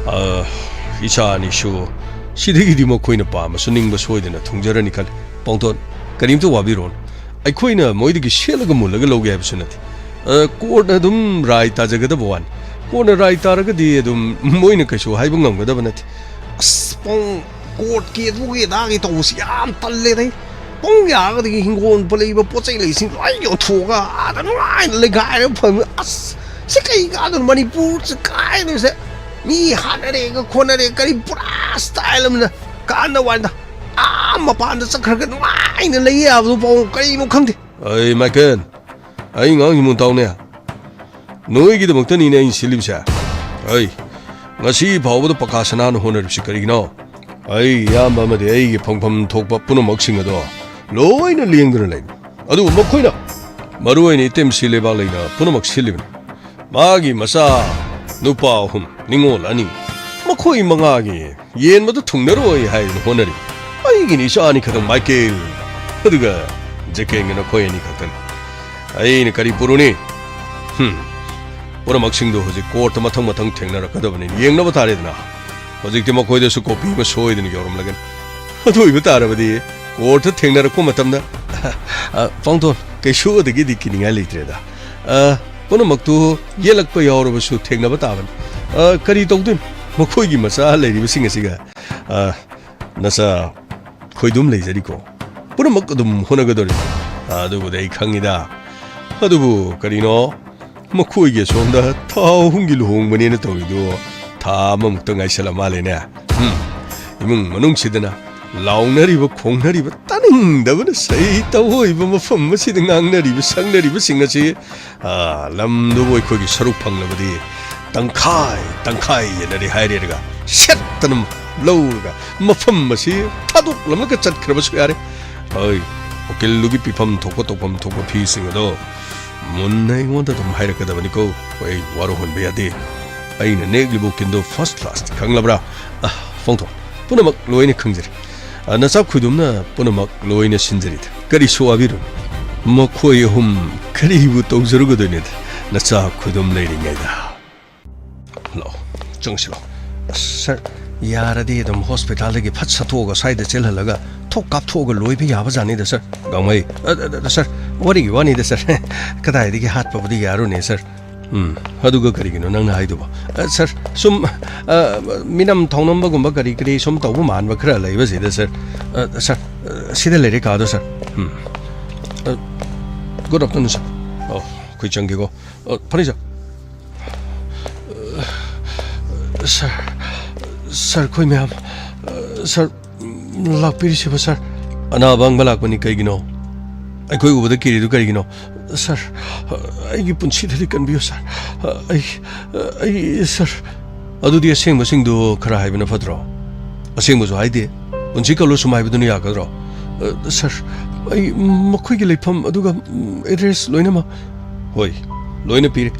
ꯑ, ꯏꯆꯥ ꯑꯅꯤꯁꯨ ꯁꯤꯗꯒꯤꯗꯤ ꯃꯈꯣꯏꯅ ꯄꯥꯝꯕꯁꯨ ꯅꯤꯡꯕ ꯁꯣꯏꯗꯅ ꯊꯨꯡꯖꯔꯅꯤ ꯈꯜꯂꯤ꯫ ꯄꯥꯎꯊꯣꯟ, ꯀꯔꯤꯝꯇ ꯋꯥꯕꯤꯔꯣꯅꯨ꯫ ꯑꯩꯈꯣꯏꯅ ꯃꯣꯏꯗꯒꯤ ꯁꯦꯠꯂꯒ ꯃꯨꯜꯂꯒ ꯂꯧꯒꯦ ꯍꯥꯏꯕꯁꯨ ꯅꯠꯇꯦ꯫ ꯑ, ꯀꯣꯔꯠꯅ ꯑꯗꯨꯝ ꯔꯥꯏ ꯇꯥꯖꯒꯗꯕ ꯋꯥꯅꯤ꯫ ꯀꯣꯔꯠꯅ ꯔꯥꯏ ꯇꯥꯔꯒꯗꯤ ꯑꯗꯨꯝ ꯃꯣꯏꯅ ꯀꯩꯁꯨ ꯍꯥꯏꯕ ꯉꯝꯒꯗꯕ ꯅꯠꯇꯦ꯫ ꯑꯁ, ꯄꯥꯎ, ꯀꯣꯔꯠꯀꯤ ꯑꯗꯨꯒꯤ ꯑꯗꯥꯒꯤ ꯇꯧꯕꯁꯤ ꯌꯥꯝ ꯇꯜꯂꯦꯗ ꯑꯩ꯫ ꯄꯨꯡ ꯌꯥꯒꯗꯒꯤ ꯍꯤꯡꯒꯣꯜ ꯂꯩꯕ ꯄꯣꯠ ꯆꯩ ꯂꯩꯁꯤꯡ ꯂꯣꯏ ꯌꯣꯟꯊꯣꯛꯑꯒ ꯑꯥꯗ ꯅꯨꯡꯉꯥꯏꯅ ꯂꯩꯒꯥꯏꯔꯒ ꯐꯝꯃꯤ꯫ ꯑꯁ, ꯁꯤ ꯀꯩ ꯀꯥꯟꯗꯅꯣ ꯃꯅꯤꯄꯨꯔꯁꯦ ꯀꯥꯏꯗꯅꯣꯁꯦ? ꯃꯤ ꯍꯥꯠꯅꯔꯦꯒ ꯈꯣꯠꯅꯔꯦ, ꯀꯔꯤ ꯄꯨꯔꯥ ꯁ꯭ꯇꯥꯏꯜ ꯑꯃꯗ ꯀꯥꯟꯗ ꯋꯥꯟꯗ ꯑꯥ ꯃꯄꯥꯟꯗ ꯆꯠꯈ꯭ꯔꯒ ꯅꯨꯡꯉꯥꯏꯅ ꯂꯩ ꯌꯥꯕꯗꯨ ꯄꯥꯎ ꯀꯔꯤꯅꯣ ꯈꯪꯗꯦ꯫ ꯑꯩ ꯃꯥꯏꯀꯦꯜ, ꯑꯩ ꯉꯥꯡꯁꯤ ꯃꯨꯟ ꯇꯥꯎꯅꯦ꯫ ꯅꯣꯏꯒꯤꯗꯃꯛꯇꯅꯤꯅꯦ ꯑꯩꯅ ꯁꯤꯜꯂꯤꯕꯁꯦ꯫ ꯑꯩ ꯉꯁꯤ ꯐꯥꯎꯕꯗ ꯄꯀꯥ ꯁꯅꯥꯅ ꯍꯣꯠꯅꯔꯤꯕꯁꯤ ꯀꯔꯤꯒꯤꯅꯣ? ꯑꯩ ꯏꯌꯥꯝꯕ ꯑꯃꯗꯤ ꯑꯩꯒꯤ ꯐꯪꯐꯝ ꯊꯣꯛꯄ ꯄꯨꯝꯅꯃꯛꯁꯤꯡ ꯑꯗꯣ ꯂꯣꯏꯅ ꯂꯦꯡꯗꯨꯅ ꯂꯩꯕꯅꯤ꯫ ꯑꯗꯨꯕꯨ ꯃꯈꯣꯏꯅ, ꯃꯔꯨ ꯑꯣꯏꯅ ꯏꯇꯩꯃ ꯁꯤ ꯂꯩꯕꯥꯛ ꯂꯩꯅ ꯄꯨꯝꯅꯃꯛ ꯁꯤꯜꯂꯤꯕꯅꯤ꯫ ꯃꯥꯒꯤ ꯃꯆꯥ ꯅꯨꯄꯥ ꯑꯍꯨꯝ, ꯅꯤꯉꯣꯜ ꯑꯅꯤ, ꯃꯈꯣꯏ ꯃꯉꯥꯒꯤ ꯌꯦꯟꯕꯗꯨ ꯊꯨꯡꯅꯔꯣꯏ ꯍꯥꯏꯗꯨꯅ ꯍꯣꯠꯅꯔꯤ꯫ ꯑꯩꯒꯤꯅ ꯏꯆꯥ ꯑꯅꯤꯈꯛꯇꯪ, ꯃꯥꯏꯀꯦꯜ ꯑꯗꯨꯒ ꯖꯦꯀꯦꯟꯒ ꯅꯈꯣꯏ ꯑꯅꯤꯈꯛꯇꯅꯤ꯫ ꯑꯩꯅ ꯀꯔꯤ ꯄꯨꯔꯨꯅꯤ? ꯍꯨꯝ, ꯄꯨꯝꯅꯃꯛꯁꯤꯡꯗꯨ ꯍꯧꯖꯤꯛ ꯀꯣꯔꯠꯇ ꯃꯊꯪ ꯃꯊꯪ ꯊꯦꯡꯅꯔꯛꯀꯗꯕꯅꯤ, ꯌꯦꯡꯅꯕ ꯇꯥꯔꯦꯗꯅ꯫ ꯍꯧꯖꯤꯛꯇꯤ ꯃꯈꯣꯏꯗꯁꯨ ꯀꯣꯄꯤ ꯑꯃ ꯁꯣꯏꯗꯅ ꯌꯧꯔꯝꯂꯒꯅꯤ꯫ ꯑꯗꯨ ꯑꯣꯏꯕ ꯇꯥꯔꯕꯗꯤ ꯀꯣꯔꯠꯇ ꯊꯦꯡꯅꯔꯛꯄ ꯃꯇꯝꯗ, ꯑ, ꯄꯥꯎꯊꯣꯟ, ꯀꯩꯁꯨ ꯑꯗꯒꯤꯗꯤ ꯀꯤꯅꯤꯡꯉꯥꯏ ꯂꯩꯇ꯭ꯔꯦꯗ꯫ ꯑ, ꯄꯨꯝꯅꯃꯛꯇꯨ ꯌꯦꯜꯂꯛꯄ ꯌꯥꯎꯔꯕꯁꯨ ꯊꯦꯡꯅꯕ ꯇꯥꯕꯅꯤ꯫ ꯑ, ꯀꯔꯤ ꯇꯧꯗꯣꯏꯅꯣ? ꯃꯈꯣꯏꯒꯤ ꯃꯆꯥ ꯂꯩꯔꯤꯕꯁꯤꯡ ꯑꯁꯤꯒ, ꯑ, ꯅꯆꯥ ꯈꯣꯏꯗꯨꯝ ꯂꯩꯖꯔꯤꯀꯣ꯫ ꯄꯨꯝꯅꯃꯛ ꯑꯗꯨꯝ ꯍꯣꯠꯅꯒꯗꯧꯔꯤ꯫ ꯑ, ꯑꯗꯨꯕꯨꯗꯤ ꯑꯩ ꯈꯪꯉꯤꯗ꯫ ꯑꯗꯨꯕꯨ ꯀꯔꯤꯅꯣ? ꯃꯈꯣꯏꯒꯤ ꯑꯁꯣꯝꯗ ꯊꯥ ꯑꯍꯨꯝꯒꯤ ꯂꯨꯍꯣꯡꯕꯅꯦꯅ ꯇꯧꯔꯤꯗꯨ ꯊꯥ ꯑꯃꯃꯨꯛꯇ ꯉꯥꯏꯁꯜꯂ ꯃꯥꯜꯂꯦꯅꯦ꯫ ꯎꯝ, ꯏꯃꯨꯡ ꯃꯅꯨꯡꯁꯤꯗꯅ ꯂꯥꯎꯅꯔꯤꯕ, ꯈꯣꯡꯅꯔꯤꯕ, ꯇꯥꯅꯤꯡꯗꯕꯅ ꯁꯩ ꯇꯧ ꯑꯣꯏꯕ ꯃꯐꯝ ꯑꯁꯤꯗ ꯉꯥꯡꯅꯔꯤꯕ, ꯁꯛꯅꯔꯤꯕꯁꯤꯡ ꯑꯁꯤ, ꯑꯥ, ꯂꯝꯗꯨꯕꯨ ꯑꯩꯈꯣꯏꯒꯤ ꯁꯔꯨꯛ ꯐꯪꯂꯕꯗꯤ ꯇꯪꯈꯥꯏ ꯇꯪꯈꯥꯏ ꯌꯦꯟꯅꯔꯦ ꯍꯥꯏꯔꯦꯔꯒ ꯁꯦꯠꯇꯅ ꯂꯧꯔꯒ ꯃꯐꯝ ꯑꯁꯤ ꯊꯥꯗꯣꯛꯂꯝꯂꯒ ꯆꯠꯈ꯭ꯔꯕꯁꯨ ꯌꯥꯔꯦ꯫ ꯍꯣꯏ, ꯎꯀꯤꯜꯗꯨꯒꯤ ꯄꯤꯐꯝ ꯊꯣꯛꯄ ꯇꯧꯐꯝ ꯊꯣꯛꯄ ꯐꯤꯁꯤꯡ ꯑꯗꯣ ꯃꯨꯟꯅ ꯑꯩꯉꯣꯟꯗ ꯑꯗꯨꯝ ꯍꯥꯏꯔꯛꯀꯗꯕꯅꯤꯀꯣ꯫ ꯑꯩ ꯋꯥꯔꯧꯍꯟꯕ ꯌꯥꯗꯦ꯫ ꯑꯩꯅ ꯅꯦꯛꯂꯤꯕ ꯎꯀꯤꯜꯗꯣ ꯐꯥꯔꯁ ꯀ꯭ꯂꯥꯁꯅꯤ, ꯈꯪꯂꯕ꯭ꯔꯥ? ꯑ, ꯐꯣꯡꯊꯣꯛ꯫ ꯄꯨꯝꯅꯃꯛ ꯂꯣꯏꯅ ꯈꯪꯖꯔꯤ꯫ ꯑ, ꯅꯆꯥ ꯈꯣꯏꯗꯨꯝꯅ ꯄꯨꯝꯅꯃꯛ ꯂꯣꯏꯅ ꯁꯤꯟꯖꯔꯤꯗ꯫ ꯀꯔꯤꯁꯨ ꯋꯥꯕꯤꯔꯨꯅꯨ꯫ ꯃꯈꯣꯏ ꯑꯍꯨꯝ ꯀꯔꯤꯕꯨ ꯇꯧꯖꯔꯨꯒꯗꯣꯏꯅꯣꯗ? ꯅꯆꯥ ꯈꯣꯏꯗꯨꯝ ꯂꯩꯔꯤꯉꯩꯗ꯫ ꯂꯥꯛꯑꯣ, ꯆꯪꯁꯤ ꯂꯥꯛꯑꯣ꯫ ꯑꯁ, ꯁꯥꯔ, ꯌꯥꯔꯗꯤ ꯑꯗꯨꯝ ꯍꯣꯁꯄꯤꯇꯥꯜꯗꯒꯤ ꯐꯠ ꯁꯠꯇꯣꯛꯑꯒ ꯁ꯭ꯋꯥꯏꯗ ꯆꯦꯜꯍꯜꯂꯒ ꯊꯣꯛ ꯀꯥꯞꯊꯣꯛꯑꯒ ꯂꯣꯏꯕ ꯌꯥꯕ ꯖꯥꯠꯅꯤꯗ, ꯁꯥꯔ꯫ ꯒꯥꯡꯃꯩ, ꯑ, ꯑ, ꯑ, ꯁꯥꯔ, ꯋꯥꯔꯤꯒꯤ ꯋꯥꯅꯤꯗ, ꯁꯥꯔ꯫ ꯀꯗꯥꯏꯗꯒꯤ ꯍꯥꯠꯄꯕꯨꯗꯤ ꯌꯥꯔꯨꯅꯦ, ꯁꯥꯔ꯫ ꯎꯝ, ꯑꯗꯨꯒ ꯀꯔꯤꯒꯤꯅꯣ ꯅꯪꯅ ꯍꯥꯏꯗꯨꯕꯣ? ꯑ, ꯁꯥꯔ, ꯁꯨꯝ, ꯑ, ꯃꯤꯅꯝ ꯊꯧꯅꯝꯕꯒꯨꯝꯕ ꯀꯔꯤ ꯀꯔꯤ ꯁꯨꯝ ꯇꯧꯕ ꯃꯥꯟꯕ ꯈꯔ ꯂꯩꯕꯁꯤꯗ, ꯁꯥꯔ꯫ ꯑ, ꯁꯥꯔ, ꯑ, ꯁꯤꯗ ꯂꯩꯔꯦ ꯀꯥꯗꯣ, ꯁꯥꯔ꯫ ꯎꯝ꯫ ꯑ, ꯒꯨꯗ ꯑꯥꯐꯇꯔꯅꯨꯟ, ꯁꯥꯔ꯫ ꯑꯣ, ꯑꯩꯈꯣꯏ ꯆꯪꯒꯦꯀꯣ꯫ ꯑ, ꯐꯅꯤ, ꯁꯥꯔ꯫ ꯑ, ꯁꯥꯔ, ꯁꯥꯔ, ꯑꯩꯈꯣꯏ ꯃꯌꯥꯝ, ꯑ, ꯁꯥꯔ, ꯂꯥꯛꯄꯤꯔꯤꯁꯤꯕ, ꯁꯥꯔ? ꯑꯅꯥꯕ ꯍꯪꯕ ꯂꯥꯛꯄꯅꯤ, ꯀꯩꯒꯤꯅꯣ? ꯑꯩꯈꯣꯏ ꯎꯕꯗ ꯀꯤꯔꯤꯗꯨ ꯀꯔꯤꯒꯤꯅꯣ? ꯁꯥꯔ, ꯑꯩꯒꯤ ꯄꯨꯟꯁꯤꯗꯗꯤ ꯀꯟꯕꯤꯌꯨ, ꯁꯥꯔ꯫ ꯑꯩ, ꯑꯩ, ꯁꯥꯔ, ꯑꯗꯨꯗꯤ ꯑꯁꯦꯡꯕꯁꯤꯡꯗꯨ ꯈꯔ ꯍꯥꯏꯕꯅ ꯐꯠꯇ꯭ꯔꯣ? ꯑꯁꯦꯡꯕꯁꯨ ꯍꯥꯏꯗꯦ, ꯄꯨꯟꯁꯤ ꯀꯜꯂꯣ ꯁꯨꯝ ꯍꯥꯏꯕꯗꯨꯅ ꯌꯥꯒꯗ꯭ꯔꯣ? ꯑ, ꯁꯥꯔ, ꯑꯩ ꯃꯈꯣꯏꯒꯤ ꯂꯩꯐꯝ ꯑꯗꯨꯒ, ꯎꯝ, ꯑꯦꯗ꯭ꯔꯦꯁ ꯂꯣꯏꯅꯃꯛ꯫ ꯍꯣꯏ, ꯂꯣꯏꯅ ꯄꯤꯔꯦ꯫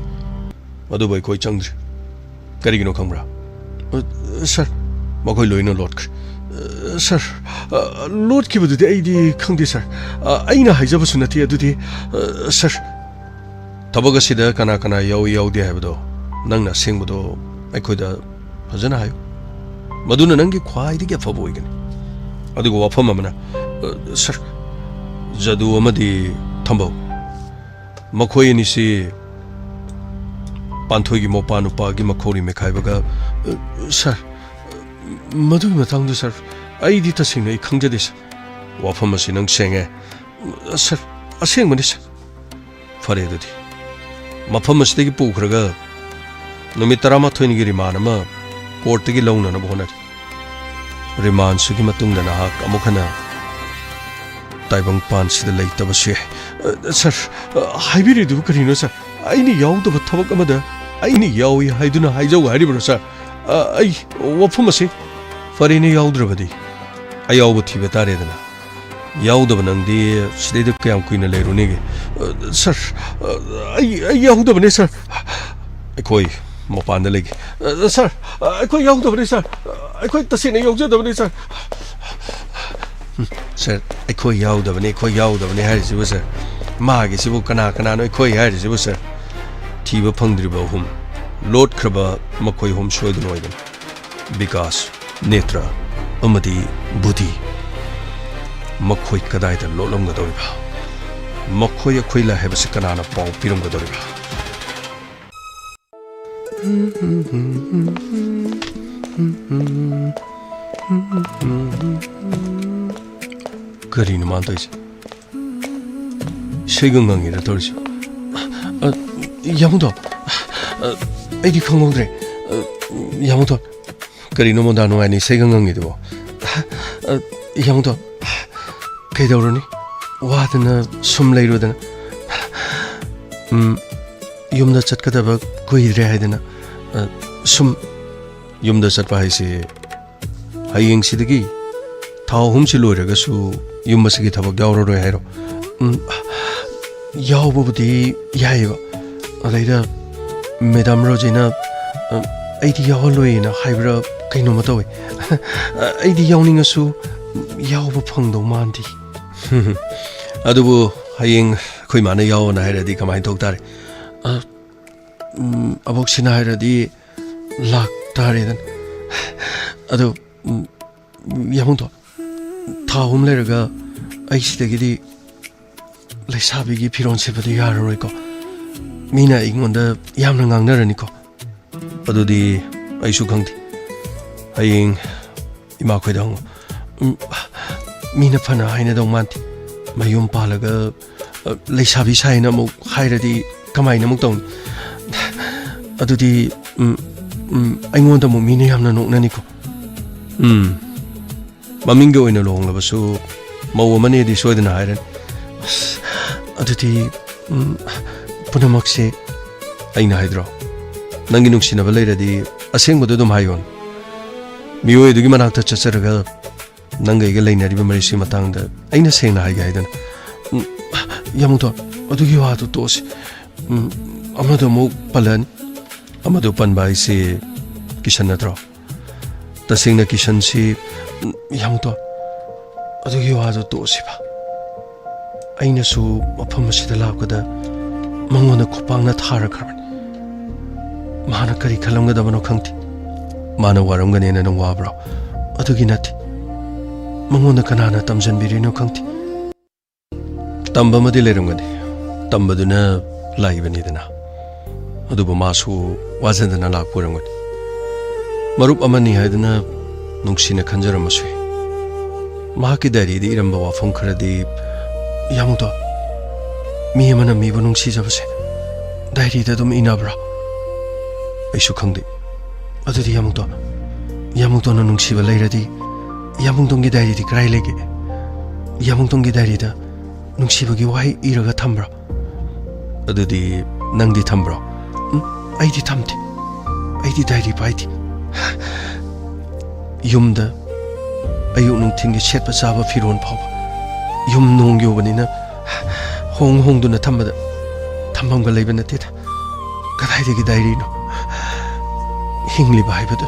ꯑꯗꯨꯕꯨ ꯑꯩꯈꯣꯏ ꯆꯪꯗ꯭ꯔꯤ꯫ ꯀꯔꯤꯒꯤꯅꯣ ꯈꯪꯕ꯭ꯔꯥ? ꯑ, ꯁꯥꯔ, ꯃꯈꯣꯏ ꯂꯣꯏꯅ ꯂꯣꯠꯈ꯭ꯔꯦ꯫ ꯑ, ꯁꯥꯔ, ꯑ, ꯂꯣꯠꯈꯤꯕꯗꯨꯗꯤ ꯑꯩꯗꯤ ꯈꯪꯗꯦ, ꯁꯥꯔ꯫ ꯑ, ꯑꯩꯅ ꯍꯥꯏꯖꯕꯁꯨ ꯅꯠꯇꯦ ꯑꯗꯨꯗꯤ꯫ ꯑ, ꯁꯥꯔ, ꯊꯕꯛ ꯑꯁꯤꯗ ꯀꯅꯥ ꯀꯅꯥ ꯌꯥꯎꯏ ꯌꯥꯎꯗꯦ ꯍꯥꯏꯕꯗꯣ ꯅꯪꯅ ꯑꯁꯦꯡꯕꯗꯣ ꯑꯩꯈꯣꯏꯗ ꯐꯖꯅ ꯍꯥꯏꯌꯨ꯫ ꯃꯗꯨꯅ ꯅꯪꯒꯤ ꯈ꯭ꯋꯥꯏꯗꯒꯤ ꯑꯐꯕ ꯑꯣꯏꯒꯅꯤ꯫ ꯑꯗꯨꯒ ꯋꯥꯐꯝ ꯑꯃꯅ, ꯑ, ꯁꯥꯔ, ꯖꯗꯨ ꯑꯃꯗꯤ ꯊꯝꯕꯧ, ꯃꯈꯣꯏ ꯑꯅꯤꯁꯤ ꯄꯥꯟꯊꯣꯏꯒꯤ ꯃꯧꯄꯥ ꯅꯨꯄꯥꯒꯤ ꯃꯈꯧꯔꯤ ꯃꯦꯈꯥꯏꯕꯒ, ꯑ, ꯁꯥꯔ, ꯃꯗꯨꯒꯤ ꯃꯇꯥꯡꯗ, ꯁꯥꯔ, ꯑꯩꯗꯤ ꯇꯁꯦꯡꯅ ꯑꯩ ꯈꯪꯖꯗꯦ, ꯁꯥꯔ꯫ ꯋꯥꯐꯝ ꯑꯁꯤ ꯅꯪ ꯁꯦꯡꯉꯦ꯫ ꯁꯥꯔ, ꯑꯁꯦꯡꯕꯅꯤ, ꯁꯥꯔ꯫ ꯐꯔꯦ ꯑꯗꯨꯗꯤ꯫ ꯃꯐꯝ ꯑꯁꯤꯗꯒꯤ ꯄꯨꯈ꯭ꯔꯒ ꯅꯨꯃꯤꯠ ꯇꯔꯥꯃꯥꯊꯣꯏꯅꯤꯒꯤ ꯔꯤꯃꯥꯟ ꯑꯃ ꯀꯣꯔꯠꯇꯒꯤ ꯂꯧꯅꯅꯕ ꯍꯣꯠꯅꯔꯤ꯫ ꯔꯤꯃꯥꯟꯁꯤꯒꯤ ꯃꯇꯨꯡꯗ ꯅꯍꯥꯛ ꯑꯃꯨꯛ ꯍꯟꯅ ꯇꯥꯏꯕꯪꯄꯥꯟꯁꯤꯗ ꯂꯩꯇꯕꯁꯨ ꯌꯥꯏ꯫ ꯑ, ꯁꯥꯔ, ꯑ, ꯍꯥꯏꯕꯤꯔꯤꯗꯨꯕꯨ ꯀꯔꯤꯅꯣ, ꯁꯥꯔ? ꯑꯩꯅ ꯌꯥꯎꯗꯕ ꯊꯕꯛ ꯑꯃꯗ ꯑꯩꯅ ꯌꯥꯎꯏ ꯍꯥꯏꯗꯨꯅ ꯍꯥꯏꯖꯧ ꯍꯥꯏꯔꯤꯕ꯭ꯔꯣ, ꯁꯥꯔ? ꯑ, ꯑꯩ ꯋꯥꯐꯝ ꯑꯁꯤ, ꯐꯔꯦꯅꯦ, ꯌꯥꯎꯗ꯭ꯔꯕꯗꯤ ꯑꯌꯥꯎꯕ ꯊꯤꯕ ꯇꯥꯔꯦꯗꯅ꯫ ꯌꯥꯎꯗꯕ ꯅꯪꯗꯤ ꯁꯤꯗꯩꯗ ꯀꯌꯥꯝ ꯀꯨꯏꯅ ꯂꯩꯔꯨꯅꯤꯒꯦ? ꯑ, ꯁꯥꯔ, ꯑ, ꯑꯩ, ꯑꯩ ꯌꯥꯎꯗꯕꯅꯦ, ꯁꯥꯔ꯫ ꯑꯩꯈꯣꯏ ꯃꯄꯥꯟꯗ ꯂꯩꯒꯦ꯫ ꯑ, ꯁꯥꯔ, ꯑ, ꯑꯩꯈꯣꯏ ꯌꯥꯎꯗꯕꯅꯦ, ꯁꯥꯔ꯫ ꯑ, ꯑꯩꯈꯣꯏ ꯇꯁꯦꯡꯅ ꯌꯥꯎꯖꯗꯕꯅꯦ, ꯁꯥꯔ꯫ ꯎꯝ, ꯁꯥꯔ, ꯑꯩꯈꯣꯏ ꯌꯥꯎꯗꯕꯅꯦ, ꯑꯩꯈꯣꯏ ꯌꯥꯎꯗꯕꯅꯦ ꯍꯥꯏꯔꯤꯁꯤꯕꯨ, ꯁꯥꯔ? ꯃꯥꯒꯤꯁꯤꯕꯨ ꯀꯅꯥ ꯀꯅꯥꯅꯣ ꯑꯩꯈꯣꯏ ꯍꯥꯏꯔꯤꯁꯤꯕꯨ, ꯁꯥꯔ? ꯊꯤꯕ ꯐꯪꯗ꯭ꯔꯤꯕ ꯑꯍꯨꯝ, ꯂꯣꯠꯈ꯭ꯔꯕ ꯃꯈꯣꯏ ꯑꯍꯨꯝ ꯁꯣꯏꯗꯅ ꯑꯣꯏꯒꯅꯤ꯫ ꯕꯤꯀꯥꯁ, ꯅꯦꯇ꯭ꯔ ꯑꯃꯗꯤ ꯕꯨꯙꯤ꯫ ꯃꯈꯣꯏ ꯀꯗꯥꯏꯗ ꯂꯣꯠꯂꯝꯒꯗꯧꯔꯤꯕ? ꯃꯈꯣꯏ ꯑꯩꯈꯣꯏ ꯂꯥꯛ ꯍꯥꯏꯕꯁꯤ ꯀꯅꯥꯅ ꯄꯥꯎ ꯄꯤꯔꯝꯒꯗꯧꯔꯤꯕ? ꯀꯔꯤꯅꯣ ꯃꯥꯅ ꯇꯧꯔꯤꯁꯦ? ꯏꯁꯩꯒ ꯉꯪꯉꯤꯔ ꯇꯧꯔꯤꯁꯦ? ꯑ, ꯌꯥꯃꯨꯗꯣ, ꯑ, ꯑꯩꯗꯤ ꯈꯪꯍꯧꯗ꯭ꯔꯦ꯫ ꯑ, ꯌꯥꯃꯨꯗꯣ, ꯀꯔꯤꯅꯣ ꯃꯣꯟꯗꯥ ꯅꯨꯡꯉꯥꯏꯅ ꯏꯁꯩꯒ ꯉꯪꯉꯤꯗꯨꯕꯣ? ꯑ, ꯌꯥꯃꯨꯗꯣ, ꯀꯩꯗꯧꯔꯨꯅꯤ? ꯋꯥꯗꯅ ꯁꯨꯝ ꯂꯩꯔꯨꯗꯅ꯫ ꯎꯝ, ꯌꯨꯝꯗ ꯆꯠꯀꯗꯕ ꯀꯨꯏꯗ꯭ꯔꯦ ꯍꯥꯏꯗꯅ, ꯑ, ꯁꯨꯝ ꯌꯨꯝꯗ ꯆꯠꯄ ꯍꯥꯏꯁꯦ ꯍꯌꯦꯡꯁꯤꯗꯒꯤ ꯊꯥ ꯑꯍꯨꯝꯁꯤ ꯂꯣꯏꯔꯒꯁꯨ ꯌꯨꯝ ꯑꯁꯤꯒꯤ ꯊꯕꯛ ꯌꯥꯎꯔꯔꯣꯏ ꯍꯥꯏꯔꯣ? ꯎꯝ, ꯌꯥꯎꯕꯕꯨꯗꯤ ꯌꯥꯏꯌꯦꯕ꯫ ꯑꯗꯩꯗ ꯃꯦꯗꯥꯝ ꯔꯣꯖꯤꯅ, ꯑ, "ꯑꯩꯗꯤ ꯌꯥꯎꯍꯜꯂꯣꯏꯅ" ꯍꯥꯏꯕ꯭ꯔꯥ ꯀꯩꯅꯣꯝꯃ ꯇꯧꯋꯦ꯫ ꯑꯩꯗꯤ ꯌꯥꯎꯅꯤꯡꯉꯁꯨ ꯌꯥꯎꯕ ꯐꯪꯗꯧ ꯃꯥꯟꯗꯦ꯫ ꯑꯗꯨꯕꯨ ꯍꯌꯦꯡ ꯑꯩꯈꯣꯏ ꯃꯥꯅ ꯌꯥꯎꯑꯣꯅ ꯍꯥꯏꯔꯗꯤ ꯀꯃꯥꯏꯅ ꯇꯧ ꯇꯥꯔꯦ? ꯑ, ꯎꯝ, ꯑꯕꯣꯛꯁꯤꯅ ꯍꯥꯏꯔꯗꯤ ꯂꯥꯛꯇꯥꯔꯦꯗꯅ꯫ ꯑꯗꯣ, ꯎꯝ, ꯌꯥꯃꯨꯗꯣ, ꯊꯥ ꯑꯍꯨꯝ ꯂꯩꯔꯒ ꯑꯩ ꯁꯤꯗꯒꯤꯗꯤ ꯂꯩꯁꯥꯕꯤꯒꯤ ꯐꯤꯔꯣꯜ ꯁꯦꯠꯄꯗꯤ ꯌꯥꯔꯔꯣꯏꯀꯣ꯫ ꯃꯤꯅ ꯑꯩꯉꯣꯟꯗ ꯌꯥꯝꯅ ꯉꯥꯡꯅꯔꯅꯤꯀꯣ꯫ ꯑꯗꯨꯗꯤ ꯑꯩꯁꯨ ꯈꯪꯗꯦ꯫ ꯍꯌꯦꯡ ꯏꯃꯥꯈꯣꯏꯗ ꯍꯪꯉꯣ꯫ ꯎꯝ, ꯃꯤꯅ ꯐꯅ ꯍꯥꯏꯅꯗꯧ ꯃꯥꯟꯗꯦ꯫ ꯃꯌꯨꯝ ꯄꯥꯜꯂꯒ, ꯑ, ꯂꯩꯁꯥꯕꯤ ꯁꯥꯏꯅ ꯑꯃꯨꯛ ꯍꯥꯏꯔꯗꯤ ꯀꯃꯥꯏꯅ ꯑꯃꯨꯛ ꯇꯧꯅꯤ? ꯑꯗꯨꯗꯤ, ꯎꯝ, ꯎꯝ, ꯑꯩꯉꯣꯟꯗ ꯑꯃꯨꯛ ꯃꯤꯅ ꯌꯥꯝꯅ ꯅꯣꯛꯅꯅꯤꯀꯣ꯫ ꯎꯝ, ꯃꯃꯤꯡꯒꯤ ꯑꯣꯏꯅ ꯂꯨꯍꯣꯡꯂꯕꯁꯨ ꯃꯧ ꯑꯃꯅꯦꯗꯤ ꯁꯣꯏꯗꯅ ꯍꯥꯏꯔꯅꯤ꯫ ꯑꯁ, ꯑꯗꯨꯗꯤ, ꯎꯝ, ꯄꯨꯝꯅꯃꯛꯁꯦ ꯑꯩꯅ ꯍꯥꯏꯗ꯭ꯔꯣ? ꯅꯪꯒꯤ ꯅꯨꯡꯁꯤꯅꯕ ꯂꯩꯔꯗꯤ ꯑꯁꯦꯡꯕꯗꯣ ꯑꯗꯨꯝ ꯍꯥꯏꯌꯣ꯫ ꯃꯤꯑꯣꯏ ꯑꯗꯨꯒꯤ ꯃꯅꯥꯛꯇ ꯆꯠꯆꯔꯒ ꯅꯪꯒ ꯑꯩꯒ ꯂꯩꯅꯔꯤꯕ ꯃꯔꯤꯁꯤ ꯃꯇꯥꯡꯗ ꯑꯩꯅ ꯁꯦꯡꯅ ꯍꯥꯏꯒꯦ ꯍꯥꯏꯗꯅ꯫ ꯎꯝ, ꯌꯥꯃꯨꯡꯇꯣꯟ, ꯑꯗꯨꯒꯤ ꯋꯥꯗꯨ ꯇꯣꯛꯑꯁꯤ꯫ ꯎꯝ, ꯑꯃꯗꯣ ꯑꯃꯨꯛ ꯄꯜꯂꯛꯑꯅꯤ꯫ ꯑꯃꯗꯣ ꯄꯟꯕ ꯍꯥꯏꯁꯦ ꯀꯤꯁꯟ ꯅꯠꯇ꯭ꯔꯣ? ꯇꯁꯦꯡꯅ ꯀꯤꯁꯟꯁꯤ, ꯎꯝ, ꯌꯥꯃꯨꯡꯇꯣꯟ, ꯑꯗꯨꯒꯤ ꯋꯥꯗꯨ ꯇꯣꯛꯑꯁꯤꯕ꯫ ꯑꯩꯅꯁꯨ ꯃꯐꯝ ꯑꯁꯤꯗ ꯂꯥꯛꯄꯗ ꯃꯉꯣꯟꯗ ꯈꯨꯄꯥꯛꯅ ꯊꯥꯔꯛꯈ꯭ꯔꯕꯅꯤ꯫ ꯃꯥꯅ ꯀꯔꯤ ꯈꯜꯂꯝꯒꯗꯕꯅꯣ ꯈꯪꯗꯦ꯫ ꯃꯥꯅ ꯋꯥꯔꯝꯒꯅꯦꯅ ꯅꯪ ꯋꯥꯕ꯭ꯔꯣ? ꯑꯗꯨꯒꯤ ꯅꯠꯇꯦ꯫ ꯃꯉꯣꯟꯗ ꯀꯅꯥꯅ ꯇꯝꯖꯟꯕꯤꯔꯤꯅꯣ ꯈꯪꯗꯦ꯫ ꯇꯝꯕ ꯑꯃꯗꯤ ꯂꯩꯔꯝꯒꯅꯤ꯫ ꯇꯝꯕꯗꯨꯅ ꯂꯥꯛꯏꯕꯅꯤꯗꯅ꯫ ꯑꯗꯨꯕꯨ ꯃꯥꯁꯨ ꯋꯥꯖꯗꯅ ꯂꯥꯛꯄ ꯑꯣꯏꯔꯝꯒꯅꯤ꯫ ꯃꯔꯨꯞ ꯑꯃꯅꯤ ꯍꯥꯏꯗꯨꯅ ꯅꯨꯡꯁꯤꯅ ꯈꯟꯖꯔꯝꯕꯁꯨ ꯌꯥꯏ꯫ ꯃꯍꯥꯛꯀꯤ ꯗꯥꯏꯔꯤꯗ ꯏꯔꯝꯕ ꯋꯥꯐꯝ ꯈꯔꯗꯤ, ꯌꯥꯃꯨꯡꯇꯣꯟ, ꯃꯤ ꯑꯃꯅ ꯃꯤꯕꯨ ꯅꯨꯡꯁꯤꯖꯕꯁꯦ ꯗꯥꯏꯔꯤꯗ ꯑꯗꯨꯝ ꯏꯅꯕ꯭ꯔꯥ? ꯑꯩꯁꯨ ꯈꯪꯗꯦ꯫ ꯑꯗꯨꯗꯤ ꯌꯥꯃꯨꯡꯇꯣꯟ, ꯌꯥꯃꯨꯡꯇꯣꯟꯅ ꯅꯨꯡꯁꯤꯕ ꯂꯩꯔꯗꯤ, ꯌꯥꯃꯨꯡꯇꯣꯟꯒꯤ ꯗꯥꯏꯔꯤꯗꯤ ꯀꯗꯥꯏ ꯂꯩꯒꯦ? ꯌꯥꯃꯨꯡꯇꯣꯟꯒꯤ ꯗꯥꯏꯔꯤꯗ ꯅꯨꯡꯁꯤꯕꯒꯤ ꯋꯥꯍꯩ ꯏꯔꯒ ꯊꯝꯕ꯭ꯔꯥ? ꯑꯗꯨꯗꯤ ꯅꯪꯗꯤ ꯊꯝꯕ꯭ꯔꯣ? ꯎꯝ, ꯑꯩꯗꯤ ꯊꯝꯗꯦ꯫ ꯑꯩꯗꯤ ꯗꯥꯏꯔꯤ ꯄꯥꯏꯗꯦ꯫ ꯌꯨꯝꯗ ꯑꯌꯨꯛ ꯅꯨꯡꯊꯤꯟꯒꯤ ꯁꯦꯠꯄ ꯆꯥꯕ ꯐꯤꯔꯣꯜ ꯐꯥꯎꯕ ꯌꯨꯝ ꯅꯣꯡ ꯌꯨꯕꯅꯤꯅ ꯍꯣꯡ ꯍꯣꯡꯗꯨꯅ ꯊꯝꯕꯗ ꯊꯝꯐꯝꯒ ꯂꯩꯕ ꯅꯠꯇꯦꯗ꯫ ꯀꯗꯥꯏꯗꯒꯤ ꯗꯥꯏꯔꯤꯅꯣ? ꯍꯤꯡꯂꯤꯕ ꯍꯥꯏꯕꯗꯨ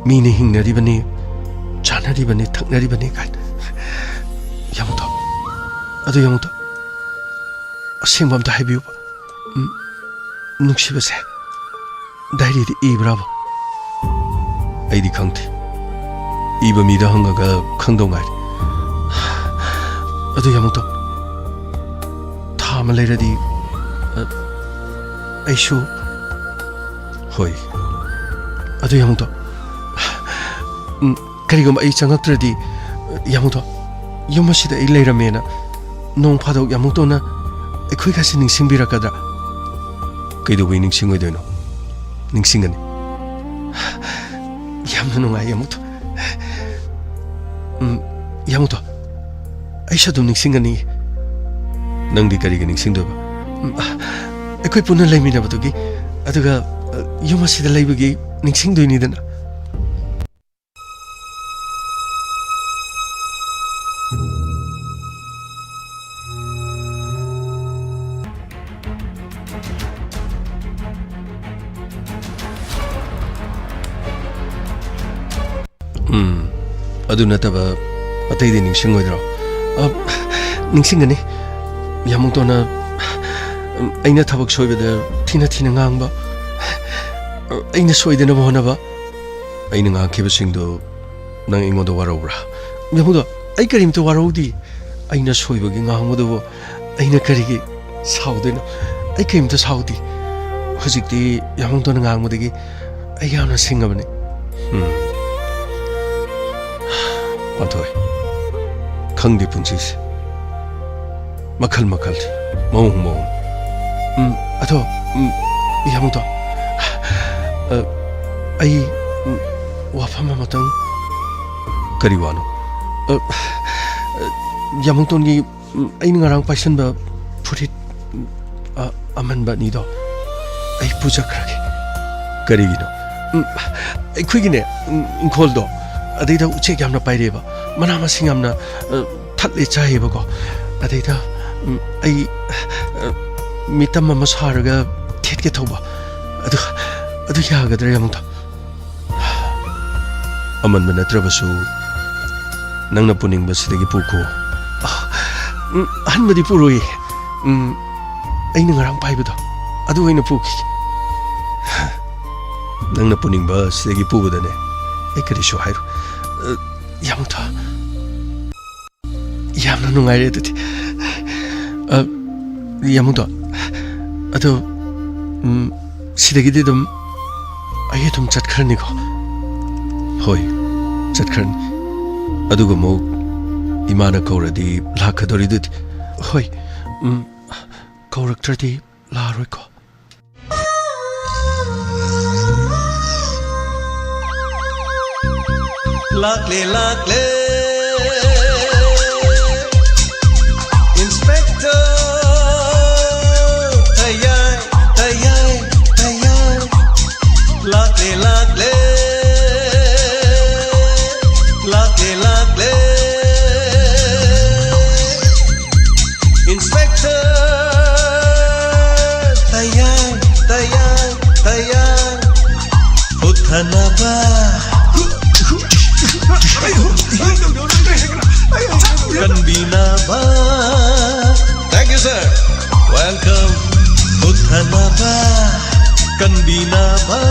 ꯃꯤꯅ ꯍꯤꯡꯅꯔꯤꯕꯅꯤ, ꯆꯥꯅꯔꯤꯕꯅꯤ, ꯊꯛꯅꯔꯤꯕꯅꯤ ꯀꯥꯏꯅ꯫ ꯌꯥꯃꯨꯡꯇꯣꯟ, ꯑꯗꯨ ꯌꯥꯃꯨꯡꯇꯣꯟ, ꯑꯁꯦꯡꯕ ꯑꯝꯇ ꯍꯥꯏꯕꯤꯌꯨꯕ꯫ ꯎꯝ, ꯅꯨꯡꯁꯤꯕꯁꯦ ꯗꯥꯏꯔꯤꯗ ꯏꯕ꯭ꯔꯥꯕ? ꯑꯩꯗꯤ ꯈꯪꯗꯦ꯫ ꯏꯕ ꯃꯤꯗ ꯍꯪꯉꯒ ꯈꯪꯗꯧ ꯉꯥꯏꯔꯦ꯫ ꯑꯗꯨ ꯌꯥꯃꯨꯡꯇꯣꯟ, ꯊꯥ ꯑꯃ ꯂꯩꯔꯗꯤ, ꯑ, ꯑꯩꯁꯨ, ꯍꯣꯏ꯫ ꯑꯗꯨ ꯌꯥꯃꯨꯡꯇꯣꯟ, ꯎꯝ, ꯀꯔꯤꯒꯨꯝꯕ ꯑꯩ ꯆꯪꯉꯛꯇ꯭ꯔꯗꯤ, ꯌꯥꯃꯨꯡꯇꯣꯟ, ꯌꯨꯝ ꯑꯁꯤꯗ ꯑꯩ ꯂꯩꯔꯝꯃꯦꯅ ꯅꯣꯡ ꯐꯥꯗꯣꯛ ꯌꯥꯃꯨꯡꯇꯣꯟꯅ ꯑꯩꯈꯣꯏꯒꯁꯦ ꯅꯤꯡꯁꯤꯡꯕꯤꯔꯛꯀꯗ꯭ꯔꯥ? ꯀꯩꯗꯧꯕꯩ ꯅꯤꯡꯁꯤꯡꯉꯣꯏꯗꯣꯏꯅꯣ? ꯅꯤꯡꯁꯤꯡꯒꯅꯤ꯫ ꯌꯥꯝꯅ ꯅꯨꯡꯉꯥꯏ, ꯌꯥꯃꯨꯡꯇꯣꯟ꯫ ꯎꯝ, ꯌꯥꯃꯨꯡꯇꯣꯟ, ꯑꯩꯁꯨ ꯑꯗꯨꯝ ꯅꯤꯡꯁꯤꯡꯒꯅꯤ꯫ ꯅꯪꯗꯤ ꯀꯔꯤꯒꯤ ꯅꯤꯡꯁꯤꯡꯗꯣꯏꯕ? ꯎꯝ, ꯑꯩꯈꯣꯏ ꯄꯨꯟꯅ ꯂꯩꯃꯤꯟꯅꯕꯗꯨꯒꯤ, ꯑꯗꯨꯒ, ꯑ, ꯌꯨꯝ ꯑꯁꯤꯗ ꯂꯩꯕꯒꯤ ꯅꯤꯡꯁꯤꯡꯗꯣꯏꯅꯤꯗꯅ꯫ ꯑꯗꯨ ꯅꯠꯇꯕ ꯑꯇꯩꯗꯤ ꯅꯤꯡꯁꯤꯡꯉꯣꯏꯗ꯭ꯔꯣ? ꯑ, ꯅꯤꯡꯁꯤꯡꯒꯅꯤ꯫ ꯌꯥꯃꯨꯡꯇꯣꯟꯅ ꯑꯩꯅ ꯊꯕꯛ ꯁꯣꯏꯕꯗ ꯊꯤꯅ ꯊꯤꯅ ꯉꯥꯡꯕ, ꯑꯩꯅ ꯁꯣꯏꯗꯅꯕ ꯍꯣꯠꯅꯕ꯫ ꯑꯩꯅ ꯉꯥꯡꯈꯤꯕꯁꯤꯡꯗꯨ ꯅꯪ ꯑꯩꯉꯣꯟꯗ ꯋꯥꯔꯧꯕ꯭ꯔꯥ? ꯌꯥꯃꯨꯡꯇꯣꯟ, ꯑꯩ ꯀꯔꯤꯝꯇ ꯋꯥꯔꯧꯗꯦ꯫ ꯑꯩꯅ ꯁꯣꯏꯕꯒꯤ ꯉꯥꯡꯕꯗꯨꯕꯨ ꯑꯩꯅ ꯀꯔꯤꯒꯤ ꯁꯥꯎꯗꯣꯏꯅꯣ? ꯑꯩ ꯀꯔꯤꯝꯇ ꯁꯥꯎꯗꯦ꯫ ꯍꯧꯖꯤꯛꯇꯤ ꯌꯥꯃꯨꯡꯇꯣꯟꯅ ꯉꯥꯡꯕꯗꯒꯤ ꯑꯩ ꯌꯥꯝꯅ ꯁꯤꯡꯉꯕꯅꯤ꯫ ꯎꯝ꯫ ꯄꯥꯟꯊꯣꯏ, ꯈꯪꯗꯦ ꯄꯨꯟꯁꯤꯁꯦ꯫ ꯃꯈꯜ ꯃꯈꯜ, ꯃꯑꯣꯡ ꯃꯑꯣꯡ꯫ ꯎꯝ, ꯑꯗꯣ, ꯎꯝ, ꯌꯥꯃꯨꯡꯇꯣꯟ, ꯑ, ꯑꯩ, ꯎꯝ, ꯋꯥꯐꯝ ꯑꯃꯇꯪ꯫ ꯀꯔꯤ ꯋꯥꯅꯣ? ꯑ, ꯑ, ꯌꯥꯃꯨꯡꯇꯣꯟꯒꯤ ꯎꯝ, ꯑꯩꯅ ꯉꯔꯥꯡ ꯄꯥꯏꯁꯟꯕ ꯐꯨꯔꯤꯠ, ꯎꯝ, ꯑ-, ꯑꯃꯟꯕ ꯑꯅꯤꯗꯣ ꯑꯩ ꯄꯨꯖꯈ꯭ꯔꯒꯦ꯫ ꯀꯔꯤꯒꯤꯅꯣ? ꯎꯝ, ꯑꯩꯈꯣꯏꯒꯤꯅꯦ, ꯎꯝ, ꯏꯪꯈꯣꯜꯗꯣ, ꯑꯗꯩꯗ ꯎꯆꯦꯛ ꯌꯥꯝꯅ ꯄꯥꯏꯔꯛꯑꯦꯕ, ꯃꯅꯥ ꯃꯁꯤꯡ ꯌꯥꯝꯅ, ꯑ, ꯊꯠꯂꯦ ꯆꯥꯏꯌꯦꯕꯀꯣ꯫ ꯑꯗꯩꯗ, ꯎꯝ, ꯑꯩ, ꯑ, ꯃꯤꯇꯝ ꯑꯃ ꯁꯥꯔꯒ ꯊꯦꯠꯀꯦ ꯇꯧꯕ꯫ ꯑꯗꯨ, ꯑꯗꯨ ꯌꯥꯒꯗ꯭ꯔꯥ, ꯌꯥꯃꯨꯡꯇꯣꯟ? ꯑꯃꯟꯕ ꯅꯠꯇ꯭ꯔꯕꯁꯨ ꯅꯪꯅ ꯄꯨꯅꯤꯡꯕ ꯁꯤꯗꯒꯤ ꯄꯨꯈꯣ꯫ ꯑ, ꯎꯝ, ꯑꯍꯟꯕꯗꯤ ꯄꯨꯔꯣꯏ꯫ ꯎꯝ, ꯑꯩꯅ ꯉꯔꯥꯡ ꯄꯥꯏꯕꯗꯣ, ꯑꯗꯨ ꯑꯣꯏꯅ ꯄꯨꯈꯤꯒꯦ꯫ ꯅꯪꯅ ꯄꯨꯅꯤꯡꯕ ꯁꯤꯗꯒꯤ ꯄꯨꯕꯗꯅꯦ ꯑꯩ ꯀꯔꯤꯁꯨ ꯍꯥꯏꯔꯣꯏ꯫ ꯑ, ꯌꯥꯃꯨꯡꯇꯣꯟ꯫ ꯌꯥꯝꯅ ꯅꯨꯡꯉꯥꯏꯔꯦ ꯑꯗꯨꯗꯤ꯫ ꯑ, ꯌꯥꯃꯨꯡꯇꯣꯟ, ꯑꯗꯣ, ꯎꯝ, ꯁꯤꯗꯒꯤꯗꯤ ꯑꯗꯨꯝ ꯑꯩ ꯑꯗꯨꯝ ꯆꯠꯈ꯭ꯔꯅꯤꯀꯣ? ꯍꯣꯏ, ꯆꯠꯈ꯭ꯔꯅꯤ꯫ ꯑꯗꯨꯒ ꯑꯃꯨꯛ ꯏꯃꯥꯅ ꯀꯧꯔꯗꯤ ꯂꯥꯛꯀꯗꯧꯔꯤꯗꯨꯗꯤ꯫ ꯍꯣꯏ, ꯎꯝ, ꯀꯧꯔꯛꯇ꯭ꯔꯗꯤ ꯂꯥꯛꯑꯔꯣꯏꯀꯣ? ꯂꯥꯛꯂꯦ, ꯂꯥꯛꯂꯦ, Inspector ꯇꯌꯥꯏ, ꯇꯌꯥꯏ, ꯇꯌꯥꯏ꯫ ꯂꯥꯛꯂꯦ, ꯂꯥꯛꯂꯦ, ꯂꯥꯛꯂꯦ, ꯂꯥꯛꯂꯦ꯫ Inspector ꯇꯌꯥꯏ, ꯇꯌꯥꯏ, ꯇꯌꯥꯏ꯫ ꯍꯨꯠꯊꯅꯕ꯫ ꯅꯕ꯫ Thank you, sir. Welcome. ꯀꯨꯊꯅꯕ, ꯀꯟꯕꯤꯅꯕ,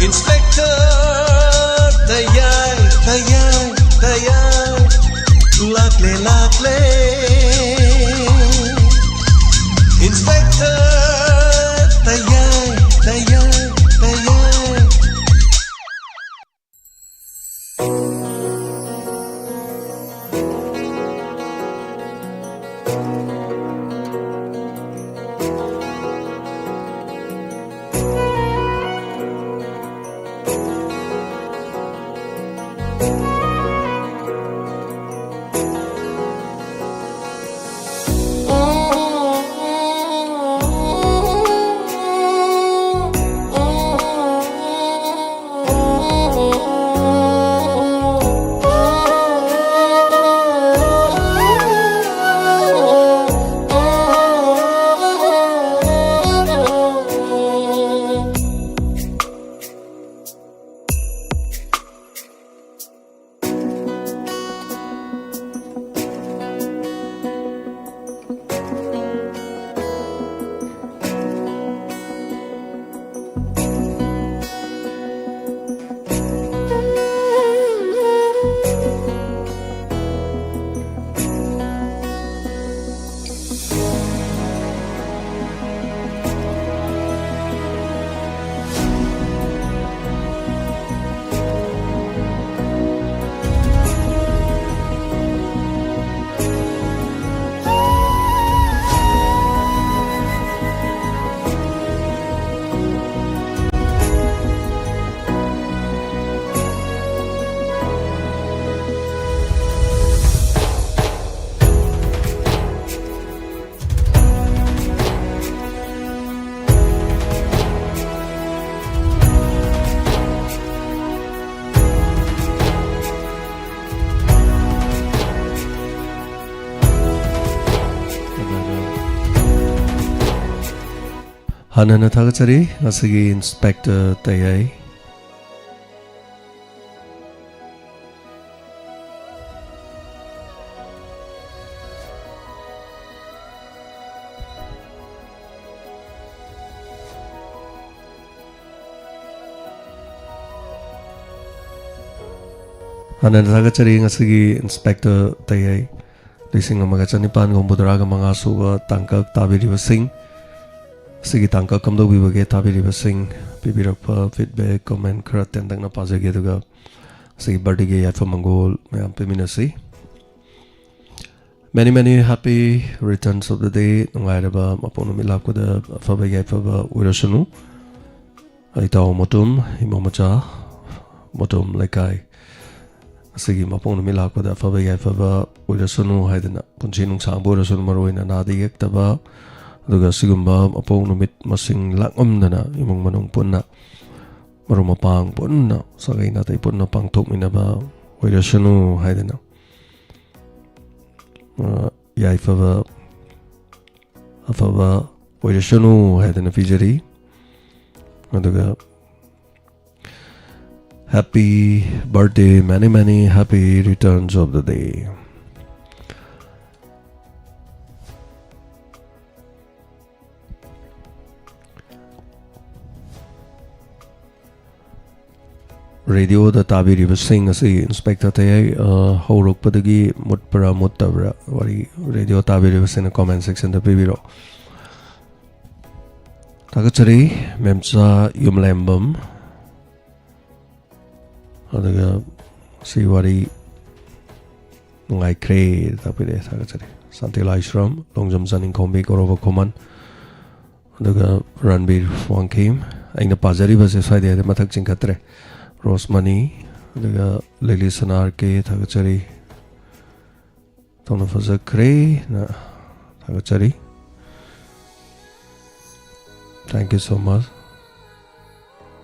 Inspector ꯇꯌꯥꯏ, ꯇꯌꯥꯏ, ꯇꯌꯥꯏ꯫ ꯂꯥꯛꯂꯦ, ꯂꯥꯛꯂꯦ, Inspector ꯇꯌꯥꯏ, ꯇꯌꯥꯏ, ꯇꯌꯥꯏ꯫ ꯍꯥꯟꯅꯅ ꯊꯥꯒꯠꯆꯔꯤ ꯉꯁꯤꯒꯤ Inspector ꯇꯌꯥꯏ꯫ ꯍꯥꯟꯅ ꯊꯥꯒꯠꯆꯔꯤ ꯉꯁꯤꯒꯤ ꯏꯟꯁꯄꯦꯛꯇꯔ ꯇꯌꯥꯏ ꯂꯤꯁꯤꯡ ꯑꯃꯒ ꯆꯅꯤꯄꯥꯟꯒ ꯍꯨꯝꯐꯨꯇꯔꯥꯒ ꯃꯉꯥ ꯁꯨꯕ ꯇꯥꯡꯀꯛ ꯇꯥꯕꯤꯔꯤꯕꯁꯤꯡ꯫ ꯑꯁꯤꯒꯤ ꯇꯥꯡꯀꯛ ꯀꯝꯗꯧꯕꯤꯕꯒꯦ ꯇꯥꯕꯤꯔꯤꯕꯁꯤꯡ? ꯄꯤꯕꯤꯔꯛꯄ ꯐꯤꯗꯕꯦꯛ, ꯀꯣꯃꯦꯟ ꯈꯔ ꯇꯦꯟꯇꯛꯅ ꯄꯥꯖꯒꯦ, ꯑꯗꯨꯒ ꯑꯁꯤꯒꯤ ꯕꯥꯔꯗꯦꯒꯤ ꯌꯥꯏꯐ ꯃꯪꯒꯣꯜ ꯃꯌꯥꯝ ꯄꯤꯃꯤꯟꯅꯁꯤ꯫ Many many happy returns of the day. ꯅꯨꯡꯉꯥꯏꯔꯕ ꯃꯄꯣꯛ ꯅꯨꯃꯤꯠ ꯂꯥꯛꯄꯗ ꯑꯐꯕ ꯌꯥꯏꯐꯕ ꯑꯣꯏꯔꯁꯅꯨ꯫ ꯑꯩ ꯇꯥꯎ ꯃꯇꯨꯝ, ꯏꯃꯧ ꯃꯆꯥ ꯃꯇꯨꯝ ꯂꯩꯀꯥꯏ ꯑꯁꯤꯒꯤ ꯃꯄꯣꯛ ꯅꯨꯃꯤꯠ ꯂꯥꯛꯄꯗ ꯑꯐꯕ ꯌꯥꯏꯐꯕ ꯑꯣꯏꯔꯁꯅꯨ ꯍꯥꯏꯗꯅ, ꯄꯨꯟꯁꯤ ꯅꯨꯡꯁꯥꯡꯕ ꯑꯣꯏꯔꯁꯅꯨ, ꯃꯔꯨ ꯑꯣꯏꯅ ꯅꯥꯗ ꯌꯦꯛꯇꯕ, ꯑꯗꯨꯒ ꯑꯁꯤꯒꯨꯝꯕ ꯃꯄꯣꯛ ꯅꯨꯃꯤꯠ ꯃꯁꯤꯡ ꯂꯥꯛꯉꯝꯗꯅ ꯏꯃꯨꯡ ꯃꯅꯨꯡ ꯄꯨꯟꯅ, ꯃꯔꯨꯞ ꯃꯄꯥꯡ ꯄꯨꯟꯅ, ꯁꯥꯒꯩ ꯅꯥꯇꯩ ꯄꯨꯟꯅ ꯄꯥꯡꯊꯣꯛꯃꯤꯟꯅꯕ ꯑꯣꯏꯔꯁꯅꯨ ꯍꯥꯏꯗꯅ, ꯑ, ꯌꯥꯏꯐꯕ ꯑꯐꯕ ꯑꯣꯏꯔꯁꯅꯨ ꯍꯥꯏꯗꯅ ꯄꯤꯖꯔꯤ꯫ ꯑꯗꯨꯒ happy birthday, many many happy returns of the day. ꯔꯦꯗꯤꯑꯣꯗ ꯇꯥꯕꯤꯔꯤꯕꯁꯤꯡ ꯑꯁꯤ ꯏꯟꯁꯄꯦꯛꯇꯔ ꯇꯌꯥꯏ, ꯑ, ꯍꯧꯔꯛꯄꯗꯒꯤ ꯃꯨꯠꯄ꯭ꯔꯥ ꯃꯨꯠꯇꯕ꯭ꯔꯥ, ꯋꯥꯔꯤ ꯔꯦꯗꯤꯑꯣ ꯇꯥꯕꯤꯔꯤꯕꯁꯤꯡꯅ ꯀꯣꯃꯦꯟ ꯁꯦꯛꯁꯟꯗ ꯄꯤꯕꯤꯔꯛꯑꯣ꯫ ꯊꯥꯒꯠꯆꯔꯤ ꯃꯦꯝꯆꯥ ꯌꯨꯝꯂꯦꯝꯕꯝ꯫ ꯑꯗꯨꯒ ꯁꯤ ꯋꯥꯔꯤ ꯅꯨꯡꯉꯥꯏꯈ꯭ꯔꯦ ꯇꯥꯛꯄꯤꯔꯛꯑꯦ, ꯊꯥꯒꯠꯆꯔꯤ꯫ ꯁꯥꯟꯇꯤ ꯂꯥꯏꯁ꯭ꯔꯝ, ꯂꯣꯡꯖꯝ ꯆꯥꯅꯤꯡꯈꯣꯝꯕꯤ, ꯀꯣꯔꯣꯕ ꯈꯨꯃꯟ, ꯑꯗꯨꯒ ꯔꯟꯕꯤꯔ ꯋꯥꯡꯈꯦꯝ꯫ ꯑꯩꯅ ꯄꯥꯖꯔꯤꯕꯁꯦ ꯁ꯭ꯋꯥꯏꯗꯩ ꯍꯥꯏꯗꯤ ꯃꯊꯛ ꯆꯤꯡꯈꯠꯇ꯭ꯔꯦ꯫ ꯔꯣꯁꯃꯅꯤ, ꯑꯗꯨꯒ ꯂꯤꯂꯤ ꯁꯅꯥ ꯑꯥꯔ ꯀꯦ, ꯊꯥꯒꯠꯆꯔꯤ꯫ ꯇꯧꯅ ꯐꯖꯈ꯭ꯔꯦꯅ ꯊꯥꯒꯠꯆꯔꯤ꯫ Thank you so much.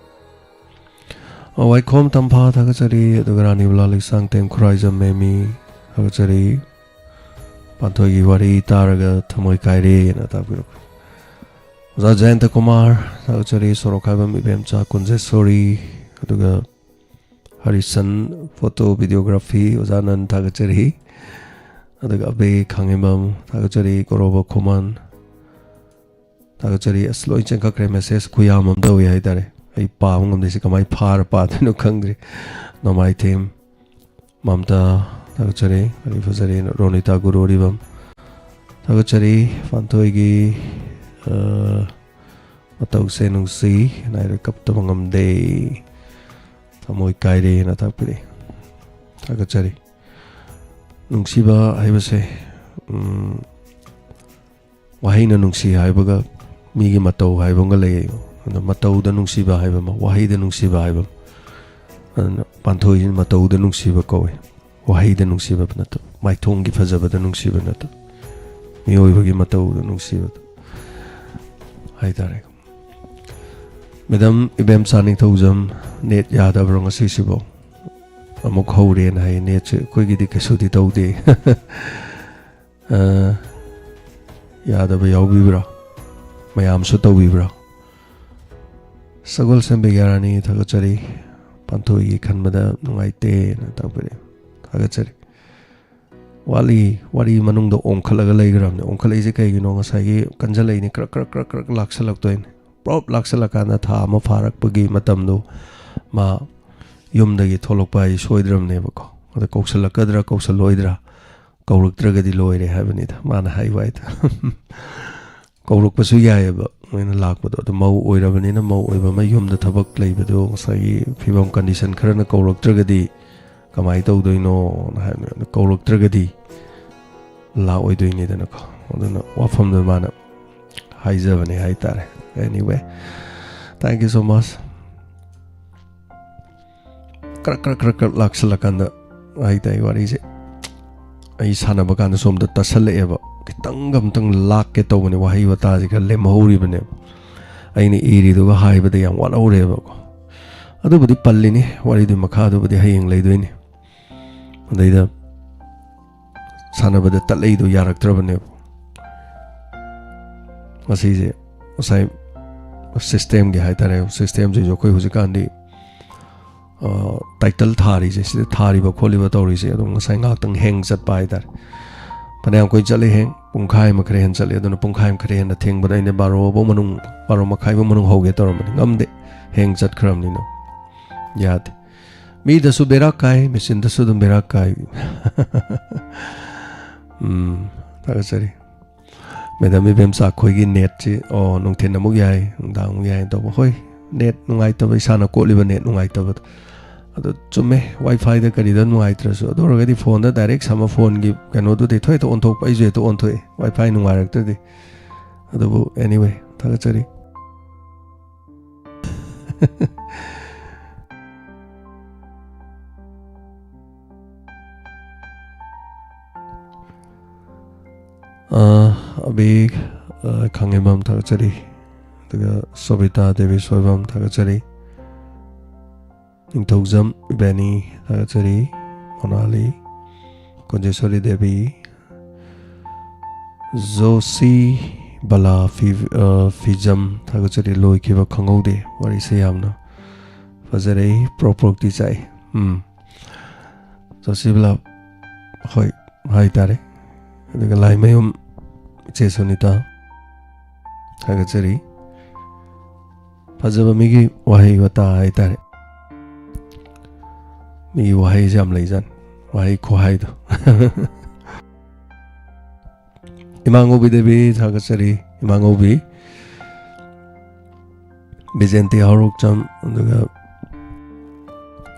ꯑ, ꯋꯥꯏꯈꯣꯝ ꯇꯝꯐꯥ ꯊꯥꯒꯠꯆꯔꯤ, ꯑꯗꯨꯒ ꯔꯥꯅꯤꯕꯂꯥ ꯂꯩꯁꯥꯡꯊꯦꯝ ꯈꯨꯔꯥꯏꯖꯝ ꯃꯦꯃꯤ ꯊꯥꯒꯠꯆꯔꯤ꯫ ꯄꯥꯟꯊꯣꯏꯒꯤ ꯋꯥꯔꯤ ꯇꯥꯔꯒ ꯊꯃꯣꯏ ꯀꯥꯏꯔꯦꯅ ꯇꯥꯛꯄꯤꯔꯛꯄ꯫ ꯑꯣꯖꯥ ꯖꯌꯟꯇ ꯀꯨꯃꯥꯔ ꯊꯥꯒꯠꯆꯔꯤ, ꯁꯣꯔꯣꯛꯈꯥꯏꯕꯝ ꯏꯕꯦꯝꯆꯥ ꯀꯨꯟꯖꯦꯁꯣꯔꯤ, ꯑꯗꯨꯒ ꯍꯔꯤꯁꯟ ꯐꯣꯇꯣ ꯚꯤꯗꯤꯑꯣꯒ꯭ꯔꯥꯐꯤ ꯑꯣꯖꯥ ꯅꯟ ꯊꯥꯒꯠꯆꯔꯤ, ꯑꯗꯨꯒ ꯑꯕꯦ ꯈꯥꯉꯦꯝꯕꯝ ꯊꯥꯒꯠꯆꯔꯤ, ꯀꯣꯔꯣꯕ ꯈꯨꯃꯟ ꯊꯥꯒꯠꯆꯔꯤ꯫ ꯑꯁ, ꯂꯣꯏ ꯆꯦꯟꯈꯠꯈ꯭ꯔꯦ, ꯃꯦꯁꯦꯖ ꯈꯨꯌꯥꯝ ꯑꯃ ꯇꯧꯏ ꯍꯥꯏꯇꯥꯔꯦ꯫ ꯑꯩ ꯄꯥꯕ ꯉꯝꯗꯦ, ꯁꯤ ꯀꯃꯥꯏꯅ ꯐꯥꯔ ꯄꯥꯗꯣꯏꯅꯣ ꯈꯪꯗ꯭ꯔꯤ꯫ ꯅꯣꯡꯃꯥꯏꯊꯦꯝ, ꯃꯝꯇꯥ, ꯊꯥꯒꯠꯆꯔꯤ꯫ ꯋꯥꯔꯤ ꯐꯖꯔꯤ꯫ ꯔꯣꯅꯤꯇꯥ ꯒꯨꯔꯨ ꯑꯔꯤꯕꯝ, ꯊꯥꯒꯠꯆꯔꯤ꯫ ꯄꯥꯟꯊꯣꯏꯒꯤ, ꯑ, ꯃꯇꯧꯁꯦ ꯅꯨꯡꯁꯤ, ꯅꯥꯏꯔꯣꯏ ꯀꯞꯇꯕ ꯉꯝꯗꯦ, ꯊꯃꯣꯏ ꯀꯥꯏꯔꯦꯅ ꯇꯥꯛꯄꯤꯔꯛꯏ꯫ ꯊꯥꯒꯠꯆꯔꯤ꯫ ꯅꯨꯡꯁꯤꯕ ꯍꯥꯏꯕꯁꯦ, ꯎꯝ, ꯋꯥꯍꯩꯅ ꯅꯨꯡꯁꯤ ꯍꯥꯏꯕꯒ ꯃꯤꯒꯤ ꯃꯇꯧ ꯍꯥꯏꯕ ꯑꯃꯒ ꯂꯩꯌꯦ꯫ ꯑꯗꯣ ꯃꯇꯧꯗ ꯅꯨꯡꯁꯤꯕ ꯍꯥꯏꯕ ꯑꯃ, ꯋꯥꯍꯩꯗ ꯅꯨꯡꯁꯤꯕ ꯍꯥꯏꯕ ꯑꯃ꯫ ꯑꯗꯨꯅ ꯄꯥꯟꯊꯣꯏꯁꯤꯅ ꯃꯇꯧꯗ ꯅꯨꯡꯁꯤꯕ ꯀꯧꯏ, ꯋꯥꯍꯩꯗ ꯅꯨꯡꯁꯤꯕ ꯅꯠꯇꯕ, ꯃꯥꯏꯊꯣꯡꯒꯤ ꯐꯖꯕꯗ ꯅꯨꯡꯁꯤꯕ ꯅꯠꯇꯕ, ꯃꯤꯑꯣꯏꯕꯒꯤ ꯃꯇꯧꯗ ꯅꯨꯡꯁꯤꯕ ꯍꯥꯏꯇꯥꯔꯦ꯫ ꯃꯦꯗꯥꯝ ꯏꯕꯦꯝꯆꯥ ꯅꯤꯡꯊꯧꯖꯝ, ꯅꯦꯠ ꯌꯥꯗꯕ꯭ꯔꯣ ꯉꯁꯤꯁꯤꯕꯣ? ꯑꯃꯨꯛ ꯍꯧꯔꯦꯅ ꯍꯥꯏ꯫ ꯅꯦꯠꯁꯦ ꯑꯩꯈꯣꯏꯒꯤꯗꯤ ꯀꯩꯁꯨꯗꯤ ꯇꯧꯗꯦ꯫ ꯑ, ꯌꯥꯗꯕ ꯌꯥꯎꯕꯤꯕ꯭ꯔꯥ? ꯃꯌꯥꯝꯁꯨ ꯇꯧꯕꯤꯕ꯭ꯔꯥ? ꯁꯒꯣꯜꯁꯦꯝ ꯕꯤꯒ꯭ꯌꯥꯔꯥꯅꯤ, ꯊꯥꯒꯠꯆꯔꯤ꯫ ꯄꯥꯟꯊꯣꯏꯒꯤ ꯈꯟꯕꯗ ꯅꯨꯡꯉꯥꯏꯇꯦꯅ ꯇꯥꯛꯄꯤꯔꯛꯑꯦ꯫ ꯊꯥꯒꯠꯆꯔꯤ꯫ ꯋꯥꯠꯂꯤ, ꯋꯥꯔꯤ ꯃꯅꯨꯡꯗ ꯑꯣꯟꯈꯠꯂꯒ ꯂꯩꯈ꯭ꯔꯕꯅꯦ꯫ ꯑꯣꯟꯈꯠꯂꯛꯏꯁꯦ ꯀꯩꯒꯤꯅꯣ? ꯉꯁꯥꯏꯒꯤ ꯀꯟꯖꯜꯂꯛꯏꯅꯦ, ꯀ꯭ꯔꯛ ꯀ꯭ꯔꯛ ꯀ꯭ꯔꯛ ꯀ꯭ꯔꯛ ꯂꯥꯛꯁꯜꯂꯛꯇꯣꯏꯅꯦ꯫ ꯄ꯭ꯔꯣꯞ ꯂꯥꯛꯁꯜꯂꯀꯥꯟꯗ ꯊꯥ ꯑꯃ ꯐꯥꯔꯛꯄꯒꯤ ꯃꯇꯝꯗꯣ ꯃꯥ ꯌꯨꯝꯗꯒꯤ ꯊꯣꯛꯂꯛꯄ ꯍꯥꯏꯁꯦ ꯁꯣꯏꯗ꯭ꯔꯕꯅꯦꯕꯀꯣ꯫ ꯑꯗ ꯀꯧꯁꯜꯂꯛꯀꯗ꯭ꯔꯥ ꯀꯧꯁꯜꯂꯣꯏꯗ꯭ꯔꯥ, ꯀꯧꯔꯛꯇ꯭ꯔꯒꯗꯤ ꯂꯣꯏꯔꯦ ꯍꯥꯏꯕꯅꯤꯗ ꯃꯥꯅ ꯍꯥꯏꯕ ꯍꯥꯏꯗꯣ꯫ ꯀꯧꯔꯛꯄꯁꯨ ꯌꯥꯏꯑꯕ ꯃꯣꯏꯅ ꯂꯥꯛꯄꯗꯣ꯫ ꯑꯗꯣ ꯃꯧ ꯑꯣꯏꯔꯕꯅꯤꯅ, ꯃꯧ ꯑꯣꯏꯕ ꯑꯃ ꯌꯨꯝꯗ ꯊꯕꯛ ꯂꯩꯕꯗꯣ, ꯉꯁꯥꯏꯒꯤ ꯐꯤꯕꯝ ꯀꯟꯗꯤꯁꯟ ꯈꯔꯅ ꯀꯧꯔꯛꯇ꯭ꯔꯒꯗꯤ ꯀꯃꯥꯏꯅ ꯇꯧꯗꯣꯏꯅꯣꯅ ꯍꯥꯏꯕꯅꯦ꯫ ꯑꯗꯣ ꯀꯧꯔꯛꯇ꯭ꯔꯒꯗꯤ ꯂꯥꯛꯑꯣꯏꯗꯣꯏꯅꯤꯗꯅꯀꯣ꯫ ꯑꯗꯨꯅ ꯋꯥꯐꯝꯗꯣ ꯃꯥꯅ ꯍꯥꯏꯖꯕꯅꯦ ꯍꯥꯏꯇꯥꯔꯦ꯫ Anyway, thank you so much. ꯀ꯭ꯔꯛ ꯀ꯭ꯔꯛ ꯀ꯭ꯔꯛ ꯀ꯭ꯔꯛ ꯂꯥꯛꯁꯜꯂꯀꯥꯟꯗ ꯍꯥꯏꯇꯥꯔꯦ, ꯋꯥꯔꯤꯁꯦ ꯑꯩ ꯁꯥꯟꯅꯕ ꯀꯥꯟꯗ ꯁꯣꯝꯗ ꯇꯠꯁꯜꯂꯛꯑꯦꯕ꯫ ꯈꯤꯇꯪꯒ ꯑꯝꯇꯪ ꯂꯥꯛꯀꯦ ꯇꯧꯕꯅꯦ, ꯋꯥꯍꯩ ꯋꯥꯇꯥꯁꯦ ꯈꯔ ꯂꯦꯝꯍꯧꯔꯤꯕꯅꯦꯕ꯫ ꯑꯩꯅ ꯏꯔꯤꯗꯨꯒ ꯍꯥꯏꯕꯗ ꯌꯥꯝ ꯋꯥꯠꯍꯧꯔꯦꯕꯀꯣ꯫ ꯑꯗꯨꯕꯨꯗꯤ ꯄꯜꯂꯤꯅꯤ, ꯋꯥꯔꯤꯗꯨꯒꯤ ꯃꯈꯥꯗꯨꯕꯨꯗꯤ ꯍꯌꯦꯡ ꯂꯩꯗꯣꯏꯅꯤ꯫ ꯑꯗꯩꯗ ꯁꯥꯟꯅꯕꯗ ꯇꯠꯂꯛꯏꯗꯣ ꯌꯥꯔꯛꯇ꯭ꯔꯕꯅꯦꯕ꯫ ꯃꯁꯤꯁꯦ ꯉꯁꯥꯏ ꯁꯤꯁꯇꯦꯝꯒꯤ ꯍꯥꯏꯇꯥꯔꯦ, ꯁꯤꯁꯇꯦꯝꯁꯤꯁꯨ ꯑꯩꯈꯣꯏ ꯍꯧꯖꯤꯛꯀꯥꯟꯗꯤ, ꯑ, ꯇꯥꯏꯇꯜ ꯊꯥꯔꯤꯁꯦ, ꯁꯤꯗ ꯊꯥꯔꯤꯕ ꯈꯣꯠꯂꯤꯕ ꯇꯧꯔꯤꯁꯦ ꯑꯗꯨꯝ ꯉꯁꯥꯏ ꯉꯥꯏꯍꯥꯛꯇꯪ ꯍꯦꯡ ꯆꯠꯄ ꯍꯥꯏꯇꯥꯔꯦ꯫ ꯐꯅꯌꯥꯝ ꯀꯨꯏꯅ ꯆꯠꯂꯦ ꯍꯦꯡ, ꯄꯨꯡꯈꯥꯏ ꯑꯃ ꯈꯔ ꯍꯦꯟꯅ ꯆꯠꯂꯦ꯫ ꯑꯗꯨꯅ ꯄꯨꯡꯈꯥꯏ ꯑꯃ ꯈꯔ ꯍꯦꯟꯅ ꯊꯦꯡꯕꯗ ꯑꯩꯅ ꯕꯥꯔꯣ ꯐꯧ ꯃꯅꯨꯡ, ꯕꯥꯔꯣ ꯃꯈꯥꯏ ꯐꯧ ꯃꯅꯨꯡ ꯍꯧꯒꯦ ꯇꯧꯔꯝꯕꯅꯤ, ꯉꯝꯗꯦ, ꯍꯦꯡ ꯆꯠꯈ꯭ꯔꯕꯅꯤꯅ ꯌꯥꯗꯦ꯫ ꯃꯤꯗꯁꯨ ꯕꯦꯔꯥ ꯀꯥꯏ, ꯃꯦꯆꯤꯟꯗꯁꯨ ꯑꯗꯨꯝ ꯕꯦꯔꯥ ꯀꯥꯏ꯫ ꯎꯝ, ꯊꯥꯒꯠꯆꯔꯤ꯫ ꯃꯦꯗꯥꯝ ꯏꯕꯦꯝꯆꯥ, ꯑꯩꯈꯣꯏꯒꯤ ꯅꯦꯠꯁꯤ, ꯑꯣ, ꯅꯨꯡꯊꯤꯟ ꯑꯃꯨꯛ ꯌꯥꯏ, ꯅꯨꯡꯗꯥꯡ ꯑꯃꯨꯛ ꯌꯥꯏ ꯇꯧꯕ꯫ ꯍꯣꯏ, ꯅꯦꯠ ꯅꯨꯡꯉꯥꯏꯇꯕ, ꯏꯁꯥꯅ ꯀꯣꯠꯂꯤꯕ ꯅꯦꯠ ꯅꯨꯡꯉꯥꯏꯇꯕꯗꯣ꯫ ꯑꯗꯣ ꯆꯨꯝꯃꯦ, ꯋꯥꯏ ꯐꯥꯏꯗ ꯀꯔꯤꯗ ꯅꯨꯡꯉꯥꯏꯇ꯭ꯔꯁꯨ, ꯑꯗꯨ ꯑꯣꯏꯔꯒꯗꯤ ꯐꯣꯟꯗ ꯗꯥꯏꯔꯦꯛ ꯁꯝꯃ ꯐꯣꯟꯒꯤ ꯀꯩꯅꯣꯗꯨꯗ ꯍꯦꯛꯇ ꯑꯣꯟꯊꯣꯛꯄ, ꯑꯩꯁꯨ ꯍꯦꯛꯇ ꯑꯣꯟꯊꯣꯛꯑꯦ, ꯋꯥꯏ ꯐꯥꯏ ꯅꯨꯡꯉꯥꯏꯔꯛꯇ꯭ꯔꯗꯤ꯫ ꯑꯗꯨꯕꯨ anyway, ꯊꯥꯒꯠꯆꯔꯤ꯫ ꯑ, ꯑꯕꯤ, ꯑ, ꯈꯥꯉꯦꯝꯕꯝ ꯊꯥꯒꯠꯆꯔꯤ꯫ ꯑꯗꯨꯒ ꯁꯣꯕꯤꯇꯥ ꯗꯦꯕꯤ ꯁꯣꯏꯕꯝ ꯊꯥꯒꯠꯆꯔꯤ꯫ ꯅꯤꯡꯊꯧꯖꯝ ꯏꯕꯦꯅꯤ ꯊꯥꯒꯠꯆꯔꯤ꯫ ꯃꯣꯅꯥꯂꯤ, ꯀꯨꯟꯖꯦꯁꯣꯔꯤ ꯗꯦꯕꯤ, ꯖꯣꯁꯤ ꯕꯂꯥ ꯐꯤ-, ꯑ, ꯐꯤꯖꯝ ꯊꯥꯒꯠꯆꯔꯤ꯫ ꯂꯣꯏꯈꯤꯕ ꯈꯪꯍꯧꯗꯦ꯫ ꯋꯥꯔꯤꯁꯦ ꯌꯥꯝꯅ ꯐꯖꯔꯦ꯫ ꯄ꯭ꯔꯣꯛ ꯄ꯭ꯔꯣꯛꯇꯤ ꯆꯥꯛꯏ꯫ ꯎꯝ꯫ ꯖꯣꯁꯤ ꯕꯂꯥ, ꯍꯣꯏ, ꯍꯥꯏꯇꯥꯔꯦ꯫ ꯑꯗꯨꯒ ꯂꯥꯏꯃꯌꯨꯝ ꯏꯆꯦ ꯁꯨꯅꯤꯇꯥ ꯊꯥꯒꯠꯆꯔꯤ꯫ ꯐꯖꯕ ꯃꯤꯒꯤ ꯋꯥꯍꯩ ꯋꯥꯇꯥ ꯍꯥꯏꯇꯥꯔꯦ꯫ ꯃꯤꯒꯤ ꯋꯥꯍꯩꯁꯦ ꯌꯥꯝ ꯂꯩꯖꯥꯠꯅꯤ꯫ ꯋꯥꯍꯩ ꯈꯨꯍꯥꯏꯗꯣ꯫ ꯏꯃꯥ ꯉꯧꯕꯤ ꯗꯦꯕꯤ ꯊꯥꯒꯠꯆꯔꯤ꯫ ꯏꯃꯥ ꯉꯧꯕꯤ, ꯕꯤꯖꯦꯟꯇꯤ ꯍꯧꯔꯣꯛꯆꯝ, ꯑꯗꯨꯒ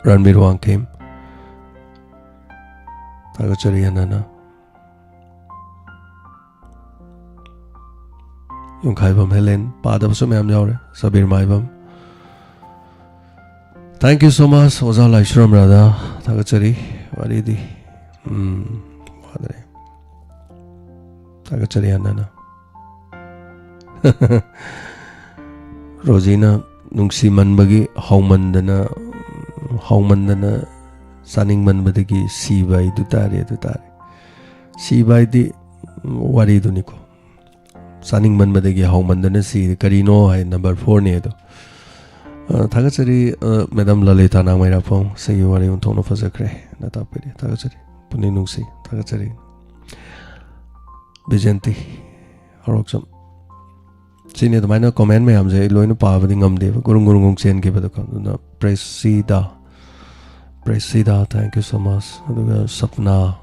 ꯔꯟꯕꯤꯔ ꯋꯥꯡꯈꯦꯝ ꯊꯥꯒꯠꯆꯔꯤ ꯍꯟꯅ ꯍꯟꯅ꯫ ꯌꯨꯝꯈꯥꯏꯕꯝ ꯍꯦꯂꯦꯟ, ꯄꯥꯗꯕꯁꯨ ꯃꯌꯥꯝ ꯌꯥꯎꯔꯦ꯫ ꯁꯕꯤꯔ ꯃꯥꯏꯕꯝ, thank you so much꯫ ꯑꯣꯖꯥ ꯂꯥꯏꯁ꯭ꯔꯝ ꯔꯥꯙꯥ ꯊꯥꯒꯠꯆꯔꯤ꯫ ꯋꯥꯔꯤꯗꯤ, ꯎꯝ, ꯋꯥꯗ꯭ꯔꯦ꯫ ꯊꯥꯒꯠꯆꯔꯤ ꯍꯟꯅ ꯍꯟꯅ꯫ ꯔꯣꯖꯤꯅ ꯅꯨꯡꯁꯤꯃꯟꯕꯒꯤ ꯍꯥꯎꯃꯟꯗꯅ, ꯍꯥꯎꯃꯟꯗꯅ ꯆꯥꯅꯤꯡꯃꯟꯕꯗꯒꯤ ꯁꯤꯕ ꯍꯥꯏꯗꯨ ꯇꯥꯔꯦ, ꯑꯗꯨ ꯇꯥꯔꯦ꯫ ꯁꯤꯕ ꯍꯥꯏꯗꯤ, ꯎꯝ, ꯋꯥꯔꯤꯗꯨꯅꯤꯀꯣ꯫ ꯆꯥꯅꯤꯡꯃꯟꯕꯗꯒꯤ ꯍꯥꯎꯃꯟꯗꯅ ꯁꯤ ꯀꯔꯤꯅꯣ ꯍꯥꯏ, ꯅꯝꯕꯔ ꯐꯣꯔꯅꯤ ꯑꯗꯣ꯫ ꯑ, ꯊꯥꯒꯠꯆꯔꯤ, ꯑ, ꯃꯦꯗꯥꯝ ꯂꯂꯤꯇꯥ ꯅꯥꯡꯃꯩꯔꯥꯛꯄꯝ, ꯁꯤꯒꯤ ꯋꯥꯔꯤ ꯑꯣꯟꯊꯣꯛꯅ ꯐꯖꯈ꯭ꯔꯦ꯫ ꯅ ꯇꯥꯛꯄꯤꯔꯤ꯫ ꯊꯥꯒꯠꯆꯔꯤ꯫ ꯄꯨꯛꯅꯤꯡ ꯅꯨꯡꯁꯤ꯫ ꯊꯥꯒꯠꯆꯔꯤ꯫ ꯕꯤꯖꯦꯟꯇꯤ ꯍꯧꯔꯣꯛꯆꯝ꯫ ꯁꯤꯅꯤ ꯑꯗꯨꯃꯥꯏꯅ comment ꯃꯌꯥꯝꯁꯦ ꯑꯩ ꯂꯣꯏꯅ ꯄꯥꯕꯗꯤ ꯉꯝꯗꯦꯕ, ꯒꯨꯔꯨꯡ ꯒꯨꯔꯨꯡ ꯒꯨꯔꯨꯡ ꯆꯦꯟꯈꯤꯕꯗꯀꯣ꯫ ꯑꯗꯨꯅ ꯄ꯭ꯔꯦꯁꯤꯗ, Presida, thank you so much. ꯑꯗꯨꯒ ꯁꯞꯅꯥ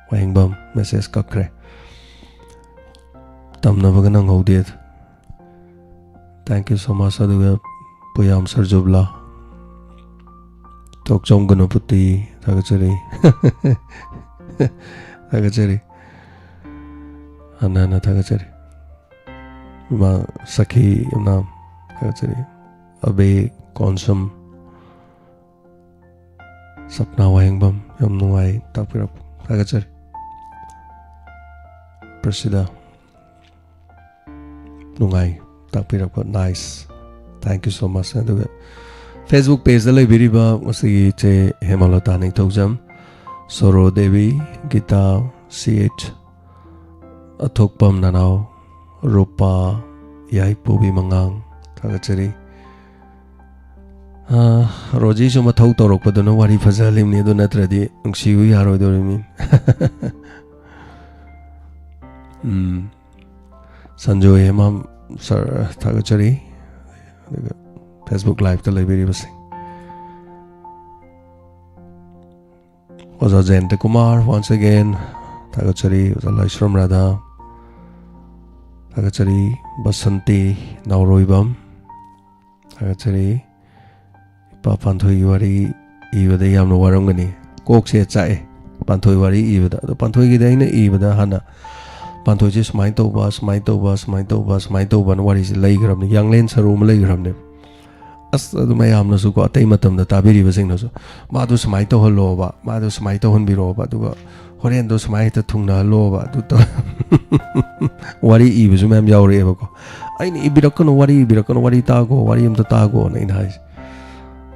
ꯋꯥꯍꯦꯡꯕꯝ, message ꯀꯛꯈ꯭ꯔꯦ, ꯇꯝꯅꯕꯒ ꯅꯪꯍꯧꯗꯦ꯫ Thank you so much. ꯑꯗꯨꯒ ꯄꯨꯌꯥꯝ ꯁꯔꯖꯨꯕꯂꯥ, ꯇꯣꯛꯆꯣꯝ ꯒꯨꯅꯄꯇꯤ, ꯊꯥꯒꯠꯆꯔꯤ꯫ ꯊꯥꯒꯠꯆꯔꯤ꯫ ꯍꯟꯅ ꯍꯟꯅ ꯊꯥꯒꯠꯆꯔꯤ꯫ ꯏꯃꯥ ꯁꯈꯤ ꯌꯨꯝꯅꯥꯝ, ꯊꯥꯒꯠꯆꯔꯤ꯫ ꯑꯕꯦ ꯀꯣꯟꯁꯝ, ꯁꯞꯅꯥ ꯋꯥꯍꯦꯡꯕꯝ, ꯌꯥꯝ ꯅꯨꯡꯉꯥꯏ ꯇꯥꯛꯄꯤꯔꯛꯄ, ꯊꯥꯒꯠꯆꯔꯤ꯫ ꯄ꯭ꯔꯁꯤꯗ, ꯅꯨꯡꯉꯥꯏ ꯇꯥꯛꯄꯤꯔꯛꯄ, nice, thank you so much꯫ ꯑꯗꯨꯒ Facebook pageꯇ ꯂꯩꯕꯤꯔꯤꯕ ꯉꯁꯤꯒꯤ ꯏꯆꯦ ꯍꯦꯃꯂꯇꯥ ꯅꯤꯡꯊꯧꯖꯝ, ꯁꯣꯔꯣ ꯗꯦꯕꯤ, ꯒꯤꯇꯥ, ꯁꯤ ꯑꯩꯆ, ꯑꯊꯣꯛꯄꯝ ꯅꯅꯥꯎ, ꯔꯨꯄꯥ, ꯌꯥꯏꯄꯨꯕꯤ ꯃꯉꯥꯡ, ꯊꯥꯒꯠꯆꯔꯤ꯫ ꯑꯥ, ꯔꯣꯖꯤꯁꯨ ꯃꯊꯧ ꯇꯧꯔꯛꯄꯗꯨꯅ ꯋꯥꯔꯤ ꯐꯖꯍꯜꯂꯤꯕꯅꯤ, ꯑꯗꯨ ꯅꯠꯇ꯭ꯔꯗꯤ ꯅꯨꯡꯁꯤꯕꯨ ꯌꯥꯔꯣꯏꯗꯧꯔꯤꯕꯅꯤ꯫ ꯎꯝ꯫ ꯁꯟꯖꯣꯏ ꯍꯦꯃꯥꯝ ꯁꯥꯔ, ꯊꯥꯒꯠꯆꯔꯤ꯫ ꯑꯗꯨꯒ Facebook liveꯇ ꯂꯩꯕꯤꯔꯤꯕꯁꯤꯡ, ꯑꯣꯖꯥ ꯖꯌꯟꯇ ꯀꯨꯃꯥꯔ, once again ꯊꯥꯒꯠꯆꯔꯤ꯫ ꯑꯣꯖꯥ ꯂꯥꯏꯁ꯭ꯔꯝ ꯔꯥꯙꯥ, ꯊꯥꯒꯠꯆꯔꯤ꯫ ꯕꯁꯟꯇꯤ ꯅꯥꯎꯔꯣꯏꯕꯝ, ꯊꯥꯒꯠꯆꯔꯤ꯫ ꯏꯄꯥ ꯄꯥꯟꯊꯣꯏꯒꯤ ꯋꯥꯔꯤ ꯏꯕꯗ ꯌꯥꯝꯅ ꯋꯥꯔꯝꯒꯅꯤ, ꯀꯣꯛꯁꯦ ꯆꯥꯛꯑꯦ ꯄꯥꯟꯊꯣꯏ ꯋꯥꯔꯤ ꯏꯕꯗ꯫ ꯑꯗꯣ ꯄꯥꯟꯊꯣꯏꯒꯤꯗꯤ ꯑꯩꯅ ꯏꯕꯗ ꯍꯥꯟꯅ ꯄꯥꯟꯊꯣꯏꯁꯦ ꯁꯨꯃꯥꯏꯅ ꯇꯧꯕ, ꯁꯨꯃꯥꯏꯅ ꯇꯧꯕ, ꯁꯨꯃꯥꯏꯅ ꯇꯧꯕ, ꯁꯨꯃꯥꯏꯅ ꯇꯧꯕꯅ ꯋꯥꯔꯤꯁꯦ ꯂꯩꯈ꯭ꯔꯕꯅꯤ, ꯌꯥꯡꯂꯦꯟ ꯁꯔꯨ ꯑꯃ ꯂꯩꯈ꯭ꯔꯕꯅꯦꯕ꯫ ꯑꯁ, ꯑꯗꯨ ꯃꯌꯥꯝꯅꯁꯨꯀꯣ, ꯑꯇꯩ ꯃꯇꯝꯗ ꯇꯥꯕꯤꯔꯤꯕꯁꯤꯡꯅꯁꯨ, "ꯃꯥꯗꯣ ꯁꯨꯃꯥꯏꯅ ꯇꯧꯍꯜꯂꯣꯕ, ꯃꯥꯗꯣ ꯁꯨꯃꯥꯏꯅ ꯇꯧꯍꯟꯕꯤꯔꯛꯑꯣꯕ, ꯑꯗꯨꯒ ꯍꯣꯔꯦꯟꯗꯣ ꯁꯨꯃꯥꯏꯅ ꯍꯦꯛꯇ ꯊꯨꯡꯅꯍꯜꯂꯣꯕ", ꯑꯗꯨ ꯇꯧ-, ꯋꯥꯔꯤ ꯏꯕꯁꯨ ꯃꯌꯥꯝ ꯌꯥꯎꯔꯛꯑꯦꯕꯀꯣ꯫ ꯑꯩꯅ, "ꯏꯕꯤꯔꯛꯀꯅꯨ, ꯋꯥꯔꯤ ꯏꯕꯤꯔꯛꯀꯅꯨ, ꯋꯥꯔꯤ ꯇꯥꯒꯣ, ꯋꯥꯔꯤ ꯑꯝꯇ ꯇꯥꯒꯣꯅ" ꯑꯩꯅ ꯍꯥꯏꯁꯦ꯫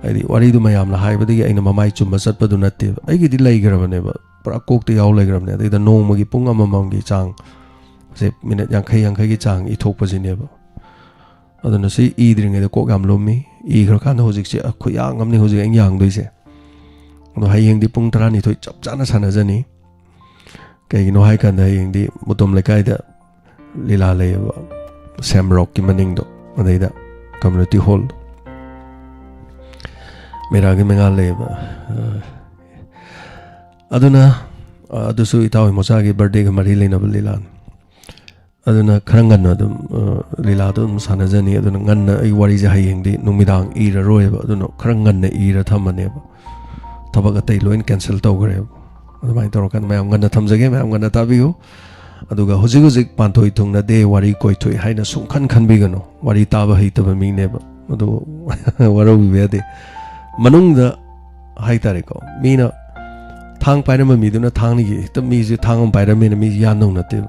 ꯍꯥꯏꯗꯤ ꯋꯥꯔꯤꯗꯨ ꯃꯌꯥꯝꯅ ꯍꯥꯏꯕꯗꯒꯤ ꯑꯩꯅ ꯃꯃꯥꯏ ꯆꯨꯝꯕ ꯆꯠꯄꯗꯨ ꯅꯠꯇꯦꯕ, ꯑꯩꯒꯤꯗꯤ ꯂꯩꯈ꯭ꯔꯕꯅꯦꯕ, ꯄꯨꯔꯥ ꯀꯣꯛꯇ ꯌꯥꯎ ꯂꯩꯈ꯭ꯔꯕꯅꯦ꯫ ꯑꯗꯩꯗ ꯅꯣꯡꯃꯒꯤ ꯄꯨꯡ ꯑꯃꯃꯝꯒꯤ ꯆꯥꯡ ꯁꯦ, ꯃꯤꯅꯤꯠ ꯌꯥꯡꯈꯩ ꯌꯥꯡꯈꯩꯒꯤ ꯆꯥꯡ ꯏꯊꯣꯛꯄꯁꯤꯅꯦꯕ꯫ ꯑꯗꯨꯅ ꯁꯤ ꯏꯗ꯭ꯔꯤꯉꯩꯗ ꯀꯣꯛ ꯌꯥꯝ ꯂꯨꯝꯃꯤ, ꯏꯈ꯭ꯔꯀꯥꯟꯗ ꯍꯧꯖꯤꯛꯁꯦ ꯈꯨꯌꯥꯡ ꯑꯃꯅꯤ ꯍꯧꯖꯤꯛ ꯑꯩꯅ ꯌꯥꯡꯗꯣꯏꯁꯦ꯫ ꯑꯗꯣ ꯍꯌꯦꯡꯗꯤ ꯄꯨꯡ ꯇꯔꯥꯅꯤꯊꯣꯏ ꯆꯞ ꯆꯥꯅ ꯁꯥꯟꯅꯖꯅꯤ꯫ ꯀꯩꯒꯤꯅꯣ ꯍꯥꯏꯀꯥꯟꯗ ꯍꯌꯦꯡꯗꯤ ꯃꯨꯇꯣꯝ ꯂꯩꯀꯥꯏꯗ ꯂꯤꯂꯥ ꯂꯩꯌꯦꯕ, ꯁꯦꯝ ꯔꯣꯛꯀꯤ ꯃꯅꯤꯡꯗꯣ, ꯑꯗꯩꯗ community hall꯫ ꯃꯦꯔꯥꯒꯤ ꯃꯉꯥꯜ ꯂꯩꯌꯦꯕ꯫ ꯑ, ꯑꯗꯨꯅ, ꯑ, ꯑꯗꯨꯁꯨ ꯏꯇꯥꯎ ꯏꯃꯣꯆꯥꯒꯤ ꯕꯥꯔꯗꯦꯒ ꯃꯔꯤ ꯂꯩꯅꯕ ꯂꯤꯂꯥꯅꯤ꯫ ꯑꯗꯨꯅ ꯈꯔ ꯉꯟꯅ ꯑꯗꯨꯝ, ꯑ, ꯂꯤꯂꯥꯗꯣ ꯑꯗꯨꯝ ꯁꯥꯟꯅꯖꯅꯤ꯫ ꯑꯗꯨꯅ ꯉꯟꯅ ꯑꯩ ꯋꯥꯔꯤꯁꯦ ꯍꯌꯦꯡꯗꯤ ꯅꯨꯃꯤꯗꯥꯡ ꯏꯔꯔꯣꯏꯕ꯫ ꯑꯗꯨꯅ ꯈꯔ ꯉꯟꯅ ꯏꯔ ꯊꯝꯃꯅꯦꯕ꯫ ꯊꯕꯛ ꯑꯇꯩ ꯂꯣꯏꯅ cancel ꯇꯧꯈ꯭ꯔꯦꯕ꯫ ꯑꯗꯨꯃꯥꯏꯅ ꯇꯧꯔꯀꯥꯟꯗ ꯃꯌꯥꯝ ꯉꯟꯅ ꯊꯝꯖꯒꯦ, ꯃꯌꯥꯝ ꯉꯟꯅ ꯇꯥꯕꯤꯌꯨ꯫ ꯑꯗꯨꯒ ꯍꯧꯖꯤꯛ ꯍꯧꯖꯤꯛ "ꯄꯥꯟꯊꯣꯏ ꯊꯨꯡꯅꯗꯦ, ꯋꯥꯔꯤ ꯀꯣꯏꯊꯣꯛꯏ" ꯍꯥꯏꯅ ꯁꯨꯡꯈꯟ ꯈꯟꯕꯤꯒꯅꯨ꯫ ꯋꯥꯔꯤ ꯇꯥꯕ ꯍꯩꯇꯕ ꯃꯤꯅꯦꯕ꯫ ꯑꯗꯨ ꯋꯥꯔꯧꯕꯤꯕ ꯌꯥꯗꯦ꯫ ꯃꯅꯨꯡꯗ ꯍꯥꯏꯇꯥꯔꯦꯀꯣ, ꯃꯤꯅ ꯊꯥꯡ ꯄꯥꯏꯔꯝꯕ ꯃꯤꯗꯨꯅ ꯊꯥꯡꯅꯤꯒꯤ ꯍꯦꯛꯇ ꯃꯤꯁꯦ ꯊꯥꯡ ꯑꯃ ꯄꯥꯏꯔꯝꯃꯦꯅ ꯃꯤꯁꯦ ꯌꯥꯟꯗꯧ ꯅꯠꯇꯦꯕ꯫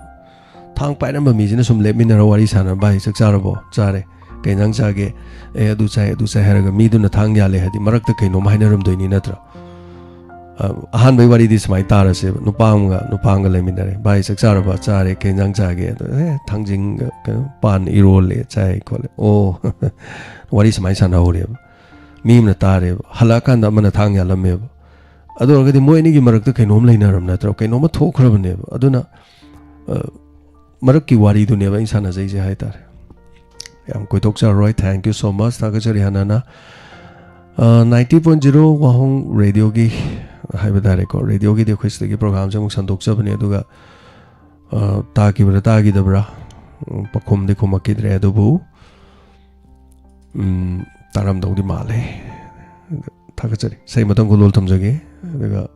ꯊꯥꯡ ꯄꯥꯏꯔꯝꯕ ꯃꯤꯁꯤꯅ ꯁꯨꯝ ꯂꯦꯞꯃꯤꯟꯅꯔ ꯋꯥꯔꯤ ꯁꯥꯟꯅꯔ, "ꯚꯥꯏ, ꯆꯥꯛ ꯆꯥꯔꯕꯣ?" "ꯆꯥꯔꯦ꯫ ꯀꯩ ꯏꯟꯖꯥꯡ ꯆꯥꯒꯦ?" "ꯑꯦ, ꯑꯗꯨ ꯆꯥꯏ, ꯑꯗꯨ ꯆꯥꯏ" ꯍꯥꯏꯔꯒ ꯃꯤꯗꯨꯅ ꯊꯥꯡ ꯌꯥꯜꯂꯦ ꯍꯥꯏꯗꯤ ꯃꯔꯛꯇ ꯀꯩꯅꯣꯝ ꯍꯥꯏꯅꯔꯝꯗꯣꯏꯅꯤ, ꯅꯠꯇ꯭ꯔꯥ? ꯑ, ꯑꯍꯥꯟꯕꯩ ꯋꯥꯔꯤꯗꯤ ꯁꯨꯃꯥꯏꯅ ꯇꯥꯔꯁꯦꯕ꯫ ꯅꯨꯄꯥ ꯑꯃꯒ ꯅꯨꯄꯥ ꯑꯃꯒ ꯂꯩꯃꯤꯟꯅꯔꯦ꯫ "ꯚꯥꯏ, ꯆꯥꯛ ꯆꯥꯔꯕ?" "ꯆꯥꯔꯦ꯫ ꯀꯩ ꯏꯟꯖꯥꯡ ꯆꯥꯒꯦ?" ꯑꯗꯣ, "ꯑꯦ, ꯊꯥꯡꯖꯤꯡꯒ ꯀꯩꯅꯣ, ꯄꯥꯟ ꯏꯔꯣꯜꯂꯦ, ꯆꯥꯏ ꯈꯣꯠꯂꯦ"꯫ ꯑꯣ꯫ ꯋꯥꯔꯤ ꯁꯨꯃꯥꯏꯅ ꯁꯥꯟꯅꯍꯧꯔꯦꯕ꯫ ꯃꯤ ꯑꯃꯅ ꯇꯥꯔꯦꯕ꯫ ꯍꯜꯂꯛꯑꯀꯥꯟꯗ ꯑꯃꯅ ꯊꯥꯡ ꯌꯥꯜꯂꯝꯃꯦꯕ꯫ ꯑꯗꯨ ꯑꯣꯏꯔꯒꯗꯤ ꯃꯣꯏ ꯑꯅꯤꯒꯤ ꯃꯔꯛꯇ ꯀꯩꯅꯣꯝ ꯂꯩꯅꯔꯕ ꯅꯠꯇ꯭ꯔꯣ? ꯀꯩꯅꯣꯝꯃ ꯊꯣꯛꯈ꯭ꯔꯕꯅꯦꯕ꯫ ꯑꯗꯨꯅ, ꯑ, ꯃꯔꯛꯀꯤ ꯋꯥꯔꯤꯗꯨꯅꯦꯕ ꯑꯩꯅ ꯁꯥꯟꯅꯖꯩꯁꯦ ꯍꯥꯏꯇꯥꯔꯦ꯫ ꯌꯥꯝ ꯀꯣꯏꯊꯣꯛꯆꯔꯔꯣꯏ꯫ Thank you so much꯫ ꯊꯥꯒꯠꯆꯔꯤ ꯍꯥꯟꯅꯅ꯫ ꯑ, ninety point zero ꯋꯥꯍꯣꯡ ꯔꯦꯗꯤꯑꯣꯒꯤ ꯍꯥꯏꯕ ꯇꯥꯔꯦꯀꯣ, ꯔꯦꯗꯤꯑꯣꯒꯤꯗꯤ ꯑꯩꯈꯣꯏ ꯁꯤꯗꯒꯤ ꯄ꯭ꯔꯣꯒ꯭ꯔꯥꯝꯁꯦ ꯑꯃꯨꯛ ꯁꯟꯗꯣꯛꯆꯕꯅꯦ, ꯑꯗꯨꯒ, ꯑ, ꯇꯥꯈꯤꯕ꯭ꯔꯥ ꯇꯥꯈꯤꯗꯕ꯭ꯔꯥ, ꯎꯝ, ꯄꯥꯎꯈꯨꯝꯗꯤ ꯈꯨꯝꯃꯛꯈꯤꯗ꯭ꯔꯦ, ꯑꯗꯨꯕꯨ, ꯎꯝ, ꯇꯥꯔꯝꯗꯧꯗꯤ ꯃꯥꯜꯂꯦ꯫ ꯊꯥꯒꯠꯆꯔꯤ꯫ ꯏꯁꯩ ꯑꯃꯇꯪ ꯈꯨꯗꯣꯜ ꯊꯝꯖꯒꯦ꯫ ꯑꯗꯨꯒ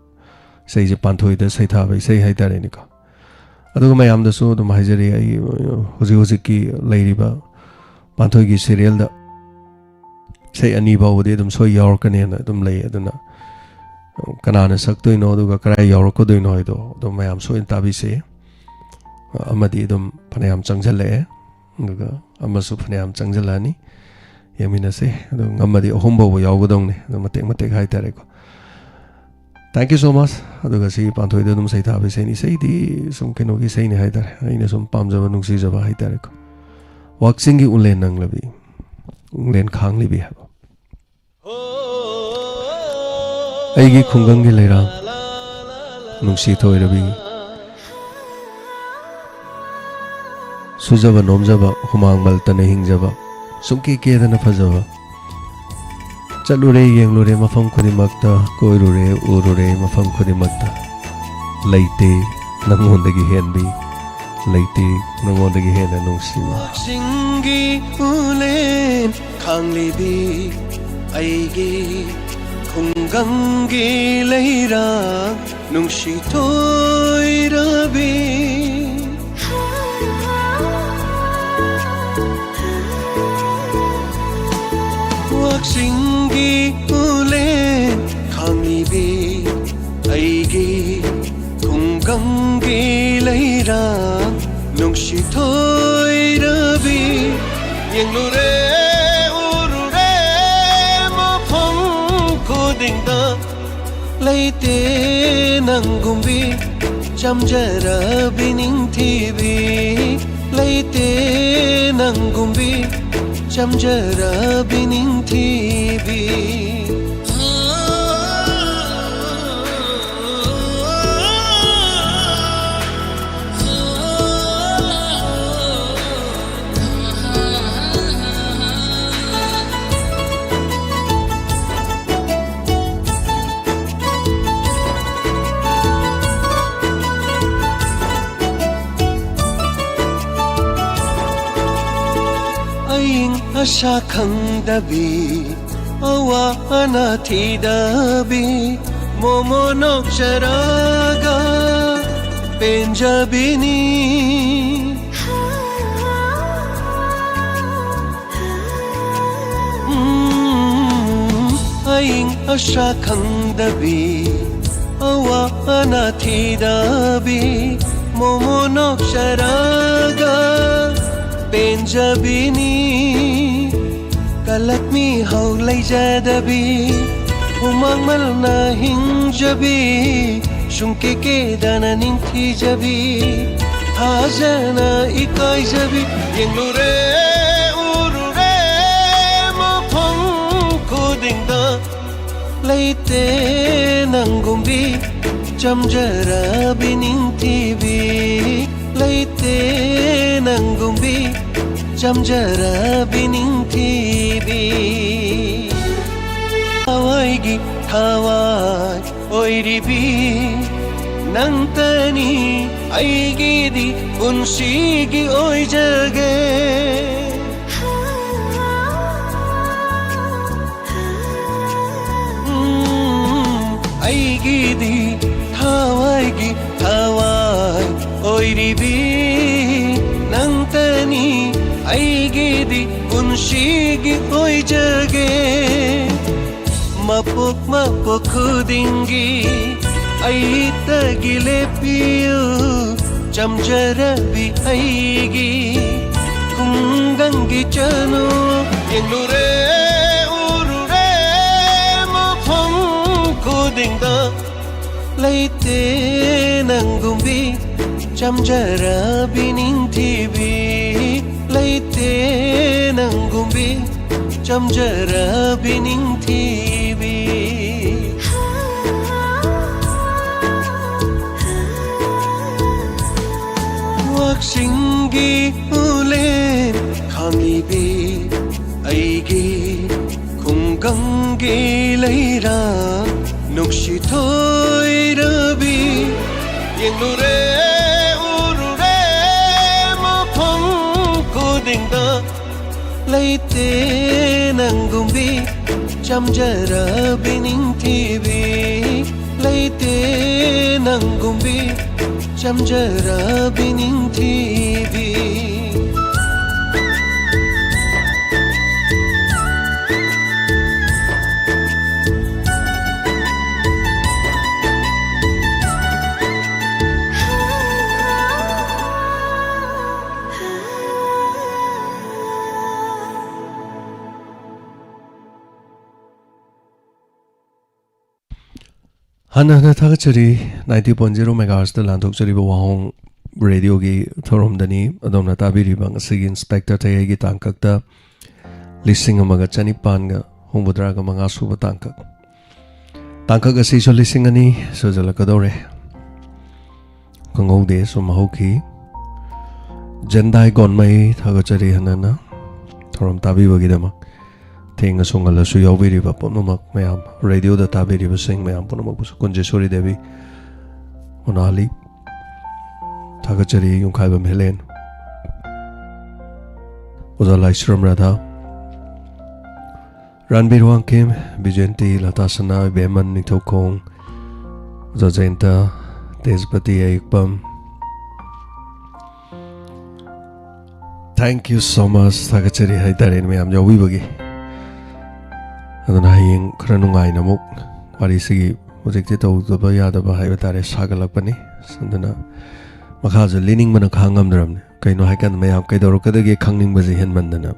ꯏꯁꯩꯁꯦ ꯄꯥꯟꯊꯣꯏꯗ ꯁꯩꯊꯥꯕ ꯏꯁꯩ ꯍꯥꯏꯇꯥꯔꯦꯅꯦꯀꯣ꯫ ꯑꯗꯨꯒ ꯃꯌꯥꯝꯗꯁꯨ ꯑꯗꯨꯝ ꯍꯥꯏꯖꯔꯤ, ꯑꯩ ꯍꯧꯖꯤꯛ ꯍꯧꯖꯤꯛꯀꯤ ꯂꯩꯔꯤꯕ ꯄꯥꯟꯊꯣꯏꯒꯤ serialꯗ ꯏꯁꯩ ꯑꯅꯤ ꯐꯥꯎꯕꯗꯤ ꯑꯗꯨꯝ ꯁꯣꯏ ꯌꯥꯎꯔꯛꯀꯅꯦꯅ ꯑꯗꯨꯝ ꯂꯩ꯫ ꯑꯗꯨꯅ ꯀꯅꯥꯅ ꯁꯛꯇꯣꯏꯅꯣ ꯑꯗꯨꯒ ꯀꯗꯥꯏ ꯌꯥꯎꯔꯛꯀꯗꯣꯏꯅꯣ ꯍꯥꯏꯗꯣ ꯑꯗꯨꯝ ꯃꯌꯥꯝ ꯁꯣꯏꯗꯅ ꯇꯥꯕꯤꯁꯦ꯫ ꯑꯃꯗꯤ ꯑꯗꯨꯝ ꯐꯅꯌꯥꯝ ꯆꯪꯁꯤꯜꯂꯛꯑꯦ, ꯑꯗꯨꯒ ꯑꯃꯁꯨ ꯐꯅꯌꯥꯝ ꯆꯪꯁꯤꯜꯂꯛꯑꯅꯤ꯫ ꯌꯦꯡꯃꯤꯟꯅꯁꯦ꯫ ꯑꯗꯣ ꯉꯝꯃꯗꯤ ꯑꯍꯨꯝ ꯐꯥꯎꯕ ꯌꯥꯎꯒꯗꯧꯅꯦ꯫ ꯑꯗꯣ ꯃꯇꯦꯛ ꯃꯇꯦꯛ ꯍꯥꯏꯇꯥꯔꯦꯀꯣ꯫ Thank you so much꯫ ꯑꯗꯨꯒ ꯁꯤ ꯄꯥꯟꯊꯣꯏꯗ ꯑꯗꯨꯝ ꯁꯩꯊꯥꯕ ꯏꯁꯩꯅꯤ꯫ ꯏꯁꯩꯗꯤ ꯁꯨꯝ ꯀꯩꯅꯣꯒꯤ ꯏꯁꯩꯅꯤ ꯍꯥꯏꯇꯥꯔꯦ, ꯑꯩꯅ ꯁꯨꯝ ꯄꯥꯝꯖꯕ, ꯅꯨꯡꯁꯤꯖꯕ ꯍꯥꯏꯇꯥꯔꯦꯀꯣ꯫ ꯋꯥꯛꯆꯤꯡꯒꯤ ꯎꯂꯦꯟ ꯅꯪꯂꯕꯤ, ꯎꯂꯦꯟ ꯈꯥꯡꯂꯤꯕꯤ ꯍꯥꯏꯕ꯫ ꯑꯩꯒꯤ ꯈꯨꯡꯒꯪꯒꯤ ꯂꯩꯔꯥꯡ, ꯅꯨꯡꯁꯤ ꯊꯣꯏꯔꯕꯤ, ꯁꯨꯖꯕ ꯅꯣꯝꯖꯕ, ꯍꯨꯃꯥꯡ ꯃꯜꯇꯅ ꯍꯤꯡꯖꯕ, ꯁꯨꯝꯀꯦ ꯀꯦꯗꯅ ꯐꯖꯕ, ꯆꯠꯂꯨꯔꯦ, ꯌꯦꯡꯂꯨꯔꯦ ꯃꯐꯝ ꯈꯨꯗꯤꯡꯃꯛꯇ, ꯀꯣꯏꯔꯨꯔꯦ, ꯎꯔꯨꯔꯦ ꯃꯐꯝ ꯈꯨꯗꯤꯡꯃꯛꯇ꯫ ꯂꯩꯇꯦ ꯅꯪꯉꯣꯟꯗꯒꯤ ꯍꯦꯟꯕꯤ, ꯂꯩꯇꯦ ꯅꯪꯉꯣꯟꯗꯒꯤ ꯍꯦꯟꯅ ꯅꯨꯡꯁꯤꯕ꯫ ꯆꯤꯡꯒꯤ ꯎꯂꯦꯟ ꯈꯥꯡꯂꯤꯕꯤ ꯑꯩꯒꯤ ꯈꯨꯡꯒꯪꯒꯤ ꯂꯩꯔꯥ ꯅꯨꯡꯁꯤ ꯊꯣꯏꯔꯕꯤ꯫ ꯋꯥꯛꯆꯤꯡꯒꯤ ꯎꯂꯦꯟ ꯈꯥꯡꯂꯤꯕꯤ ꯑꯩꯒꯤ ꯈꯨꯡꯒꯪꯒꯤ ꯂꯩꯔꯥ ꯅꯨꯡꯁꯤ ꯊꯣꯏꯔꯕꯤ꯫ ꯌꯦꯡꯂꯨꯔꯦ ꯎꯔꯨꯔꯦ ꯃꯐꯝ ꯈꯨꯗꯤꯡꯗ ꯂꯩꯇꯦ ꯅꯪꯒꯨꯝꯕꯤ ꯆꯝꯖꯔꯕꯤ ꯅꯤꯡꯊꯤꯕꯤ꯫ ꯂꯩꯇꯦ ꯅꯪꯒꯨꯝꯕꯤ ꯆꯝꯖꯔꯕꯤ ꯅꯤꯡꯊꯤꯕꯤ꯫ ꯑꯏꯪ ꯑꯁꯥ ꯈꯪꯗꯕꯤ ꯑꯋꯥ ꯑꯅꯥ ꯊꯤꯗꯕꯤ ꯃꯣꯃꯣ ꯅꯣꯛꯆꯔꯒ ꯄꯦꯟꯖꯕꯤꯅꯤ꯫ ꯎꯝ, ꯑꯏꯪ ꯑꯁꯥ ꯈꯪꯗꯕꯤ ꯑꯋꯥ ꯑꯅꯥ ꯊꯤꯗꯕꯤ ꯃꯣꯃꯣ ꯅꯣꯛꯆꯔꯒ ꯄꯦꯟꯖꯕꯤꯅꯤ꯫ ꯀꯂꯛ ꯃꯤꯍꯧ ꯂꯩꯖꯗꯕꯤ ꯍꯨꯃꯥꯡ ꯃꯜꯅ ꯍꯤꯡꯖꯕꯤ ꯁꯨꯡꯀꯦ ꯀꯦꯗꯅ ꯅꯤꯡꯊꯤꯖꯕꯤ ꯊꯥꯖꯅ ꯏꯀꯥꯏꯖꯕꯤ꯫ ꯌꯦꯡꯂꯨꯔꯦ ꯎꯔꯨꯔꯦ ꯃꯐꯝ ꯈꯨꯗꯤꯡꯗ ꯂꯩꯇꯦ ꯅꯪꯒꯨꯝꯕꯤ ꯆꯝꯖꯔꯕꯤ ꯅꯤꯡꯊꯤꯕꯤ꯫ ꯂꯩꯇꯦ ꯅꯪꯒꯨꯝꯕꯤ ꯆꯝꯖꯔꯕꯤ ꯅꯤꯡꯊꯤꯕꯤ꯫ ꯊꯋꯥꯏ ꯑꯣꯏꯔꯤꯕꯤ ꯅꯪꯇꯅꯤ ꯑꯩꯒꯤꯗꯤ ꯄꯨꯟꯁꯤꯒꯤ ꯑꯣꯏꯖꯒꯦ꯫ ꯎꯝ, ꯑꯩꯒꯤꯗꯤ ꯊꯋꯥꯏꯒꯤ ꯊꯋꯥꯏ ꯑꯣꯏꯔꯤꯕꯤ ꯅꯪꯇꯅꯤ ꯑꯩꯒꯤꯗꯤ ꯄꯨꯟꯁꯤꯒꯤ ꯑꯣꯏꯖꯒꯦ꯫ ꯃꯄꯣꯛ ꯃꯄꯣꯛ ꯈꯨꯗꯤꯡꯒꯤ ꯑꯩꯇꯒꯤ ꯂꯦꯞꯄꯤꯌꯨ ꯆꯝꯖꯔꯕꯤ ꯑꯩꯒꯤ ꯈꯨꯡꯒꯪꯒꯤ ꯆꯅꯨ꯫ ꯌꯦꯡꯂꯨꯔꯦ ꯎꯔꯨꯔꯦ ꯃꯐꯝ ꯈꯨꯗꯤꯡꯗ ꯂꯩꯇꯦ ꯅꯪꯒꯨꯝꯕꯤ ꯆꯝꯖꯔꯕꯤ ꯅꯤꯡꯊꯤꯕꯤ꯫ ꯂꯩꯇꯦ ꯅꯪꯒꯨꯝꯕꯤ ꯆꯝꯖꯔꯕꯤ ꯅꯤꯡꯊꯤꯕꯤ꯫ ꯋꯥꯛꯆꯤꯡꯒꯤ ꯎꯂꯦꯟ ꯈꯥꯡꯂꯤꯕꯤ ꯑꯩꯒꯤ ꯈꯨꯡꯒꯪꯒꯤ ꯂꯩꯔꯥ ꯅꯨꯡꯁꯤ ꯊꯣꯏꯔꯕꯤ꯫ ꯌꯦꯡꯂꯨꯔꯦ ꯎꯔꯨꯔꯦ ꯃꯐꯝ ꯈꯨꯗꯤꯡꯗ ꯂꯩꯇꯦ ꯅꯪꯒꯨꯝꯕꯤ ꯆꯝꯖꯔꯕꯤ ꯅꯤꯡꯊꯤꯕꯤ꯫ ꯂꯩꯇꯦ ꯅꯪꯒꯨꯝꯕꯤ ꯆꯝꯖꯔꯕꯤ ꯅꯤꯡꯊꯤꯕꯤ꯫ ꯍꯟꯅ ꯍꯟꯅ ꯊꯥꯒꯠꯆꯔꯤ꯫ Ninety point zero megahertzꯇ ꯂꯥꯟꯊꯣꯛꯆꯔꯤꯕ ꯋꯥꯍꯣꯡ ꯔꯦꯗꯤꯑꯣꯒꯤ ꯊꯧꯔꯝꯗꯅꯤ꯫ ꯑꯗꯣꯝꯅ ꯇꯥꯕꯤꯔꯤꯕ ꯉꯁꯤꯒꯤ ꯏꯟꯁꯄꯦꯛꯇꯔ ꯊꯩꯍꯩꯒꯤ ꯇꯥꯡꯀꯛꯇ ꯂꯤꯁꯤꯡ ꯑꯃꯒ ꯆꯅꯤꯄꯥꯟꯒ ꯍꯨꯝꯐꯨꯇꯔꯥꯒ ꯃꯉꯥ ꯁꯨꯕ ꯇꯥꯡꯀꯛ꯫ ꯇꯥꯡꯀꯛ ꯑꯁꯤꯁꯨ ꯂꯤꯁꯤꯡ ꯑꯅꯤ ꯁꯨꯖꯜꯂꯛꯀꯗꯧꯔꯦ꯫ ꯈꯪꯍꯧꯗꯦ, ꯁꯨꯝ ꯍꯧꯈꯤ꯫ ꯖꯦꯟꯗꯥꯏ ꯒꯣꯟꯃꯩ ꯊꯥꯒꯠꯆꯔꯤ ꯍꯟꯅ ꯍꯟꯅ ꯊꯧꯔꯝ ꯇꯥꯕꯤꯕꯒꯤꯗꯃꯛ꯫ ꯊꯦꯡꯉꯁꯨ ꯉꯜꯂꯁꯨ ꯌꯥꯎꯕꯤꯔꯤꯕ ꯄꯨꯝꯅꯃꯛ ꯃꯌꯥꯝ, ꯔꯦꯗꯤꯑꯣꯗ ꯇꯥꯕꯤꯔꯤꯕꯁꯤꯡ ꯃꯌꯥꯝ ꯄꯨꯝꯅꯃꯛꯄꯨꯁꯨ ꯀꯨꯟꯖꯦꯁꯣꯔꯤ ꯗꯦꯕꯤ, ꯃꯣꯅꯥꯂꯤ, ꯊꯥꯒꯠꯆꯔꯤ, ꯌꯨꯝꯈꯥꯏꯕꯝ ꯍꯦꯂꯦꯟ, ꯑꯣꯖꯥ ꯂꯥꯏꯁ꯭ꯔꯝ ꯔꯥꯙꯥ, ꯔꯥꯟꯕꯤꯔ ꯋꯥꯡꯈꯦꯝ, ꯕꯤꯖꯦꯟꯇꯤ, ꯂꯇꯥ ꯁꯅꯥ, ꯏꯕꯦꯝꯃꯟ ꯅꯤꯡꯊꯧꯈꯣꯡ, ꯑꯣꯖꯥ ꯖꯌꯟꯇ, ꯇꯦꯖꯄꯇꯤ ꯑꯌꯦꯛꯄꯝ, thank you so much, ꯊꯥꯒꯠꯆꯔꯤ ꯍꯥꯏꯇꯥꯔꯦꯅꯦ ꯃꯌꯥꯝ ꯌꯥꯎꯕꯤꯕꯒꯤ꯫ ꯑꯗꯨꯅ ꯍꯌꯦꯡ ꯈꯔ ꯅꯨꯡꯉꯥꯏꯅ ꯑꯃꯨꯛ ꯋꯥꯔꯤꯁꯤꯒꯤ, ꯍꯧꯖꯤꯛꯇꯤ ꯇꯧꯗꯕ ꯌꯥꯗꯕ ꯍꯥꯏꯕ ꯇꯥꯔꯦ, ꯁꯥꯒꯠꯂꯛꯄꯅꯤ꯫ ꯑꯗꯨꯅ ꯃꯈꯥꯁꯨ ꯂꯤꯅꯤꯡꯕꯅ ꯈꯥꯡ ꯉꯝꯗ꯭ꯔꯕꯅꯤ꯫ ꯀꯩꯅꯣ ꯍꯥꯏꯀꯥꯟꯗ ꯃꯌꯥꯝ ꯀꯩꯗꯧꯔꯛꯀꯗꯒꯦ ꯈꯪꯅꯤꯡꯕꯁꯦ ꯍꯦꯟꯃꯟꯗꯅ꯫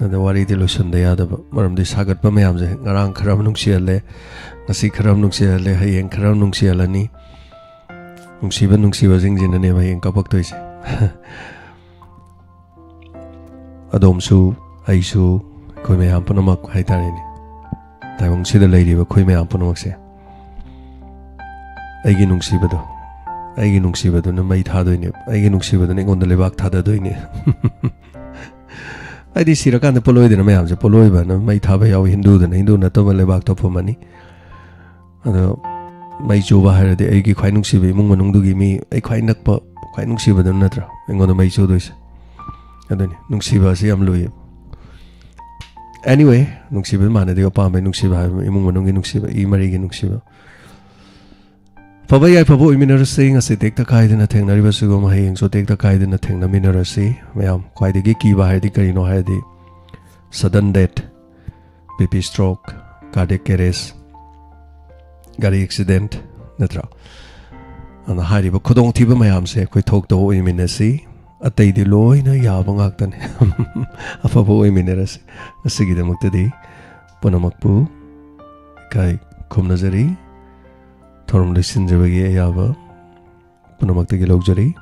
ꯑꯗ ꯋꯥꯔꯤꯗꯤ ꯂꯣꯏꯁꯤꯟꯗ ꯌꯥꯗꯕ, ꯃꯔꯝꯗꯤ ꯁꯥꯒꯠꯄ ꯃꯌꯥꯝꯁꯦ, ꯉꯔꯥꯡ ꯈꯔ ꯑꯃ ꯅꯨꯡꯁꯤꯍꯜꯂꯦ, ꯉꯁꯤ ꯈꯔ ꯑꯃ ꯅꯨꯡꯁꯤꯍꯜꯂꯦ, ꯍꯌꯦꯡ ꯈꯔ ꯑꯃ ꯅꯨꯡꯁꯤꯍꯜꯂꯅꯤ꯫ ꯅꯨꯡꯁꯤꯕ ꯅꯨꯡꯁꯤꯕꯁꯤꯡꯁꯤꯅꯅꯦꯕ ꯍꯌꯦꯡ ꯀꯞꯄꯛꯇꯣꯏꯁꯦ꯫ ꯑꯗꯣꯝꯁꯨ, ꯑꯩꯁꯨ, ꯑꯩꯈꯣꯏ ꯃꯌꯥꯝ ꯄꯨꯝꯅꯃꯛ ꯍꯥꯏꯇꯥꯔꯦꯅꯦ, ꯇꯥꯏꯕꯪꯁꯤꯗ ꯂꯩꯔꯤꯕ ꯑꯩꯈꯣꯏ ꯃꯌꯥꯝ ꯄꯨꯝꯅꯃꯛꯁꯦ, ꯑꯩꯒꯤ ꯅꯨꯡꯁꯤꯕꯗꯣ, ꯑꯩꯒꯤ ꯅꯨꯡꯁꯤꯕꯗꯨꯅ ꯃꯩ ꯊꯥꯗꯣꯏꯅꯦꯕ, ꯑꯩꯒꯤ ꯅꯨꯡꯁꯤꯕꯗꯨꯅ ꯑꯩꯉꯣꯟꯗ ꯂꯩꯕꯥꯛ ꯊꯥꯗꯗꯣꯏꯅꯦ꯫ ꯍꯥꯏꯗꯤ ꯁꯤꯔꯀꯥꯟꯗ ꯄꯣꯠꯂꯣꯏꯗꯅ ꯃꯌꯥꯝꯁꯦ, ꯄꯣꯠꯂꯣꯏꯕꯅ ꯃꯩ ꯊꯥꯕ ꯌꯥꯎꯏ, ꯍꯤꯟꯗꯨꯗꯅ, ꯍꯤꯟꯗꯨ ꯅꯠꯇꯕ ꯂꯩꯕꯥꯛꯇ ꯐꯨꯝꯃꯅꯤ꯫ ꯑꯗꯣ ꯃꯩ ꯆꯨꯕ ꯍꯥꯏꯔꯗꯤ ꯑꯩꯒꯤ ꯈ꯭ꯋꯥꯏ ꯅꯨꯡꯁꯤꯕ ꯏꯃꯨꯡ ꯃꯅꯨꯡꯗꯨꯒꯤ ꯃꯤ, ꯑꯩ ꯈ꯭ꯋꯥꯏ ꯅꯛꯄ, ꯈ꯭ꯋꯥꯏ ꯅꯨꯡꯁꯤꯕꯗꯨ ꯅꯠꯇ꯭ꯔꯥ ꯑꯩꯉꯣꯟꯗ ꯃꯩ ꯆꯨꯗꯣꯏꯁꯦ? ꯑꯗꯨꯅꯤ, ꯅꯨꯡꯁꯤꯕ ꯑꯁꯤ ꯌꯥꯝ ꯂꯨꯏꯌꯦꯕ꯫ Anyway, ꯅꯨꯡꯁꯤꯕ ꯃꯥꯟꯅꯗꯦ, ꯑꯄꯥꯝꯕꯩ ꯅꯨꯡꯁꯤꯕ ꯍꯥꯏꯕ, ꯏꯃꯨꯡ ꯃꯅꯨꯡꯒꯤ ꯅꯨꯡꯁꯤꯕ, ꯏ ꯃꯔꯤꯒꯤ ꯅꯨꯡꯁꯤꯕ꯫ ꯐꯕ ꯌꯥꯏꯐꯕ ꯑꯣꯏꯃꯤꯟꯅꯔꯁꯤ꯫ ꯉꯁꯤ ꯇꯦꯛꯇ ꯀꯥꯏꯗꯅ ꯊꯦꯡꯅꯔꯤꯕꯁꯤꯒꯨꯝ ꯍꯌꯦꯡꯁꯨ ꯇꯦꯛꯇ ꯀꯥꯏꯗꯅ ꯊꯦꯡꯅꯃꯤꯟꯅꯔꯁꯤ꯫ ꯃꯌꯥꯝ, ꯈ꯭ꯋꯥꯏꯗꯒꯤ ꯀꯤꯕ ꯍꯥꯏꯔꯗꯤ ꯀꯔꯤꯅꯣ ꯍꯥꯏꯔꯗꯤ, sudden death, B P stroke, cardiac arrest, ꯒꯥꯔꯤ ꯑꯦꯛꯁꯤꯗꯦꯟꯠ, ꯅꯠꯇ꯭ꯔꯥ? ꯑꯗꯨꯅ ꯍꯥꯏꯔꯤꯕ ꯈꯨꯗꯣꯡꯊꯤꯕ ꯃꯌꯥꯝꯁꯦ ꯑꯩꯈꯣꯏ ꯊꯣꯛꯇꯕ ꯑꯣꯏꯃꯤꯟꯅꯁꯤ꯫ ꯑꯇꯩꯗꯤ ꯂꯣꯏꯅ ꯌꯥꯕ ꯉꯥꯛꯇꯅꯤ꯫ ꯑꯐꯕ ꯑꯣꯏꯃꯤꯟꯅꯔꯁꯤ꯫ ꯉꯁꯤꯒꯤꯗꯃꯛꯇꯗꯤ ꯄꯨꯝꯅꯃꯛꯄꯨ ꯏꯀꯥꯏ ꯈꯨꯝꯅꯖꯔꯤ꯫ ꯊꯧꯔꯝ ꯂꯣꯏꯁꯤꯟꯖꯕꯒꯤ ꯑꯌꯥꯕ ꯄꯨꯝꯅꯃꯛꯇꯒꯤ ꯂꯧꯖꯔꯤ꯫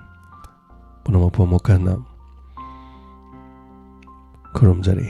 ꯄꯨꯝꯅꯃꯛꯄꯨ ꯑꯃꯨꯛ ꯍꯟꯅ ꯈꯨꯔꯨꯝꯖꯔꯤ꯫